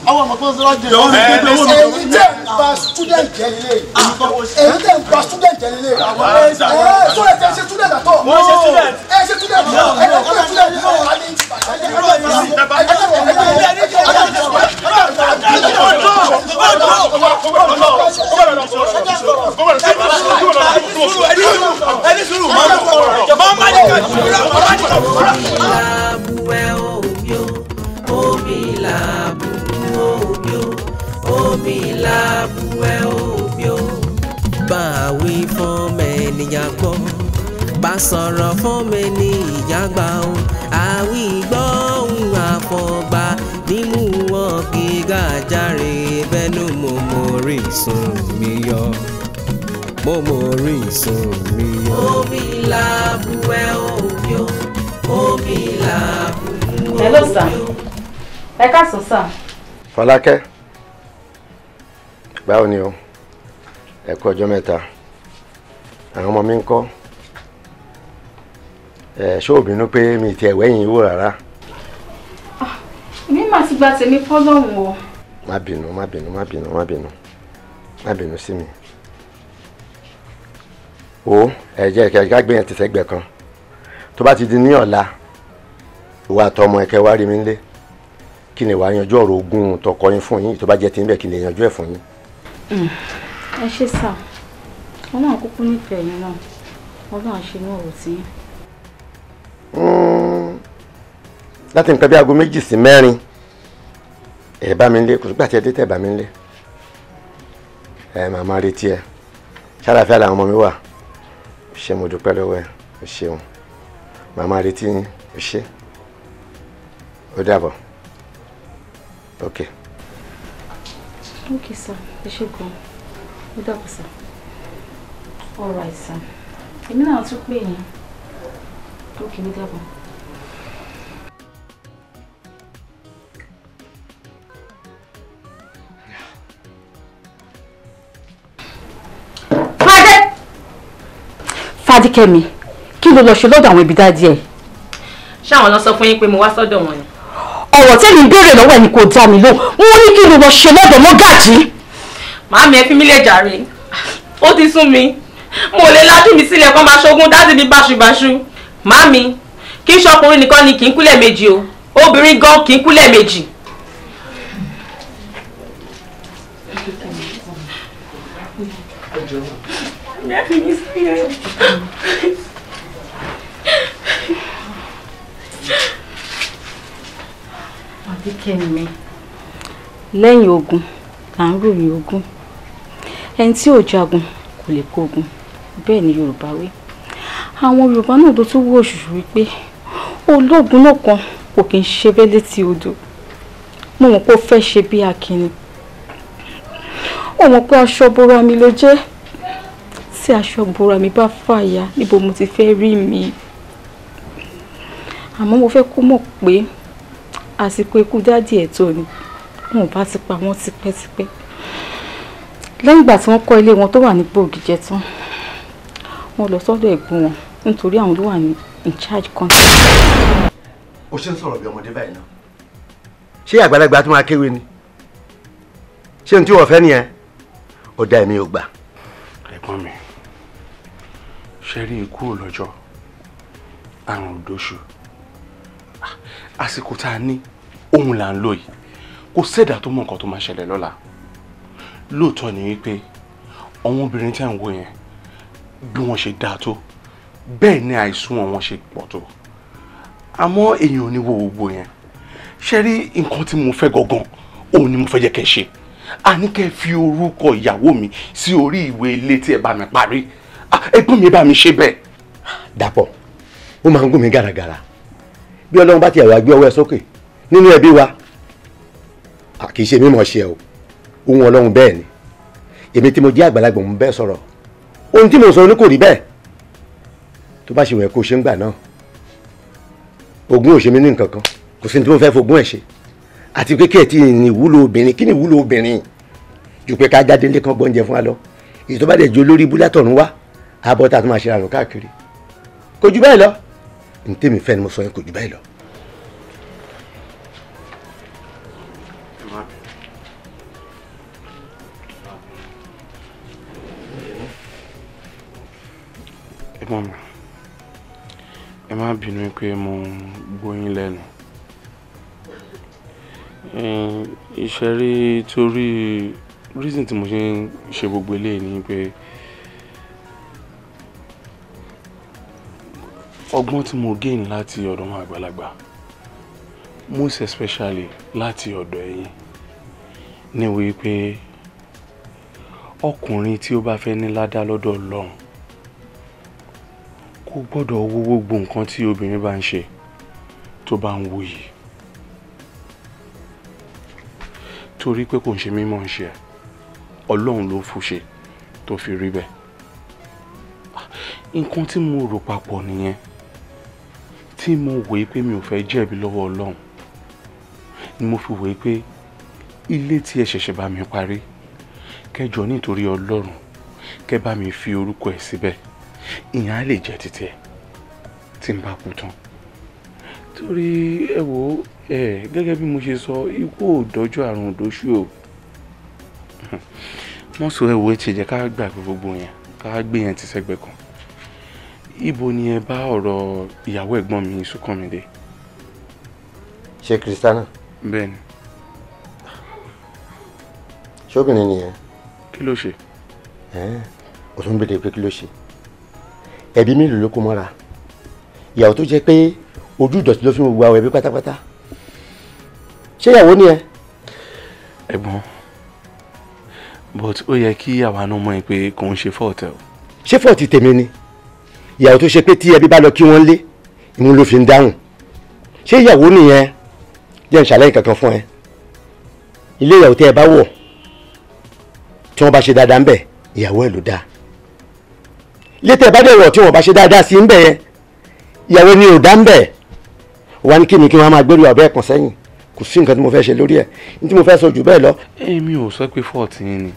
Àwọn ọmọ kí wọ́n ṣe láti lọ́sàn-án. Ẹ̀yin tẹ́ ń ba student jẹ́ nílé. Ẹ̀yin tẹ́ ń ba student jẹ́ nílé. Ẹ̀ so ẹ̀ tẹ́ ṣe student àtọ̀. Wọ́n ṣe student. Ẹ ṣe student àtọ̀. Ẹ ṣe student àtọ̀. Làbúwẹ̀ omi o, omi làbú omi o, omi làbúwẹ̀ omi o. Bá a wí fún ènìyàn gbọ́, bá sọ̀rọ̀ fún ènìyàn gbà o, àwí gbọ́ ohun àfọ̀gbà nímú wọn kí gàjáre bẹ́nu mo mórí sùn mi yọ. Mo mórí sùn mi yọ. Omi làbúwẹ̀ omi o, omi làbúwẹ̀ omi o. Hello sir. Ẹ káàsán sir. Fọlákẹ́, báwo ni o? Ẹ kú ọjọ́ mẹ́ta. Àwọn ọmọ mi ń kọ́. Ẹ ṣé ò bínú pé mi ti ẹ̀wẹ́ yìí wò rárá? Èmi máa ti gba tèmi fọ́lọ́run o. Má bínú, má bínú, má bínú, má bínú. Má bínú sí mi. O ẹ jẹ́ kí ká gbé yẹn ti sẹ́gbẹ̀ẹ́ kan. Tó bá ti di ní ọ̀la, ìwà àtọmọ ẹ̀kẹ́ wá rí mi nílé. Kí ni wàá yanjú ọ̀rọ̀ ogún tọkọ yín fún yín? Tó bá jẹ́ ti ń bẹ̀ kí n lè yanjú ẹ̀ fún yín. Ẹ ṣé sà, Ọlọ́run kúkú nífẹ̀ẹ́ yín náà, Ọlọ́run ṣe ní ọ̀rọ̀ tí yín. Láti nǹkan bí aago 2 sí 4, ẹ bá mi nílé. Kò sígbà tí ẹ dé tẹ̀ bá mi nílé. Ẹ màmá retí ẹ. Ṣàlàfíà làwọn ọmọ mi wà. Ṣé mo dúpẹ́ lọ́wọ́ ẹ? O ṣeun. Màmá retí yín. O ṣé. Ó dàbọ̀. Ok. Ok sir, ẹ ṣé gan. Ó dàbọ̀ sir. All right sir. Èmi náà tún pè yín. Ok, ó dàbọ̀. Fadé! Fadíkẹ́mi, kí ló lọ ṣe lọ́dọ̀ àwọn ẹbí daddy ẹ̀? Ṣáwọn lọ sọ fún yín pé mo wá sọ́dọ̀ wọn ni? Ọ̀rọ̀ tẹ́mi ń béèrè lọ́wọ́ ẹ̀ ni kò dá mi lóhùn. Wọ́n ní kí ló lọ ṣe lọ́dọ̀ mọ́gàjí? Màámi, ẹ fi mí lè jàre. Ó ti sún mi. Mo lè lájú mi sílẹ̀ kó máa ṣogún daddy mi báṣubàṣu. Màámi, kì í ṣọkùnrin nìkan ni kì í kúlẹ̀ méjì o. Obìnrin gan kì í kúlẹ̀ méjì. Ẹ fi mí sílẹ̀. Fadíkẹ́mi, lẹ́yìn ogun là ń ròyìn ogun. Ẹni tí ò jagun kò lè kógun, bẹ́ẹ̀ ni Yorùbá wí. Àwọn Yorùbá náà tó tún wò òṣùṣù wípé ológun náà kan kò kí ń ṣe bẹ́ẹ̀ létí odò. Mo mọ̀ pé ó fẹ́ ṣe bí akínni. Ó mọ̀ pé aṣọ bora mi ló jẹ́. Tí aṣọ bora mi bá fàya, níbo mo ti fẹ́ rí mi? Àmọ́ mo fẹ́ kó mọ̀ pé àsìkò ikú daddy ẹ̀ tó ni. Wọn ò bá ti pa wọ́n tipẹ́tipẹ́. Lẹ́yìn ìgbà tí wọ́n kọ́ ilé wọn tó wà ní Gbòógìjẹ tán, wọ́n lọ sọ́dọ̀ ẹ̀gbọ́n wọn nítorí àwọn ló wà ní in charge country. O ṣe ń sọ̀rọ̀ bí ọmọdé báyìí náà. Ṣé àgbàlagbà tó máa kéwé ni? Ṣé n tí wọ́n fẹ́ nìyẹn? Ó dá èmi ò gbà. Ẹ̀gbọ́n mi, ṣe rí ikú lọ́jọ́ àrùn òdòṣù, àsìkò tá a ní òun là ń lò yìí. Kò sẹ́dá tó mọ nǹkan tó máa ṣẹlẹ̀ lọ́la. Lóòótọ́ ni wípé àwọn obìnrin tí à ń wò yẹn, bí wọ́n ṣe dáa tó, bẹ́ẹ̀ ni àìsùn wọn ṣe pọ̀ tó. Àmọ́ èèyàn ò ní wo gbogbo yẹn. Ṣe rí nǹkan tí mo fẹ́ gangan, òun ni mo fẹ́ jẹ́ kẹ́ ṣe. A ní kẹ́ fi orúkọ ìyàwó mi sí orí ìwé ilé tí ẹ bá mi parí. Ẹ̀gbọ́n mi bá mi ṣe bẹ́ẹ̀. Dàpọ̀, ó máa ń gún mi gàràgàrà. Bí Ọlọ́run bá ti ẹ̀wà gbé ọwọ́ ẹ sókè nínú ẹbí wa, kì í ṣe mímọ̀ ṣe o, ohun Ọlọ́run bẹ́ẹ̀ ni. Èmi tí mo jẹ́ àgbàlagbà mo bẹ́ẹ̀ sọ̀rọ̀. Ohun tí mo sọ ní kò rí bẹ́ẹ̀. Tó bá ṣe wẹ̀ kó ṣe ń gbà náà. Ogún ò ṣe mí ní nǹkan kan, kò sí ní tí mo fẹ́ fogún ẹ̀ ṣe. Àti pé kí ẹ ti ní ìwúlò obìnrin, kí ni ìwúlò obìnrin? Ju pé ká jáde nílé kan gbọ́njẹ fún wa lọ. Èyí tó bá dẹ̀ ju olórí ibú látọ̀run wá, abọ́ tá a tún máa ṣe àrùn káàkiri. Kò jù bẹ́ẹ̀ lọ. Ní tèmi fẹ́ ni mo sọ yẹn, kò jù bẹ́ẹ̀ lọ. Ẹ̀gbọ́n mi, ẹ má bínú pé mo gbóyún lẹ́nu. Ìṣẹ́rí torí reason tí mo ṣe ń ṣe gbogbo eléyìí ni pé ọgbọ́n tí mo gain láti ọ̀dọ̀ àwọn àgbàlagbà, most especially láti ọ̀dọ̀ ẹ̀yin, ni wípé ọkùnrin tí ó bá fẹ́ ní ládá lọ́dọ̀ Ọlọ́run kò gbọ́dọ̀ wo gbogbo nǹkan tí obìnrin bá ń ṣe tó bá ń wò yìí, torí pé kò ń ṣe mímọ̀ ń ṣe ẹ̀, Ọlọ́run ló fún ṣe tó fi rí bẹ́ẹ̀. Nǹkan tí mo rò papọ̀ nìyẹn, tí mo wòye pé mi ò fẹ́ jẹ̀bi lọ́wọ́ Ọlọ́run, ni mo fi wòye pé ilé tí ẹ ṣẹ̀ṣẹ̀ bá mi parí, kẹjọ nítorí Ọlọ́run kẹ bá mi fi orúkọ ẹ̀ síbẹ̀, ìyẹn á lè jẹ́ títí ẹ̀ tí n bá kú tán. Torí ẹ wò ẹ, gẹ́gẹ́ bí mo ṣe sọ, ikú ò dọ́jọ́ àrùn òdòṣù o. Wọ́n sọ ẹ wò ẹ ti jẹ́ ká gbàgbé gbogbo yẹn, ká gbé yẹn ti sẹ́gbẹ́ kan. Ibo ni ẹ bá ọ̀rọ̀ ìyàwó ẹ̀gbọ́n mi Súnkànmí dé? Ṣé Kristana? Bẹ́ẹ̀ni. Ṣé obìnrin nìyẹn? Kí ló ṣe? O tún béèrè pé kí ló ṣe? Ẹbí mélòó ló kó mọ́ra? Ìyàwó tó jẹ́ pé ojú ìdọ̀tí ló fi gbogbo àwọn ẹbí pátápátá. Ṣé ìyàwó ni ẹ? Ẹ̀gbọ́n, but ó yẹ kí àwa náà mọ̀ pé kò ń ṣe fault ẹ o. Ṣé fault tèmi ni? Ìyàwó tó ṣe pé tí ẹbí bá lọ kí wọ́n lé, ìmú ló fi ń dáhùn. Ṣé ìyàwó nìyẹn? Jẹ́ n ṣàlàyé kankan fún ẹ. Ilé ìyàwó tí ẹ bá wọ̀, tí wọ́n bá ṣe dáadáa ń bẹ̀, ìyàwó ẹ̀ ló dáa. Ilé tẹ́ ẹ bá dẹ̀ wọ̀ tí wọ́n bá ṣe dáadáa sí ń bẹ̀ yẹn, ìyàwó ni ò dá ń bẹ̀. Wà ní kíni kí wọ́n máa gbèrú àbẹ́ ẹ̀kan sẹ́yìn. Kò sí nǹkan tí mo fẹ́ ṣe lórí ẹ̀, ní tí mo fẹ́ sọ jù bẹ́ẹ̀ lọ. Èmi ò sọ pé fault yín ni,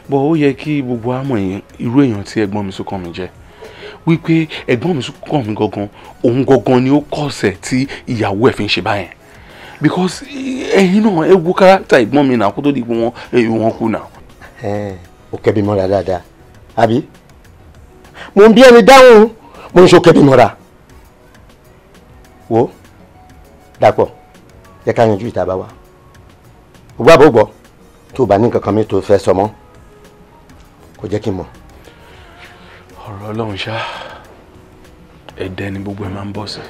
but ó yẹ kí gbogbo àmọ̀ irú èèyàn tí ẹ̀gbọ́n mi Súnkànmí jẹ́, wípé ẹ̀gbọ́n mi Súnkànmí gangan, òun gangan ni ó kọ̀ọ̀sẹ̀ tí ìyàwó ẹ̀ fi ń ṣe báyẹn. Because ẹ̀yin náà ẹ wo kárátà ẹ̀gbọ́n mi náà kó tó di pé wọ́n kú náà. Ó kẹ́bi mọ́ra dáadáa, àbí? Mo ń bí ẹni dáhùn, mo ń ṣe ó kẹ́bi mọ́ra. Wo, Dàpọ̀, jẹ́ ká yanjú ìta bá wa. Ògbó àbò gbọ́, tó o bá ní nǹkan kan mi tó fẹ́ sọ mọ́, kò jẹ́ kí n mọ̀. Ọ̀rọ̀ Ọlọ́run ṣá, ẹ̀dẹ́ ni gbogbo ẹ̀ máa ń bọ̀ sí.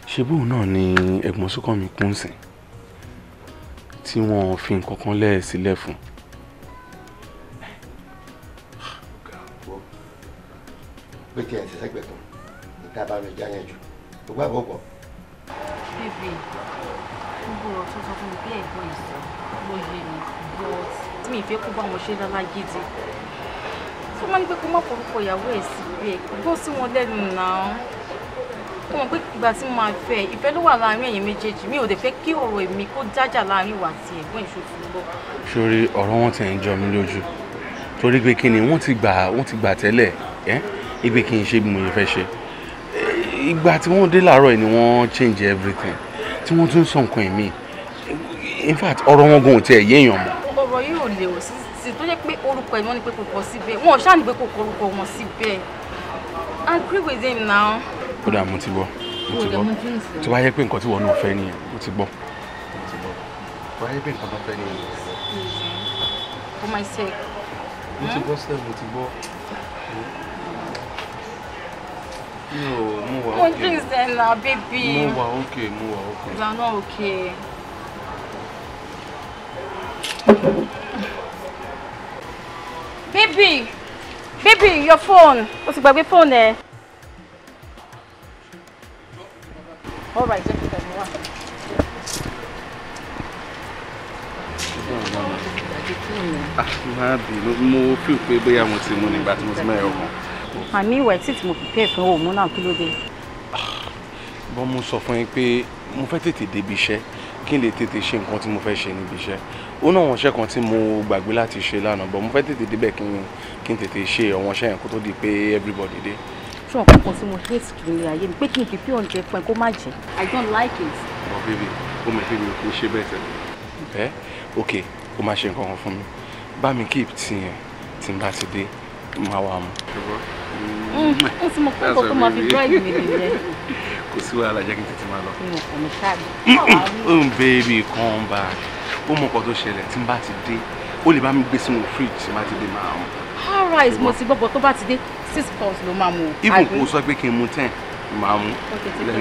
Ṣé bóun náà ni ẹ̀gbọ́n Súnkànmí kún sí tí wọ́n fi nǹkan kan lẹ́ẹ̀ sílẹ̀ fún? Pé tí ẹ̀ ń ṣiṣẹ́ gbẹ̀kan, ìta bá mi já yanjú. Ògbó àbò gbọ́. Bébè, gbogbo ọ̀rọ̀ tó sọ fún mi bí ẹ̀gbọ́n ìsọ ló yé mi, but tí mi fẹ́ kó bá wọn ṣe lálá gidi. Tó máa ní pé kó má forúkọ ìyàwó ẹ̀ sí bẹ́ẹ̀, gbọ́ sí wọn lẹ́nu náà. Ó mọ̀ pé ìgbà tí mo máa fẹ́, ìfẹ́ ló wà láàárín ẹ̀yin méjèèjì, mi ò dẹ̀ fẹ́ kí ọ̀rọ̀ èmi kó dájà láàárín ìwà àti ẹ̀gbọ́n ìṣòfò lọ. Sórí ọ̀rọ̀ wọn ti ń jọ mí lójú, torí pé kí ni wọ́n ti gbà tẹ́lẹ̀ ẹ́ ibi kí n ṣe bí mo yẹ fẹ́ ṣe. Ìgbà tí wọ́n dé láàárọ̀ yìí ni wọ́n change everything. tí wọ́n tún sọ nǹkan ẹ̀mí. In fact, ọ̀rọ̀ wọn gan ò tiẹ̀ yéèyàn mọ́. Ọ̀rọ̀ yìí ò lè ò sí tó jẹ́ pé orúkọ ẹ̀ wọ́n ní pé kò kọ síbẹ̀. Wọn ò ṣáà ní pé kò kọ orúkọ wọn síbẹ̀. Agree with him now. Ó dà, mo ti gbọ́. Mo ti gbọ́. Tó bá yẹ pé nǹkan tí wọ́n náà fẹ́ nìyẹn, mo ti gbọ́. Mo ti gbọ́. Tó bá yẹ pé nǹkan tó fẹ́ nìyẹn. For my sake. Mo ti gbọ́ sẹ́, mo ti gbọ́. Mi ò, mo wà Mo okay. drinks then now, baby. Mo wà okay, mo wà okay. You are not okay. Baby! Baby, your phone. O ti gbàgbé phone ẹ. All right, jẹ́ kí n tẹ̀lé wá. Ah, má bínú, mo feel pé bóyá mo ti mú nígbà tí mo ti mẹ́rin ọkàn. Àmì ìwẹ̀ tí mo prepare fún òun náà, kí ló dé? Bọ́n mo sọ fún yín pé mo fẹ́ tètè débi iṣẹ́ kí n lè tètè ṣe nǹkan tí mo fẹ́ ṣe níbi iṣẹ́. Ó náà wọ́n iṣẹ́ kan tí mo gbàgbé láti ṣe lánàá, but mo fẹ́ tètè débẹ̀ kí n tètè ṣe àwọn iṣẹ́ yẹn kó tó di pé everybody dé. Ṣé ọ̀kan kan tí mo hate jù ní ayé mi pé kí n prepare oúnjẹ fún ẹ kó má jẹ? I don't like it. But baby, ó mọ̀ pé mi ò kí ń ṣe bẹ́ẹ̀ tẹ́lẹ̀. Ẹ́ ok, ó máa ṣe nǹkan kan fún mi. Bá mi keep tí yẹn tí n bá ti dé, máa wà mú. Ó ti mọ̀ pé nǹkan tó máa fi bribe mi nìyẹn. Kò sí wàhálà, jẹ́ kí n tètè máa lọ. Mi ò kàn mí ṣáàbì. Oh baby, come back. Ó mọ nǹkan tó ṣẹlẹ̀ tí n bá ti dé. Ó lè bá mi gbé sínú fridge tí n bá ti dé máa mú. All right, mo ti gbọ́, but tó bá ti dé 6 pounds ló máa mú o. Even kò sọ pé kí n mu 10, máa mú. Okay, take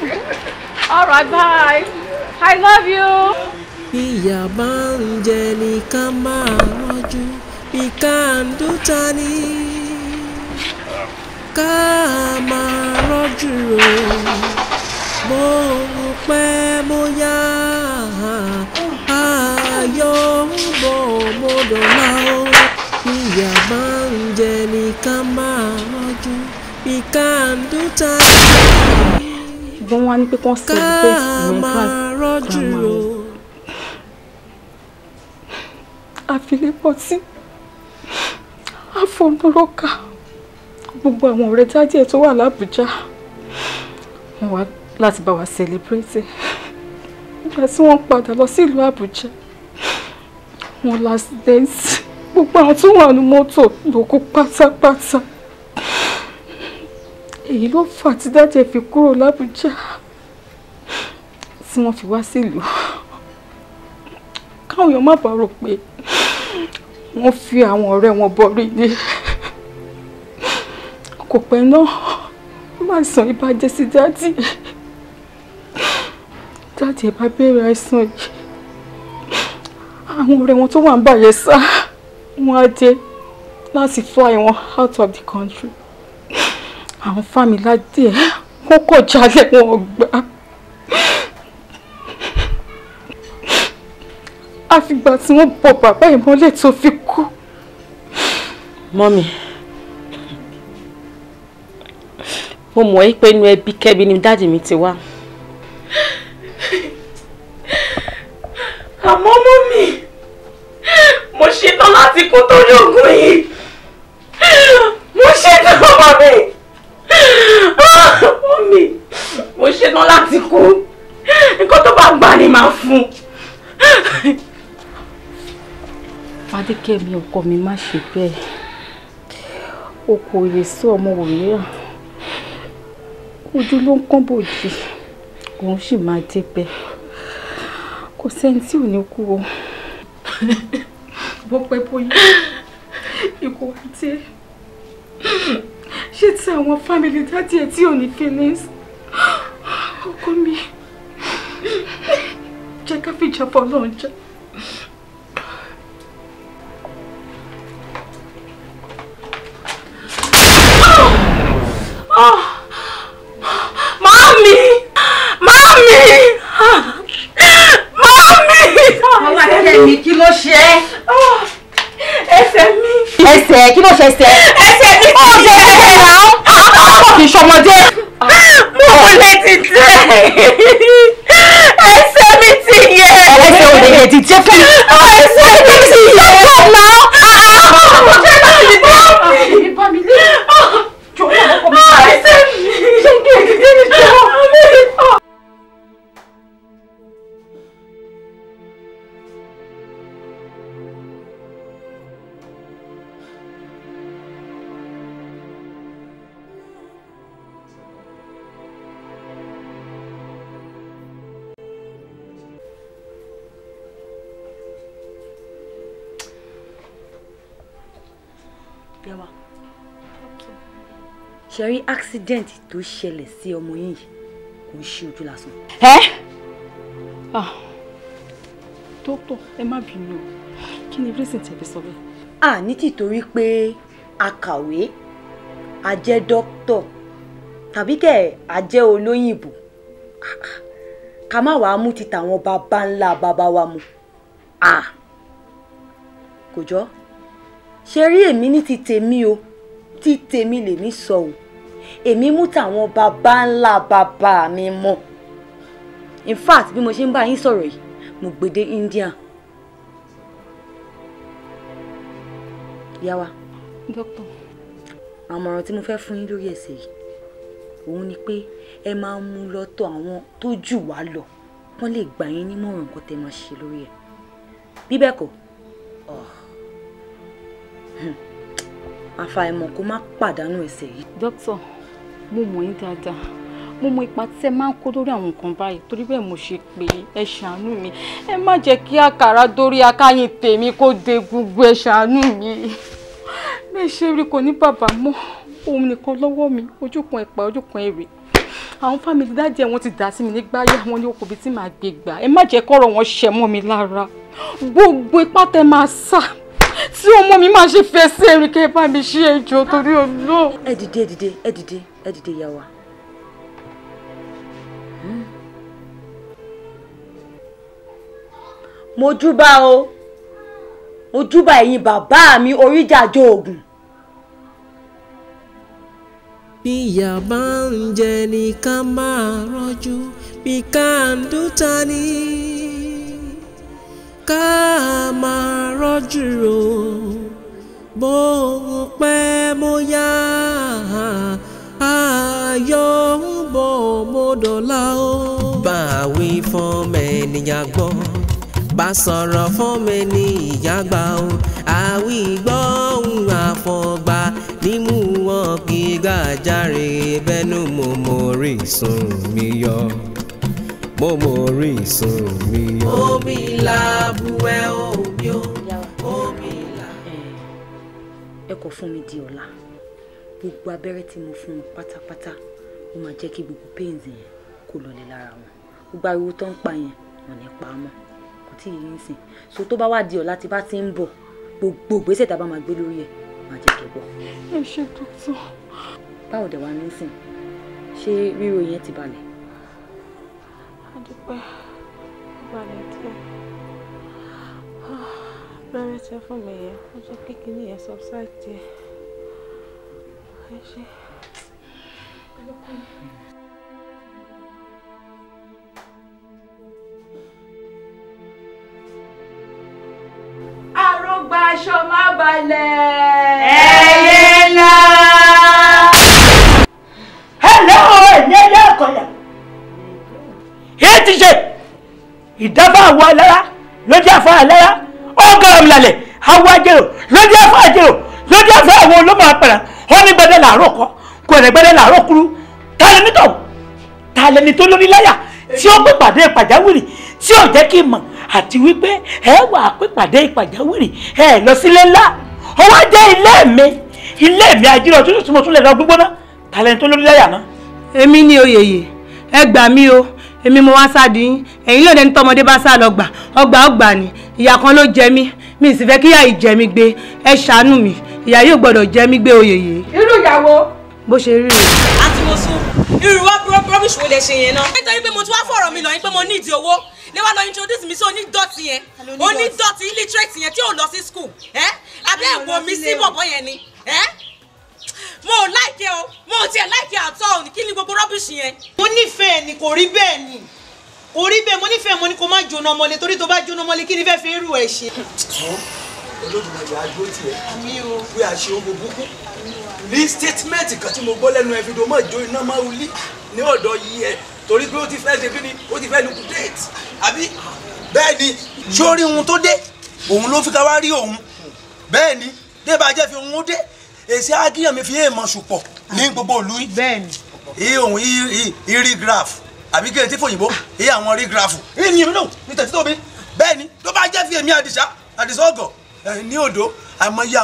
care. All right, bye. I love you. Ìyà bá ń jẹ ní ká máa rọ́jú, bí ká ń dúta ní. Ká máa rọ́jú o, bó pẹ́ bóyá ayọ̀ ń bọ̀ bó dọ̀la o. Ìyà bá ń jẹ ní ká máa rọ́jú, bí ká ń dúta ní. Ṣùgbọ́n wọ́n á ní pé kán celebrate Ká ìwé máa rọ́jú grandma o. Àfilépọ̀tì àfọ̀nùrọ̀kà gbogbo àwọn ọ̀rẹ́ dájú ẹ̀ tó wà lábújá wọ́n wá láti bá wa celebrate. Nígbà tí wọ́n padà lọ sí ìlú Àbújá, wọ́n l'accident, gbogbo àwọn tó wà ní mọ́tò ló kú pátápátá. Èyí ló fà tí dájú ẹ̀ fi kúrò lábújá tí wọ́n fi wá sílùú, káwọn èèyàn má bàa rò pé wọ́n fi àwọn ọ̀rẹ́ wọn bọ̀rí ni. Kò pẹ́ náà láìsàn ibà jẹ́ sí dádì. Dádì ẹ̀ bá bẹ̀rẹ̀ àìsàn yìí, àwọn ọ̀rẹ́ wọn tó wà ń bàyẹ̀ sá wọ́n á dé láti fly wọn out of the country. Àwọn fámìládé ẹ̀ wọ́n kọ̀ jálẹ̀ wọn gbà. Àfìgbà tí wọ́n bọ bàbá ẹ̀ mọ́lẹ̀ tó fi kú. Mọ́mì, mo mọ̀ ẹ́ pé inú ẹbí kẹ́bi ni dáàdì mi ti wá. Àmọ́ mọ́mì, mo ṣetán láti kú torí ògùn yìí. Mo ṣetán mọ́mì. Mọ́mì, mo ṣetán láti kú. Nǹkan tó bá gbà ni màá fún. Fadékẹ́mi ọkọ mi, má ṣe bẹ́ẹ̀. O kò lè sọ ọmọ òmíràn. Ojú ló ń kán bòjì, òun sì máa débẹ̀. Kò sẹ́ni tí ò ní kú o. Bó pẹ́ bóyá ikú wa dé. Ṣé tí àwọn fámìlì dádì ẹ̀ tí ò ní feelings? Ọkọ mi, jẹ́ ká fìjà fọlọ́run jà. Oh, Mami! Mami! Mami! Fọlákẹ́mi, kí ló ṣe é? Ẹsẹ̀ mi. Ẹsẹ̀ kí ló ṣe ẹsẹ̀? Ẹsẹ̀ mi Ó ti jẹ́ ẹsẹ̀ náà. Ó kì í ṣọmọdé. Mo ò lè ti tẹ̀. Ẹsẹ̀ mi ti yẹ. Ẹsẹ̀ ò lè yẹ ti jẹ́ fún mi. Ẹsẹ̀ mi ti yẹ. Stop now. Mo jẹ́ láti lè bá mi. Bá mi lé. Jọ̀wọ́ ọkọ mi. Ẹsẹ̀ mi. Ṣé kí ẹ ti dé mi jọ? Yàwá, ṣe rí accident tó ṣẹlẹ̀ sí ọmọ yín yìí kò ń ṣe ojú lásán. Ẹ́ ah, dókítà, ẹ má bínú o, kí ni reason tẹ́ fi sọ bẹ́ẹ̀? A ní tìtorí pé a kàwé, a jẹ́ dókítà tàbí kẹ̀ a jẹ́ olóyìnbó, ká má wàá mú ti tàwọn bàbá ńlá bàbá wa mu. Kò jọ. Ṣe rí èmi ní ti tèmi o, ti tèmi lèmi sọ o, èmi mú tàwọn bàbá ńlá bàbá mi mọ́. In fact, bí mo ṣe ń bá yín sọ̀rọ̀ yìí, mo gbé dé India. Yá wa. Dókítà. Àmọ̀ràn tí mo fẹ́ fún yín lórí ẹsẹ̀ yìí òun ni pé ẹ máa mú lọ́tọ̀ àwọn tó jù wá lọ, wọ́n lè gbà yín nímọ̀ràn nǹkan tẹ́ máa ṣe lórí ẹ̀. Bí bẹ́ẹ̀ kọ́, àfàìmọ̀ kó má pàdánù ẹsẹ̀ yìí. Dókítà, mo mọ̀ yín dáadáa, mo mọ ipa tí ẹ máa ń kó lórí àwọn nǹkan báyìí, torí bẹ́ẹ̀ mo ṣe pé ẹ ṣàánú mi, ẹ má jẹ́ kí àkàrà dórí akáyín tèmi kó de gbogbo, ẹ ṣàánú mi. Bẹ́ẹ̀ ṣe rí kò ní bàbá mọ́, òun nìkan lọ́wọ́ mi, ojú kan ẹ̀pà ojú kan èrè. Àwọn fámìlì dáàdì ẹ̀ wọ́n ti dà sí mi nígbà yá, wọn ní okòbí tí màá gbé gbà, ẹ má jẹ́ kọ́rọ̀ wọn ṣẹ mọ́ mi lára. Gbogbo ipá tẹ máa sá tí ọmọ mi máa ṣe fẹ́ sí erin kẹ́ ẹ bá mi ṣe ẹjọ́ torí Ọlọ́run. Ẹ dìde, ẹ dìde, ẹ dìde, ẹ dìde ìyá wa. Mo júbà o, mo júbà ẹ̀yin bàbá mi oríjàjò Ògùn. Bí ìyà bá ń jẹ ní ká máa rọ́jú, bí kàńdúta ní ká máa rọ́jú o, bó pẹ́ mo yá ayọ̀ ń bọ̀ mo dọ̀la o. Bá a wí fún ẹnìyàn gbọ́, bá sọ̀rọ̀ fún mi ní ìyá gbà o, àwí gbọ́ ń àfọ̀gbà nímú wọn kí gàjáre bẹ́nu mo mórí sùn mi yọ, mo mórí sùn mi yọ. Omi làbúwẹ̀ omi o, omi là. Ẹ kò fún mi di ọ̀la, gbogbo abẹ́rẹ́ tí mo fún wọn pátápátá ó máa jẹ́ kí gbogbo pains yẹn kó lọlẹ̀ lára wọn, gbogbo ariwo tó ń pa yẹn wọn ní pa á mọ́, kò tí ì yín sìn. So tó bá wá di ọ̀la tí bá ti ń bọ̀, gbogbo ìgbésẹ̀ tá a bá máa gbé lórí ẹ̀ máa jẹ́ kẹ́ gbọ́. Ẹ ṣé dókítà. Báwo dẹ̀ wá nísìn, ṣé ríro yẹn ti balẹ̀? A dúpẹ́, ó balẹ̀ díẹ̀. Abẹ́rẹ́ tẹ fún mi yẹn, ó jẹ́ kí kinní yẹn subside díẹ̀. Ẹ ṣé. Arógbá aṣọ má balẹ̀. Ẹyẹ ńlá. Hello, ẹ̀yẹ ẹ̀yẹ ọ̀kọ̀yà. Èyí ti ṣe ìdábà àwọn alára lójú àfọ alára ọgọ́rùn-ún lálẹ́ àwọn ajérò lójú àfọ ajérò lójú àfọ àwọn olómọ àpàrà wọn ní gbẹdẹ làárọ̀ kọ kò rẹ̀ gbẹdẹ làárọ̀ kúrú. Ta lẹni tó ta lẹni tó lórí láyà tí ó pè pàdé pàjáwìrì tí ò jẹ́ kí n mọ̀ àti wípé ẹ wà pé pàdé pàjáwìrì ẹ lọ sílé ńlá ó wá jẹ́ ilé mi àjírọ̀ tó tún tún lè lọ gbígbóná. Ta lẹni tó lórí láyà náà. Èmi ni oyèyè, ẹ gbà mí o, èmi mo wá sáàdì yín, ẹ̀yin lóde ní tọmọdé bá sá lọ gbà ọgbà ọgbà ni, ìyà kan ló jẹ mí, mi sì fẹ́ kíyà yìí jẹ mí gbé, ẹ ṣàánú mi, ìyà yóò gbọ́dọ̀ jẹ mí gbé oyèyè. Irú ìyàwó. Bó ṣe rí rèé. Àti mo sún irú wa rubbish wo lè ṣe yẹn náà. Nítorí pé mo ti wá fọ̀rọ̀ mi lọ yín pé mo need owó, lè wá lọ introduce mi sí onídọ̀tí yẹn, onídọ̀tí illiterate yẹn tí ò lọ sí school, ẹ́ abẹ́ ẹ̀wọ̀ mi sí bọ̀bọ̀ yẹn ni, ẹ́ mo ò like o, mo ò tiẹ̀ like at all, kí ni gbogbo rubbish yẹn. Mo nífẹ̀ẹ́ ni kò rí bẹ́ẹ̀ ni, kò rí bẹ́ẹ̀, mo nífẹ̀ẹ́ mo ní kó má jóná mọ́lẹ̀, torí tó bá jóná mọ́lẹ̀ kí ni fẹ́ fi irú ẹ̀ ṣe. Olódùmarè á dúró tì ẹ́, pé a ṣe ogun búkú ní statement kan tí mo gbọ́ lẹ́nu ẹ̀ fi do mọ́ ìjó iná máa wuli ní ọ̀dọ̀ yìí ẹ̀, torí pé ó ti fẹ́ ṣe kí ni, ó ti fẹ́ liquidate àbí bẹ́ẹ̀ ni sórí ohun tó dé òun ló fi ká wá rí òun, bẹ́ẹ̀ ni débà jẹ́ fi ohun dé èsì ágíyàn mi fi èèmọ̀ ṣùpọ̀ ní gbogbo ìlú yìí. Bẹ́ẹ̀ni. Iye òun rí graph àbí kí n ti fòyìnbó iye àwọn rí graph iye ni èmi náà ní tẹ̀sí tóbi, bẹ́ẹ̀ ni tó bá jẹ́ fi èmi Àdìsá Àdìsá ọ̀gọ̀ Ní odò àìmọye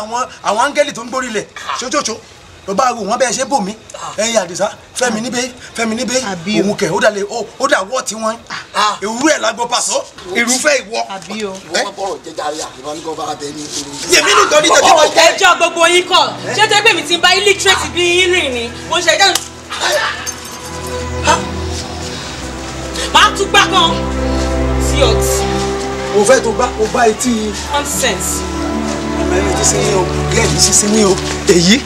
àwọn áńgẹ́lì tó ń gbórí ilẹ̀ ṣoṣoṣo ló bá wò wọ́n bẹ́ẹ̀ ṣe bò mí. Ẹyin Àdìsá Fẹ́mi níbẹ̀ Fẹ́mi níbẹ̀ òun kẹ̀ ó dà lé ó dà wọ́ tí wọ́n ìrú ẹ̀ lágbo pàṣọ irúfẹ́ ìwọ. Wọ́n bọ̀rọ̀ jẹjẹrẹ àbíwọ́n ní kò bá bẹ ní. Yèmí nìkan ní tẹ̀síwọ́n. Ẹjọ́ gbogbo yín kọ̀ ṣé tó pé mi ti ń bá illiterate bí yín rìn ni mo ṣe jẹ́ máa tún gbá kan tí o ti. O fẹ́ tó bá o bá etí. Nonsense. Ọmọ ẹni tí sí ní o gẹ́ẹ̀dì sí sí ní o èyí.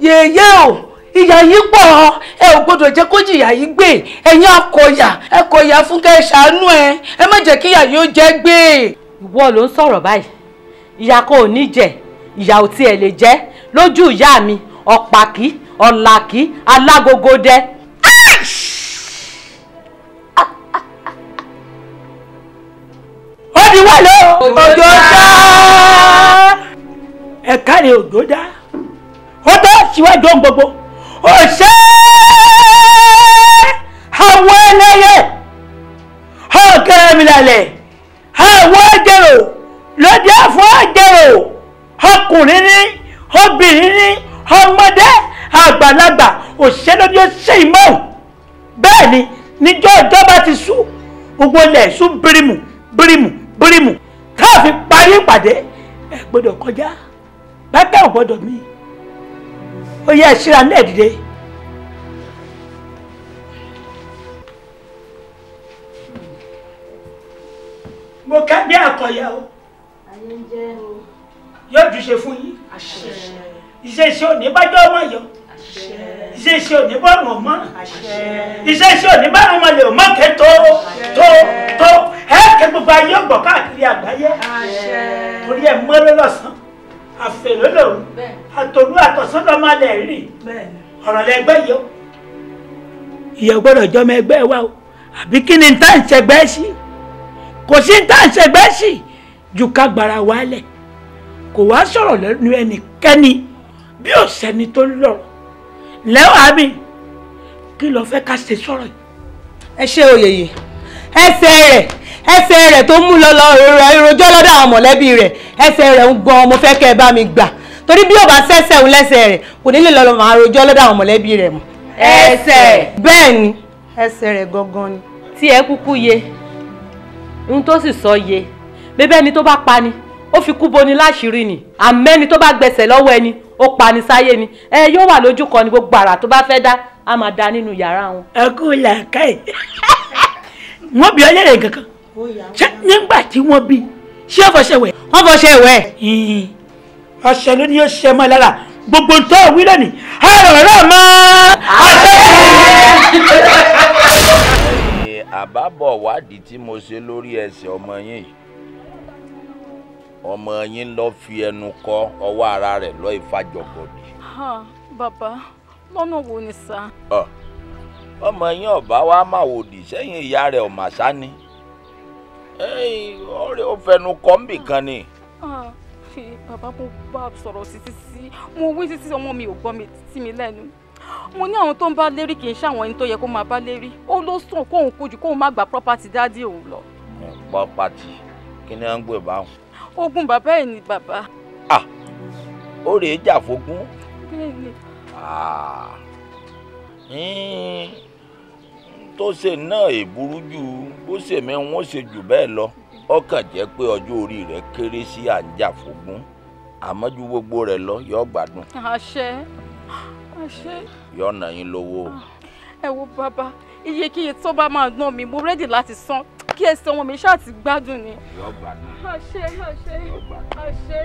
Yèyé o, ìyà yìí pọ̀, ẹ ò gbọ́dọ̀ jẹ́ kó jìyà yìí gbé. Ẹ̀yin akọ̀yà, ẹ kọ̀yà fún kẹ́ ẹ ṣàánú ẹ, ẹ má jẹ́ kí ìyà yìí ó jẹ́ gbé. Ìwọ ló ń sọ̀rọ̀ báyìí, ìyà kò ní jẹ, ìyà ò tiẹ̀ lè jẹ́ lójú ìyá mi, ọ̀pàkí, ọ̀làkí, alágogodẹ. Ó di wà lọ, òjò dá. Ẹ káre òjò dá. Ó tọ́ síwájú ohun gbogbo. Ó ṣe àwọn ẹlẹ́yẹ. Ọ̀kẹ́rẹ́ mi lálẹ́. Àwọn àjẹrò lóde àfọ àjẹrò. Ọkùnrin ní, obìnrin ní, ọmọdé, àgbàlagbà, òṣìṣẹ́ lóde ó ṣe ìmọ̀. Bẹ́ẹ̀ ni níjọ́ ìjọba ti sú, gbogbo ilẹ̀ sú bírímù bírímù bírímù. Káàfin parí ìpàdé, ẹ gbọ́dọ̀ kọjá. Bákẹ́ ò gbọ́dọ̀ mí. Ó yẹ ṣíra ní ẹ̀dìdẹ. Mo kẹ́gbẹ́ àkọyà o. Yóò dùn ṣe fún yín. Iṣẹ́ iṣẹ́ òní bá jọ́ ọmọ yọ. Iṣẹ́ iṣẹ́ òní bá ọ̀rùn ọmọ. Iṣẹ́ iṣẹ́ òní bá ọmọ lè ọmọ kẹ́ tó tó tó. Ẹ kẹ́ gbogbo ayé ọgbọ̀n káàkiri àgbáyé. Torí ẹ mọ́ lọ́sàn-án. Àfẹ̀lólòrù àtòlú àtọ̀sán lọ́mọ alẹ́ rí ọ̀rọ̀ lẹ́gbẹ́ yìí o. Ìyá gbọ́dọ̀ jọmọ ẹgbẹ́ wa o, àbí kí ni tá à ń ṣẹgbẹ́ sí? Kò sí tá à ń ṣẹgbẹ́ sí ju ká gbára wa lẹ̀. Kò wá sọ̀rọ̀ lẹ́nu ẹnikẹ́ni bí ò sẹ́ni tó lọ́rọ̀. Lẹ́wọ̀n àmì kí ló fẹ́ ká ṣe sọ̀rọ̀ yìí? Ẹ ṣe oyèyè, ẹsẹ̀ rẹ̀ tó mú lọ lọ ìròjọ́ lọ́dọ̀ àwọn mọ̀lẹ́bí rẹ̀, ẹsẹ̀ rẹ̀ ń gan, mo fẹ́ kẹ́ ẹ bá mi gbà, torí bí ó bá sẹ́sẹ̀ ń lẹ́sẹ̀ rẹ̀ kò ní lè lọ máa rojọ́ lọ́dọ̀ àwọn mọ̀lẹ́bí rẹ̀ mọ́. Ẹsẹ̀. Bẹ́ẹ̀ ni ẹsẹ̀ rẹ̀ gangan ni. Tí ẹ kúkú yé, ohun tó sì sọ yé, bébẹ́ ni tó bá pa ni ó fi kú boni láṣìírí ni, àmẹ́ni tó bá gbẹ̀sẹ̀ lọ́wọ́ ẹni ó pa ni sáyé ni, ẹ yóò wà lójú kan ni gbogbo àrà tó bá fẹ́ dá á máa dá nínú yàrá wọn. Ẹ kú làákàyè. Wọ́n bí ọlẹ́rẹ̀ kankan ṣé nígbà tí wọ́n bí ṣé ó fọṣẹ wẹ̀. Wọ́n fọṣẹ wẹ̀. Ọṣẹ ló ní yóò ṣe mọ́ lára gbogbo tó wí lónìí ọ̀rọ̀ rẹ̀ mọ́ ọṣẹ. Àbábọ̀ wádìí tí mo ṣe lórí ẹsẹ̀ ọmọ yín yìí, ọmọ yín lọ fi ẹnu kọ ọwọ́ ara rẹ̀ lọ ìfàjọgọdì. Bàbá, lọ́nà wo ni sá? Ọmọ yín ọba wa máa wò dì sẹ́yìn ìyá rẹ̀ ọ̀màṣá ni, ọ̀rẹ́ ó fẹnu kọ́ ń bì kan ni. Bàbá, mo bá sọ̀rọ̀ títí sí, mo wí títí ọmọ mi ò gbọ́ mi sí mi lẹ́nu. Mo ní àwọn tó ń bá lérí kì í ṣàwọn ẹni tó yẹ kó máa bá lérí. Ó ló sùn kóun kojú kóun má gba property dádì òun lọ. Property kí ni wọ́n ń gbé báwọn? Ogún bàbá ẹ̀ ni bàbá. Ó rèé jà fógún. Bẹ́ẹ̀ni. Tó ṣe náà èburú jù bó ṣe mi wọ́n ṣe jù bẹ́ẹ̀ lọ, ọkàn jẹ́ pé ọjọ́ orí rẹ̀ kéré sí à ń jà fógún, àmọ́ ju gbogbo rẹ̀ lọ yọ gbádùn. Àṣẹ, àṣẹ. Yọ nà yín lówó. Ẹ wo bàbá, iyekíye tó bá máa ná mi mo rẹ́dì láti san kí ẹsẹ̀ wọn mi ṣáà ti gbádùn ni. Yọ gbádùn. Àṣẹ, àṣẹ, àṣẹ.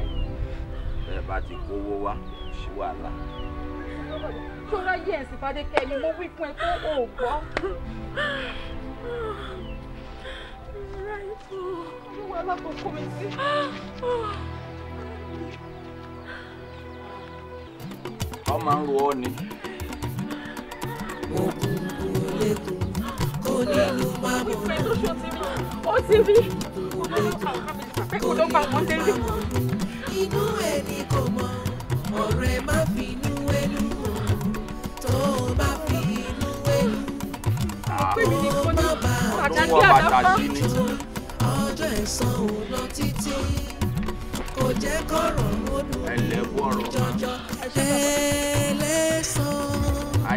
Bẹ́ẹ̀ bá ti kówó wá sí wàhálà. Ṣọ́ra yẹ̀ ẹ̀sìn Fadékẹ́ ni mo wí fún ẹ pé o ò gbọ́. Olúwa alákòókò mi sí. Ọmọ ń ro ọ ni. Ó ti rí. Inú ẹni kò mọ, ọ̀rẹ́ má fi inú ẹnu, tó bá fi inú ẹnu, ó má bàa ọjọ́ Ẹ̀san ò lọ títí, kò jẹ́ kọ́rọ̀ ó dùn jọjọ. Ẹlẹ́san á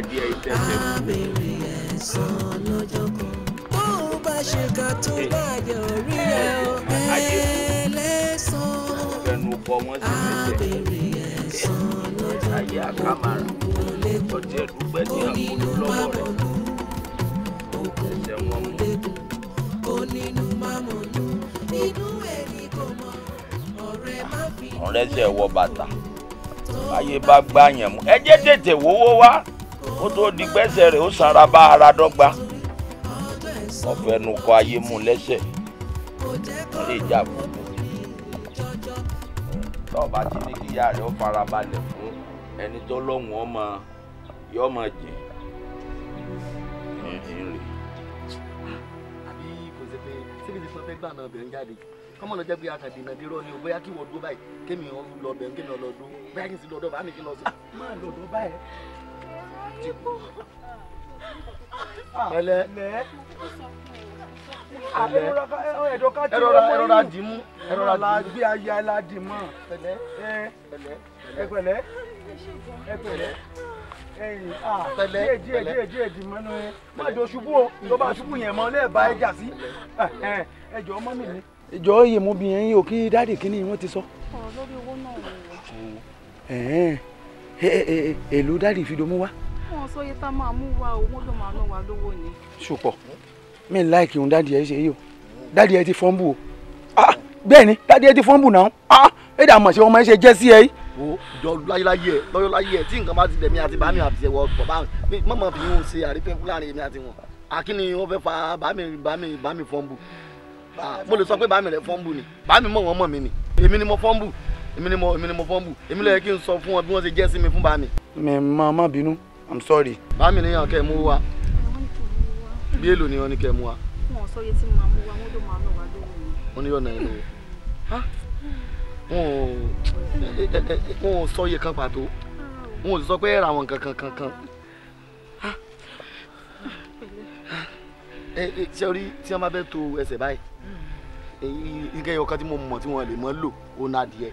béèrè ẹ̀san lọ́jọ́ kan. Tó o bá ṣe ká tó bá jẹ orí ẹ̀ o. Ẹlẹ́san á béèrè ẹ̀san lọ́jọ́ kan. Onínú má mọ̀nú, òkùnkùn lẹ́kùn. Onínú má mọ̀nú, inú ẹni kò mọ̀, ọ̀rẹ́ má fi. Ọ̀rẹ́ ṣe wọ bàtà ayé bá gbá yẹn mú, ẹ jẹ́ tètè wówó wá kó tó di gbẹ́sẹ̀ rẹ̀ ó sanra bá ara dọ́gba. Ọ̀fẹ́nu kọ ayé mú lẹ́sẹ̀, wọ́n lè jà fún un. Tọ́ọ̀bá ti ní kí ìyá rẹ̀ ó farabalẹ̀ fún ẹni tó lóhùn ọmọ yóò máa jìn. Àbí kò ṣe pé síbi tí pẹpẹ gbà náà bẹ̀rẹ̀ ń jáde kọ́mọ̀ lọ jẹ́ pé akàdénà dérọ́ ni o, bóyá kí wọ́n dúró báyìí kémi lọ bẹ̀rẹ̀ kémi lọ dúró, bóyá kí n sì lọ́dọ̀ bá mi kí n lọ sí. Máa lọ́dọ̀ báyìí. Pẹ̀lẹ́ ẹrọra dìímú, ẹrọra gbé ayé aládìímọ. Pẹ̀lẹ́ ẹ pẹ̀lẹ́ ẹ pẹ̀lẹ́ ẹ̀yin pẹ̀lẹ́ díẹ̀ díẹ̀ díẹ̀ dì mọ́nú ẹ má jọ ṣubú o, tó bá ṣubú yẹn mọ́ lẹ́ẹ̀bá ẹ jà sí. Ẹ jọ̀ọ́ mọ́mì mi. Ìjọ yìí mú bí yẹn o, kí dáàdì kíní wọ́n ti sọ. Ọ̀rọ̀ lórí owó náà ni. Èló dáàdì fi domú wá. Wọ́n sọ iye tá máa mú wá o, wọ́n ló máa ná wa lówó ni. Ṣùpọ̀ mi láìkì òun dáàdì ẹ ṣe yìí o, dáàdì ẹ ti fọ́nbù o. Bẹ́ẹ̀ ni dáàdì ẹ ti fọ́nbù náà, ẹ dà mọ̀ ṣe ọmọ ẹ ṣe jẹ́ sí ẹ yìí. Wo jọ láyéláyé ẹ lọ́yọ́ láyé ẹ tí nǹkan bá ti dẹ̀mí àti bàmí àti ẹ̀wọ̀ bàbá mi mọ̀mọ́ fi ń ṣe àrífẹ́ láàrin èmi àti wọn. Àkíní wọ́n fẹ́ fa bàmí bàmí bàmí fọ́nbù. Mo lè sọ pé bàmí rẹ̀ fọ́nbù ni, bàmí mọ̀ wọ́n mọ̀ mí ni, èmi ni mo fọ́nbù, èmi ni mo fọ́nbù, èmi ló yẹ kí n sọ fún wọn bí wọ́n ṣe jẹ́ sí mi fún bàmí. Mi má bínú, I'm sorry. Bàmí ni yàn kẹ́ mú wa, bí èlò ni wọ́n ní kẹ́ mú wa. Wọ́n sọ iye tí màá mú wa, wọ́n ló máa ná wa lówó ni. Wọ́n ní yọ̀nà ẹ̀ lówó. Wọn ò sọ iye kan pàtó, wọn ò sọ pé ẹ ra àwọn nǹkan kan kan. Ṣé orí tí wọ́n bá fẹ́ to ẹsẹ̀ báyìí, nǹkan ẹyọ kan tí mo mọ̀ tí wọ́n lè mọ́ lò ó ná adìẹ.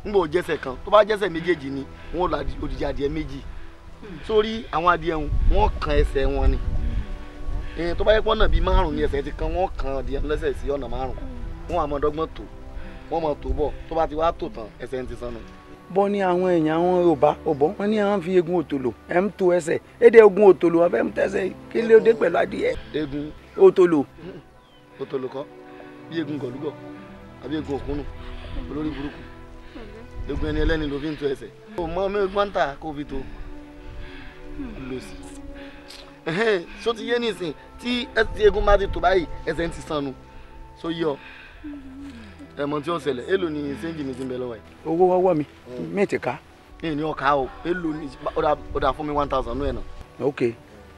Nígbà ó jẹ́sẹ̀ kan, tó bá jẹ́sẹ̀ méjèèjì ni wọ́n lọ odidi adìẹ méjì. Sórí àwọn adìẹ wọn kan ẹsẹ̀ wọn ni. Tó bá yẹ pọ́nà bíi márùn-ún ni ẹsẹ̀ ti kan, wọ́n kan adìẹ lẹ́sẹ̀ sí ọ̀nà márùn-ún. Wọ́n á máa dọ́gbọ́n tò, wọ́n máa tó bọ̀, tó bá ti wá tò tán ẹsẹ̀ ń ti sọnù. Bọ́ ní àwọn èèyàn àwọn Yorùbá òbọ̀ wọ́n ní àwọn fi egun òtòlò ẹ̀ ń to ẹsẹ̀, èdè egun òtòlò wọn fẹ́ ń tẹ́sẹ̀, kí ló dé pẹ̀lú adìẹ. Egun òtòlò. Òtòlò kọ́ bí egun gọ̀lúgọ̀ àbí egun òkúnnù olórí burúkú, egun ẹni ẹlẹ́ni ló fi ń to ẹsẹ̀. O mọ mi gbọ́ntà kó fi to lò sí. Ṣó ti yé nísìn tí egun bá ti tò báyìí ẹsẹ̀ ń ti sọnù, ṣó yé ọ? Ẹmọ tí ó ṣẹlẹ̀, èló ni sẹ́ńjì mi ti ń bẹ lọ́wọ́ ẹ̀. Owó ọwọ́ mi mi ti ká. Mi ní ọkà o, èló ni ó dà fún mi 1000 nú ẹ̀ náà. Ok,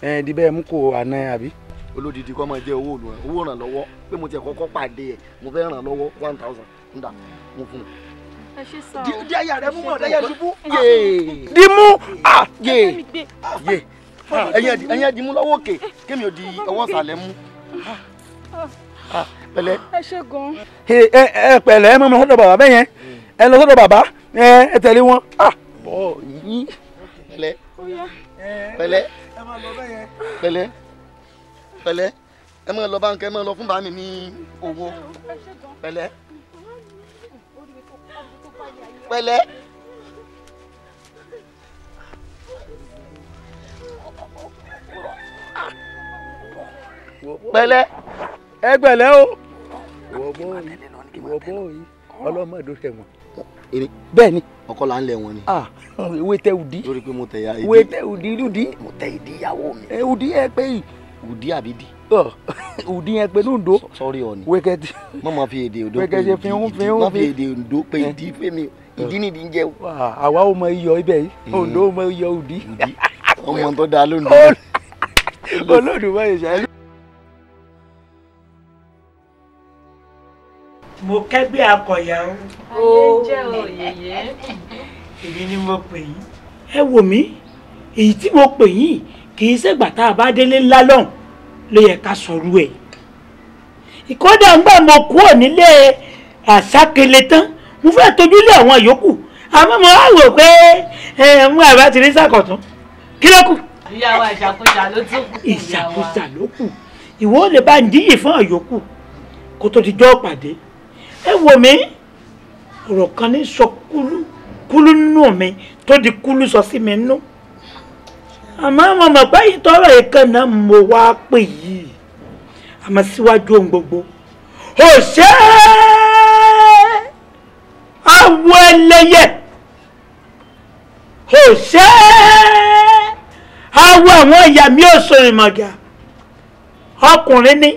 ẹ di bẹ́ẹ̀ mú kó àná ẹ àbí. Olódìdí kọ́ máa jẹ́ owó olùràn, owó ìrànlọ́wọ́ pé mo ti kọ́kọ́ pàdé ẹ̀, mo fẹ́ ràn lọ́wọ́ 1000 ń dà mo fún un. Ẹ ṣe sá o. Di àyà rẹ mú mọ̀ dáyà ṣubú. Di mú yé yé ẹ̀yin ẹ̀ di mú lọ́wọ́ òkè kémi ò di ọwọ́ ìsàlẹ̀ mú. Pẹ̀lẹ́. Ẹ ṣé gan. Ẹ pẹ̀lẹ́, ẹ mọ lọ sọ́dọ̀ bàbá bẹ́ẹ̀ yẹn, ẹ lọ sọ́dọ̀ bàbá, ẹ tẹ̀lé wọn. Bọ yín. Pẹ̀lẹ́ pẹ̀lẹ́ pẹ̀lẹ́ pẹ̀lẹ́, ẹ máa lọ báńkì, ẹ máa lọ fún bàmí ní owó. Pẹ̀lẹ́ pẹ̀lẹ́. Pẹ̀lẹ́. Ẹ pẹ̀lẹ́ o. Ìwọ bọ́ yìí ọlọ́mọdé tẹ̀wọ̀n. Bẹ́ẹ̀ ni. Ọkọ là ń lẹ̀ wọ́n ni. Ewé tẹ udi. Lórí pé mo tẹ ya ìdí. Ewé tẹ udi lùdí. Mo tẹ ìdí ìyàwó mi. Udi ẹ pé yìí. Udi àbí di. Udi yẹn pé lóńdó. Sọ́rí ọ ni. Wékẹ́tì. Má ma fi èdè Oǹdó pé ìdí. Má fi èdè Oǹdó pé ìdí fẹ́mi. Ìdí nìdí ń jẹ́ o. Àwa ò mọ iyọ̀ ibẹ̀ yìí. Oǹdó ò mọ iyọ̀ udi. Ọmọ tó dáa lóńdó. Olódùmarè ṣàlù. Mo kẹ́gbẹ́ akọ̀yà o. Ayé jẹ́ òyìyé. Èmi ni mo pè yín. Ẹ wò mí, èyí tí mo pè yín kì í ṣègbà tá a bá délé ńlá lọ́hùn ló yẹ ká sọ̀rọ̀ ẹ̀. Ìkọ́dà ń gbà mo kúrò nílé àṣàkele tán, mo fẹ́ tójú lé àwọn yòókù, àmọ́ mo á rò pé mú àbá ti rí sàkọ̀tún. Kí ló kù? Ìyá wa, ìṣàkóso ló tún kù. Ìṣàkóso ló kù. Ìwọ ò lè bá ń díyì fún àyòkù kó tó ti jọ́ pàdé. Ẹ wò mí, ọ̀rọ̀ kan ní sọ kúlú kúlú nínú mi tó di kúlú sọ sí mi nú. Àmọ́ mo mọ̀ pé ìtọ́rọ̀ ìkànnà mo wá pè yìí, àmọ́ síwájú ohun gbogbo, ò ṣe é awọ ẹlẹ́yẹ, ò ṣe é awọ àwọn ìyá mi ò sọ ìmọ̀gà. Ọkùnrin ni,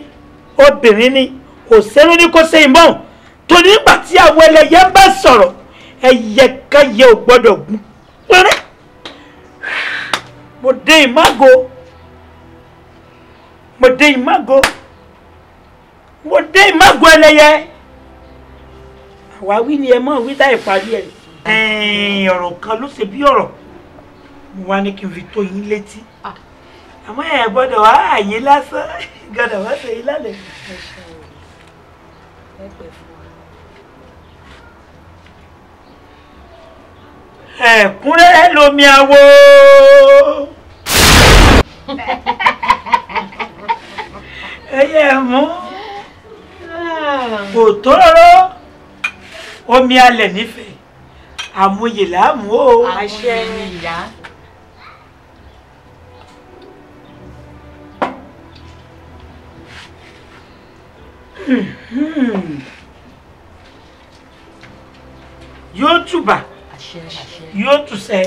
obìnrin ni, òṣèré ní kó ṣe ìmọ̀ torí nígbà tí awọ ẹlẹ́yẹ bá sọ̀rọ̀, ẹyẹkẹyẹ ò gbọ́dọ̀ gún pẹ́rẹ́. Mo dé ìmágo, mo dé ìmágo, mo dé ìmágo ẹlẹ́yẹ. Àwáwí ni ẹ mọ̀ wí táì parí ẹ̀. Ọ̀rọ̀ kan ló ṣe bí ọ̀rọ̀, mo wá ní kí n fi tó yín létí, àmọ́ ẹ gbọ́dọ̀ wá àyè lásán, gbọ́dọ̀ wá ṣe yín lálẹ́. Ẹ̀kúnrẹ́rẹ́ lomi àwo. Ẹyẹ mú kò tó rọ́rọ́ omi alẹ̀ nífẹ̀ẹ́ àmúyè láàmú o. Àṣẹ ìyá. Yóò túbà, yóò túṣẹ,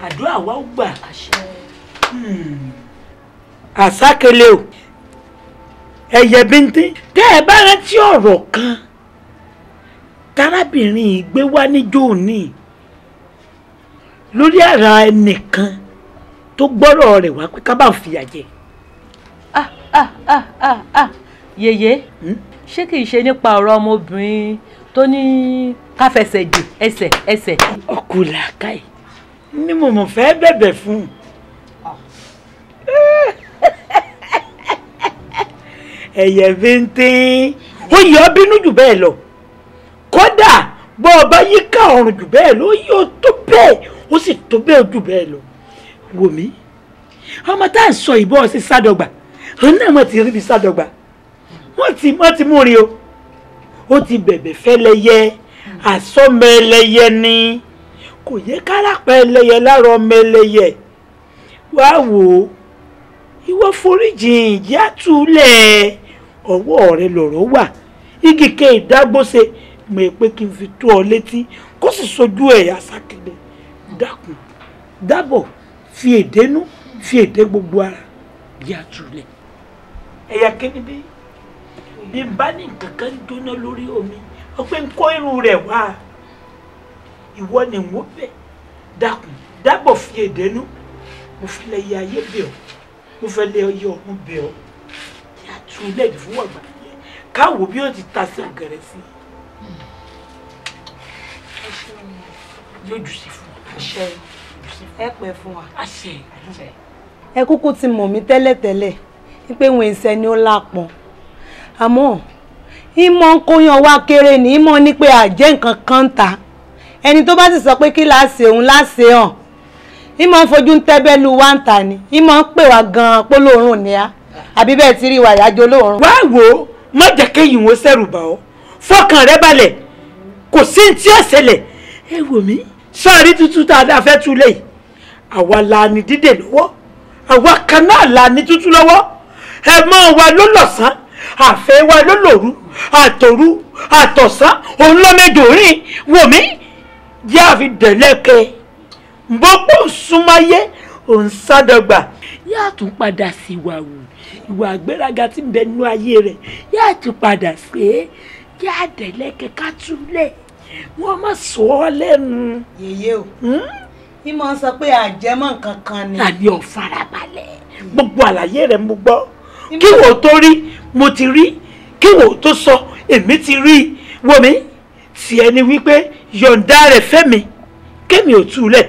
àdúrà wa ó gbà. Àsákele o, ẹyẹ bíntín, tẹ́ ẹ bá rántí ọ̀rọ̀ kan tárábìnrin yìí gbé wá níjó òní lórí ara ẹnìkan tó gbọ́rọ̀ rẹ̀ wá pé ká bá ń fìyà jẹ. Ah ah ah ah ah, yèyé, ṣé kìí ṣe nípa ọ̀rọ̀ ọmọbìnrin tó ní káfẹsẹ̀ jì ẹsẹ̀ ẹsẹ̀? Ọkùnrin làákàyè ni mo mọ̀ fẹ́ bẹ̀bẹ̀ fún un. Ẹyẹ bíntín, ó yọ ọ́ bínú jù bẹ́ẹ̀ lọ, kódà bọ́ ọ bá yíká ọ̀run jù bẹ́ẹ̀ lọ, ó yọ tó bẹ́ẹ̀, ó sì tó bẹ́ẹ̀ jù bẹ́ẹ̀ lọ. Wò mí, ọmọ tá à ń sọ ìbọn sí sádọgba, òun náà mọ̀ ti rí bí sádọgba, wọ́n ti mú rí o, ó ti bẹ̀bẹ̀ fẹ́lẹ́yẹ, àsọmọ ẹlẹ́yẹ ni, kò yẹ kárápẹ́ ẹlẹ́yẹ lára ọmọ ẹlẹ́yẹ. Wá wò ó, ìwọ foríjìn, ìyá túlẹ̀, ọwọ́ rẹ lọ̀rọ̀ wà, igi ke ìdágbóse mọ̀ pé kí n fi tó ọ létí kó sì sojú ẹ̀. Àsákìlẹ̀, dákun dábọ̀, fi èdè nú, fi èdè gbogbo ara, ìyá túlẹ̀. Ẹ̀yà kíni bí bí n bá ní nǹkan kan jóná lórí omi, ó pé ń kó irun rẹ̀ wá, ìwọ ni wọ́n bẹ̀. Dákun dábọ̀, fi èdè nú, mo fi lè yẹ ayé bẹ̀ ọ́, mo fẹ́ lé ọyẹ ọ̀run bẹ̀ ọ́, yà túlẹ̀ fún ọgbà yẹn káwọ bí ó ti ta sí ọ̀gẹ̀rẹ̀ sí i, yóò jù sí fún ọ. Àṣẹ, ẹ pẹ́ fún wa. Àṣẹ. Ẹ kúkú ti mọ̀ mí tẹ́lẹ̀tẹ́lẹ̀ pé wọn ìṣẹ́ ni ó lápọn, àmọ́ ìmọ̀ ń kóyan wá kéré ní ìmọ̀ ní pé àjẹ́ nǹkan kan ń ta ẹni tó bá sì sọ pé kí láṣẹ òun láṣẹ hàn, ìmọ̀ ń fojú ń tẹ́bẹ́lú wá ń ta ni, ìmọ̀ ń pè wá gan-an pólóòrùn ni á, àbí bẹ́ẹ̀ ti rí wa ìyájọ́ olóòrùn. Wá wò ó, má jẹ́ kéyìn wọn sẹ́rù bà ọ́, fọkàn rẹ balẹ̀, kò sí ní tí ó ṣẹlẹ̀. Ẹ wò mí, sọ́ọ̀rí tuntun tá a fẹ́ tú lé yìí, àwa la ní dídè lọ́wọ́, àwa kan náà la ní tútù lọ́wọ́. Ẹ mọ́ wa ló lọ̀sán, àfẹ́ wa ló lòru, àtòru àtọ̀sán òun lọ́mẹdò rìn. Wò mí, jẹ́ àfi dẹ̀lẹ́kẹ́ bọ́pọ̀ súnmáyé òun sádọ́gba, yóò tún padà sí ìwà wù, ìwà àgbéraga tí ń bẹ nínú ayé rẹ̀ yóò tún padà sí é. Jẹ́ àdẹ̀lẹ́kẹ́ ká túlẹ̀, wọ́n má sọ ọ́ lẹ́nu. Yèyé o, ìmọ̀ sọ pé àjẹmọ́ nǹkan kan ni. Àbí ò farabalẹ̀, gbogbo àlàyé rẹ̀ mo gbọ́, kí wò ó tó rí mo ti rí, kí wò ó tó sọ èmi ti rí. Wò mí, tiẹ̀ ni wípé yọ̀ǹda rẹ̀ fẹ́mi kémi ò túlẹ̀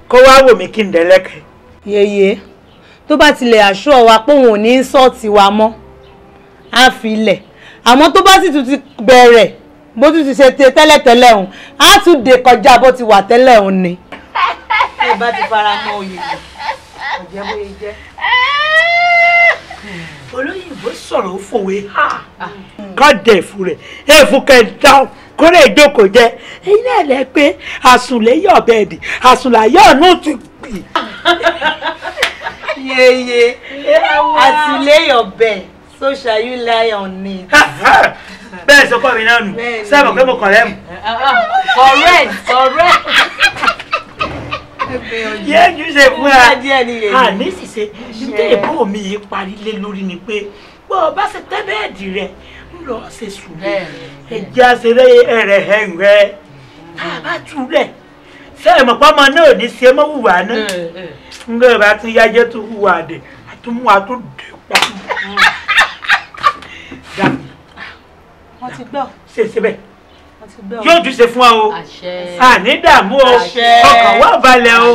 kó wá wò mí kí n dẹ̀lẹ́kẹ̀. Yèyé, tó bá tilẹ̀ àṣọ wa pé òun ò ní sọ́ọ̀tì wa mọ́, á fi ilẹ̀. Àmọ́ tó bá sì tún ti bẹ̀rẹ̀ bó tún ti ṣe tẹ́lẹ̀tẹ́lẹ̀ òun á tún dé kọjá bó ti wà tẹ́lẹ̀ òun ni. Ẹ bá ti fara mọ́ oyè ọ̀jẹ̀ bóyá jẹ́. Olóyìnbó sọ̀rọ̀ ó fòwe ha kọ́ dẹ̀ fún rẹ̀ èèfù kẹta kó lè jókòó jẹ èyí náà lẹ pé àsùnléyọ̀ bẹ́ẹ̀dì àsùnláyọ̀ náà ti pì. Yeye àsùnléyọ̀ bẹ́ẹ̀ so shall you lie on it. Bẹ́ẹ̀ sọ kọ́ mi náà nù sẹ́wọ̀n pé mo kọ̀rẹ́ mu. Correct correct. Yéèjú ṣe fún ẹ àní ṣiṣẹ́ nítorí ìbò mi yìí parí lé lórí ni pé bó o bá ṣe tẹ́ bẹ́ẹ̀dì rẹ ń lọ ṣe sùúrù ẹ̀jẹ̀ àṣẹrẹ́ ẹ̀rẹ̀ ẹ̀rẹ̀ tá a bá túlẹ̀ sẹ́yìn mọ̀ pọ́nmọ náà ò ní ṣe mọ́ wùwà náà ń gbé bá tún yájẹ́ tó wùwà dé àtúmú àtúndé pa. Wọ́n ti gbọ́. Ṣe ṣe bẹ́ẹ̀ yóò tún ṣe fún wa o àní dààmú o ọkàn wa balẹ̀ o.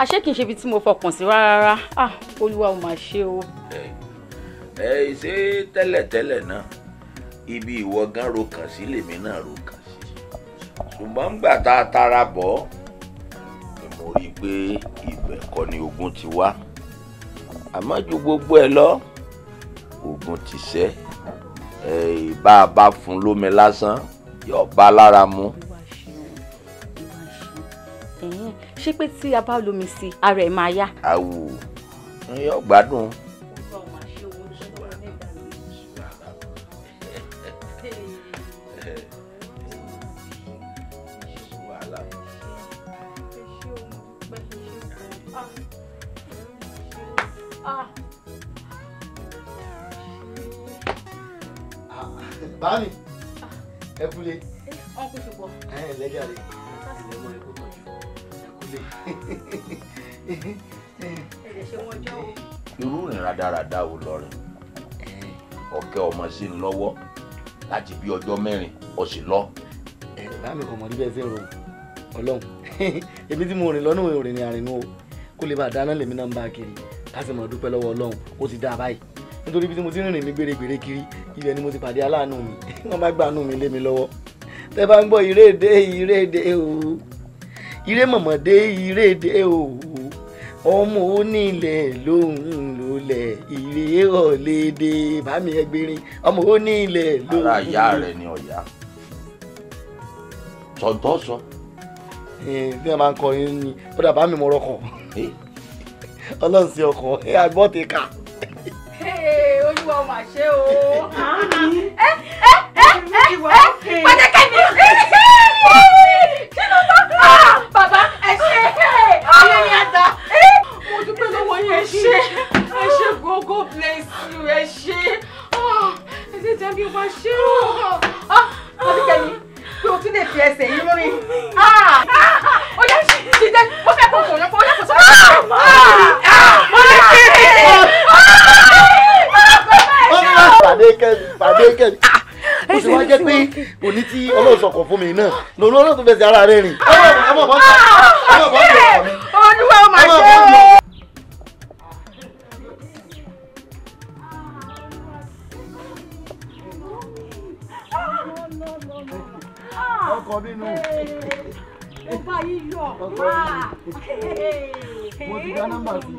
Àṣé kìí ṣe ibi tí mo fọkàn sí rárá rárá, Olúwa ò máa ṣe o. Ẹ ṣe tẹ́lẹ̀tẹ́lẹ̀ náà ibi ìwọ gan ro kàn sí lèmi náà ro kàn sí, ṣùgbọ́n ńgbà tá a tara bọ̀ ni mo rí i pé ibẹ̀ kọ́ ni ogun ti wá. Àmọ́ ju gbogbo ẹ lọ ogun ti ṣẹ́, bá a bá fún lómi lásán yóò bá lára mu. Ṣé pé tí a bá lómi sí ara ẹ̀ máa yá. Àwù yóò gbádùn. Báàmì, ẹ kúlé. Ọ̀nkú ṣùgbọ́n. Ẹ lẹ́jà rẹ̀, ilẹ̀ mọ́ ẹ kó tọ́jú. Ẹ kúlé. Ẹ ṣe wọ́n jọ́ o. Irú ìrìn rádaràda wo lọ rẹ̀? Ọ̀kẹ́ ọmọ sí ń lọ́wọ́ láti bí ọjọ́ mẹ́rin ó sì lọ. Ẹ báàmì kò mọ̀ níbẹ̀ sí ń ro Ọlọ́run. Èmi tí mo rìn lọ́nà òrìn ni àrìnú o. Kó lè bá dáná lèmi náà ń bá kiri. Ká sì mọ̀ dúpẹ́ lọ́wọ́ Ọlọ́run, ó ti dá a báyìí. Nítorí bí mo ti rìnrìn mi gbèrègbèrè kiri ibẹ̀ ni mo ti pàdé aláàánú mi wọ́n bá gbàánú mi lé mi lọ́wọ́. Tẹ́ bá ń gbọ́ ìrédé ìrédé o, ìré mọ̀mọ́dé ìrédé o, ọmọ onílẹ̀ lóhùn lólẹ̀ ìré ọ̀lẹ́dẹ̀ bámi ẹgbẹ̀rin ọmọ onílẹ̀ lóhùn. Ara ìyá rẹ ni ọ̀yá sọ̀tọ̀ sọ. Bí wọ́n máa ń kọrin ni ó dà bá mi mọ̀ ọkọ̀ Ọlọ́run sí ọkọ̀ àgbọ̀ ti kà. Olúwa mà ṣe o. Pàtẹ́kẹ́ mi. Kí ló sọ? Bàbá ẹ ṣe ayé mi àdá. Mo dúpẹ́ lọ́wọ́ yín, ẹ ṣé. Ẹ ṣé God, God bless you, ẹ ṣé. Ẹ ṣe jẹ́ mi ò máa ṣe o. Pàtẹ́kẹ́ mi, pé o tún lè fi ẹsẹ̀ yín rìn. Ó yá ṣìṣẹ́, mo fẹ́ kó kò lọ́pọ̀, ó yá kò sọ́kọ̀. Mo lè fi Pàdé kẹ́mi. Ó sì wá jẹ́ pé òní tí Ọlọ́run sọkọ̀ fún mi náà lòun Ọlọ́run tó fẹsẹ̀ ara rẹ̀ rìn. Olúwa ó máa ṣe o. Ọkọ̀ mi nù. Ó bá yín yọ̀. Mo ti dá nọ́mbà sí.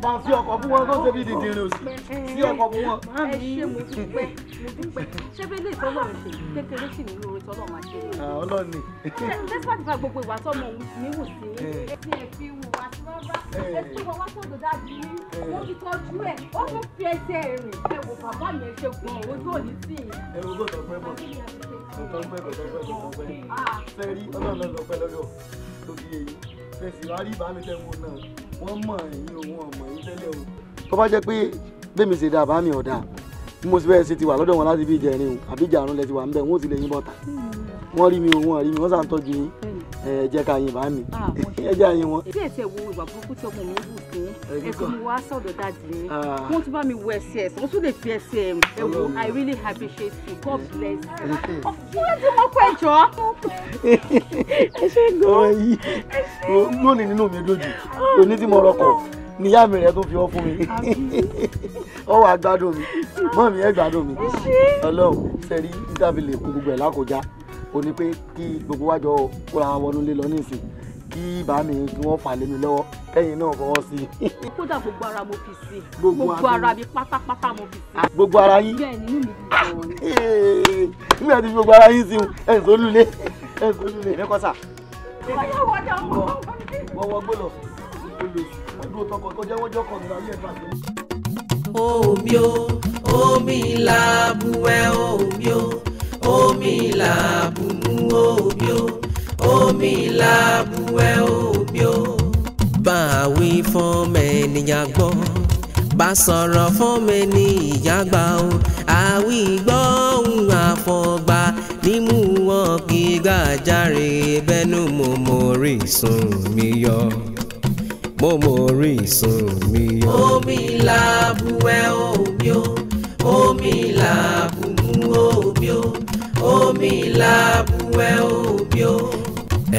Máa fi ọkọ̀ fún wọn tó ṣe bí dìdìrín òsì. Sí ọkọ̀ fún wọn. Ẹ ṣé mo dúpẹ́, mo dúpẹ́. Ṣé bí ilé ìtọ́lọ̀ ń ṣe kékeré sì nínú oore tọ́lọ̀ máa ṣe? Ọlọ́run ni. Despite the fact gbogbo ìwà tọ́mọ mi wù sí, ẹ ti ẹ̀ fi wù wá sí rárá. Ẹ tún wọn wá sọ̀dọ̀ dájú yín. Wọ́n ti tọ́jú ẹ̀, ó tún fi ẹsẹ̀ rìn. Ẹ wò bàbá mi ẹ ṣe gan ojú òní sí i. Ẹ wo gbọ́dọ̀ pẹ́ bọ̀. Tọ́pẹ́ tọ́pẹ́. Sẹ́rí Ọlọ́run lọ́dọ̀ pẹ́ lọ́dọ̀ tó fi yé yín. Fèsì wá rí ìbámi tẹ́wọ̀n náà. Wọ́n mọ̀ ẹ̀yin o, wọ́n mọ̀ ẹ̀yin tẹ́lẹ̀ o. Tó bá jẹ́ pé bẹ́ẹ̀ mi ṣe dáa bá mi ọ̀dà bí mo sì bẹ́ẹ̀ ṣe ti wà lọ́dọ̀ wọn láti bí ìjẹrin o àbí ìjàrún lẹ ti wà ń bẹ̀ wọ́n ò ti lè yín bọ́ta. Wọ́n rí mi o, wọ́n rí mi, wọ́n sà ń tọ́jú yín. Ẹ jẹ́ ká yin bá mi, ẹ jẹ́ àyìn wọn. Bí ẹ ti ẹ wo ìwà burúkú tí ọmọ mi ń wù sí ẹ tún mú wá sọ́dọ̀ daddy mi, wọ́n tún bá mi wọ ẹsẹ̀ ẹsẹ̀, wọ́n tún lè fi ẹsẹ̀ ẹ wo. I really appreciate you, God bless you. Wọ́n ti mọ pé jọ. Ẹ ṣe gan. Ọ̀rọ̀ yìí lónìí nínú mi dojú òní tí mo rọkọ̀ níyá mi rẹ tó fi ọ́ fún mi, ọ wà gbádùn mi, mọ́ mi ẹ gbádùn mi. Ọlọ́run sẹ́rí ìtàbílẹ̀ kó gbogbo ẹ̀ lákòjá ó ní pé kí gbogbo wájọ kóra wọnú lé lọ nísìn, kí bá mi kí wọ́n fà lé mi lọ́wọ́ kẹ́yìn náà fọwọ́ sí i. Kódà gbogbo ara mo fi sí i, gbogbo ara mi pátápátá mo fi sí i. Gbogbo ara yín. Bẹ́ẹ̀ ni, inú mi dùn gan ni. Nígbà tí gbogbo ara yín sí ẹ̀ ń sólúlé ẹ̀ ń sólúlé. Èmi kọ́ sà. Wọ́wọ́ gbọ́dọ̀ ọdún tọkọ tó jẹ́ wọ́n jọ́ kọ̀ nígbà yẹn bàjẹ́. Omi o, omi làbúwẹ̀ omi o, omi làbùmú omi o, omi làbúwẹ̀ omi o. Bá a wí fún mẹ́niyàn gbọ́, bá sọ̀rọ̀ fún mẹ́niyàn gbà o, àwí gbọ́ ohun àfọ̀gbà nímú wọn kí gàjáre bẹ́nu mo mórí sùn mi yọ, mo mórí sùn mi yọ. Omi làbúwẹ̀ omi o, omi làbùmú omi o, omi làbúwẹ̀ omi o.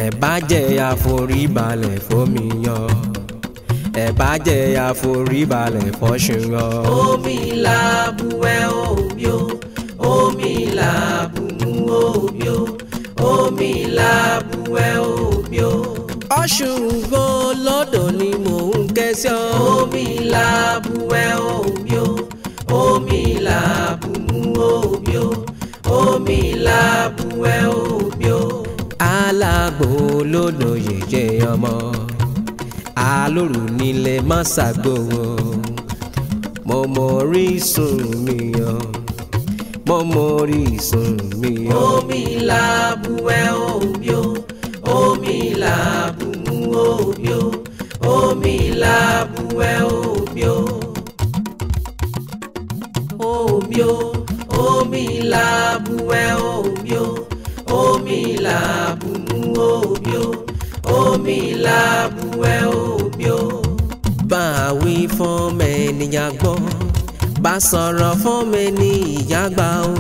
Ẹ bá jẹ́ àforíbalẹ̀ fómi yan, ẹ bá jẹ́ àforíbalẹ̀ fọ́ṣun yan. Omi làbúwẹ̀ omi o, omi làbùmú omi o, omi làbúwẹ̀ omi o. Ọ̀ṣun gan lọ́dọ̀ ni mò ń ké sí ọ. Omi làbúwẹ̀ omi o, omi làbùmú omi o, omi làbúwẹ̀ omi o. Alágbó lọ́dọ̀ yèyé ọmọ alóru nílé má ṣàgbówó, mo mórí sùn mi yọ, mo mórí sùn mi yọ. Omi làbúwẹ̀ omi o, omi làbùmú omi o, omi làbúwẹ̀ omi o. Omi o, omi làbúwẹ̀ omi o, omi làbùmú omi o, omi làbúwẹ̀ omi o. Bá a wí fún mẹ́niyàn gbọ́, bá sọ̀rọ̀ fún mẹ́niyàn gbà o,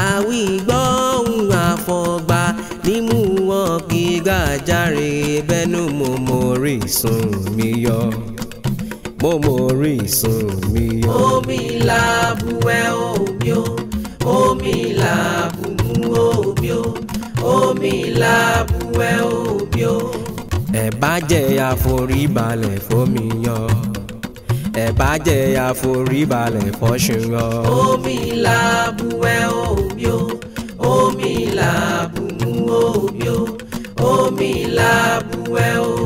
àwí gbọ́ ohun àfọ̀gbà nímú wọn kí gàjáre bẹ́nu mo mórí sùn mi yọ, mo mórí sùn mi yọ. Omi làbúwẹ̀ omi o, omi làbùmú omi o, omi làbúwẹ̀ omi o. Ẹ bá jẹ́ àforíbalẹ̀ fómi yan, ẹ bá jẹ́ àforíbalẹ̀ fọ́ṣun yan. Omi làbúwẹ̀ omi o, omi làbùmú omi o, omi làbúwẹ̀ omi.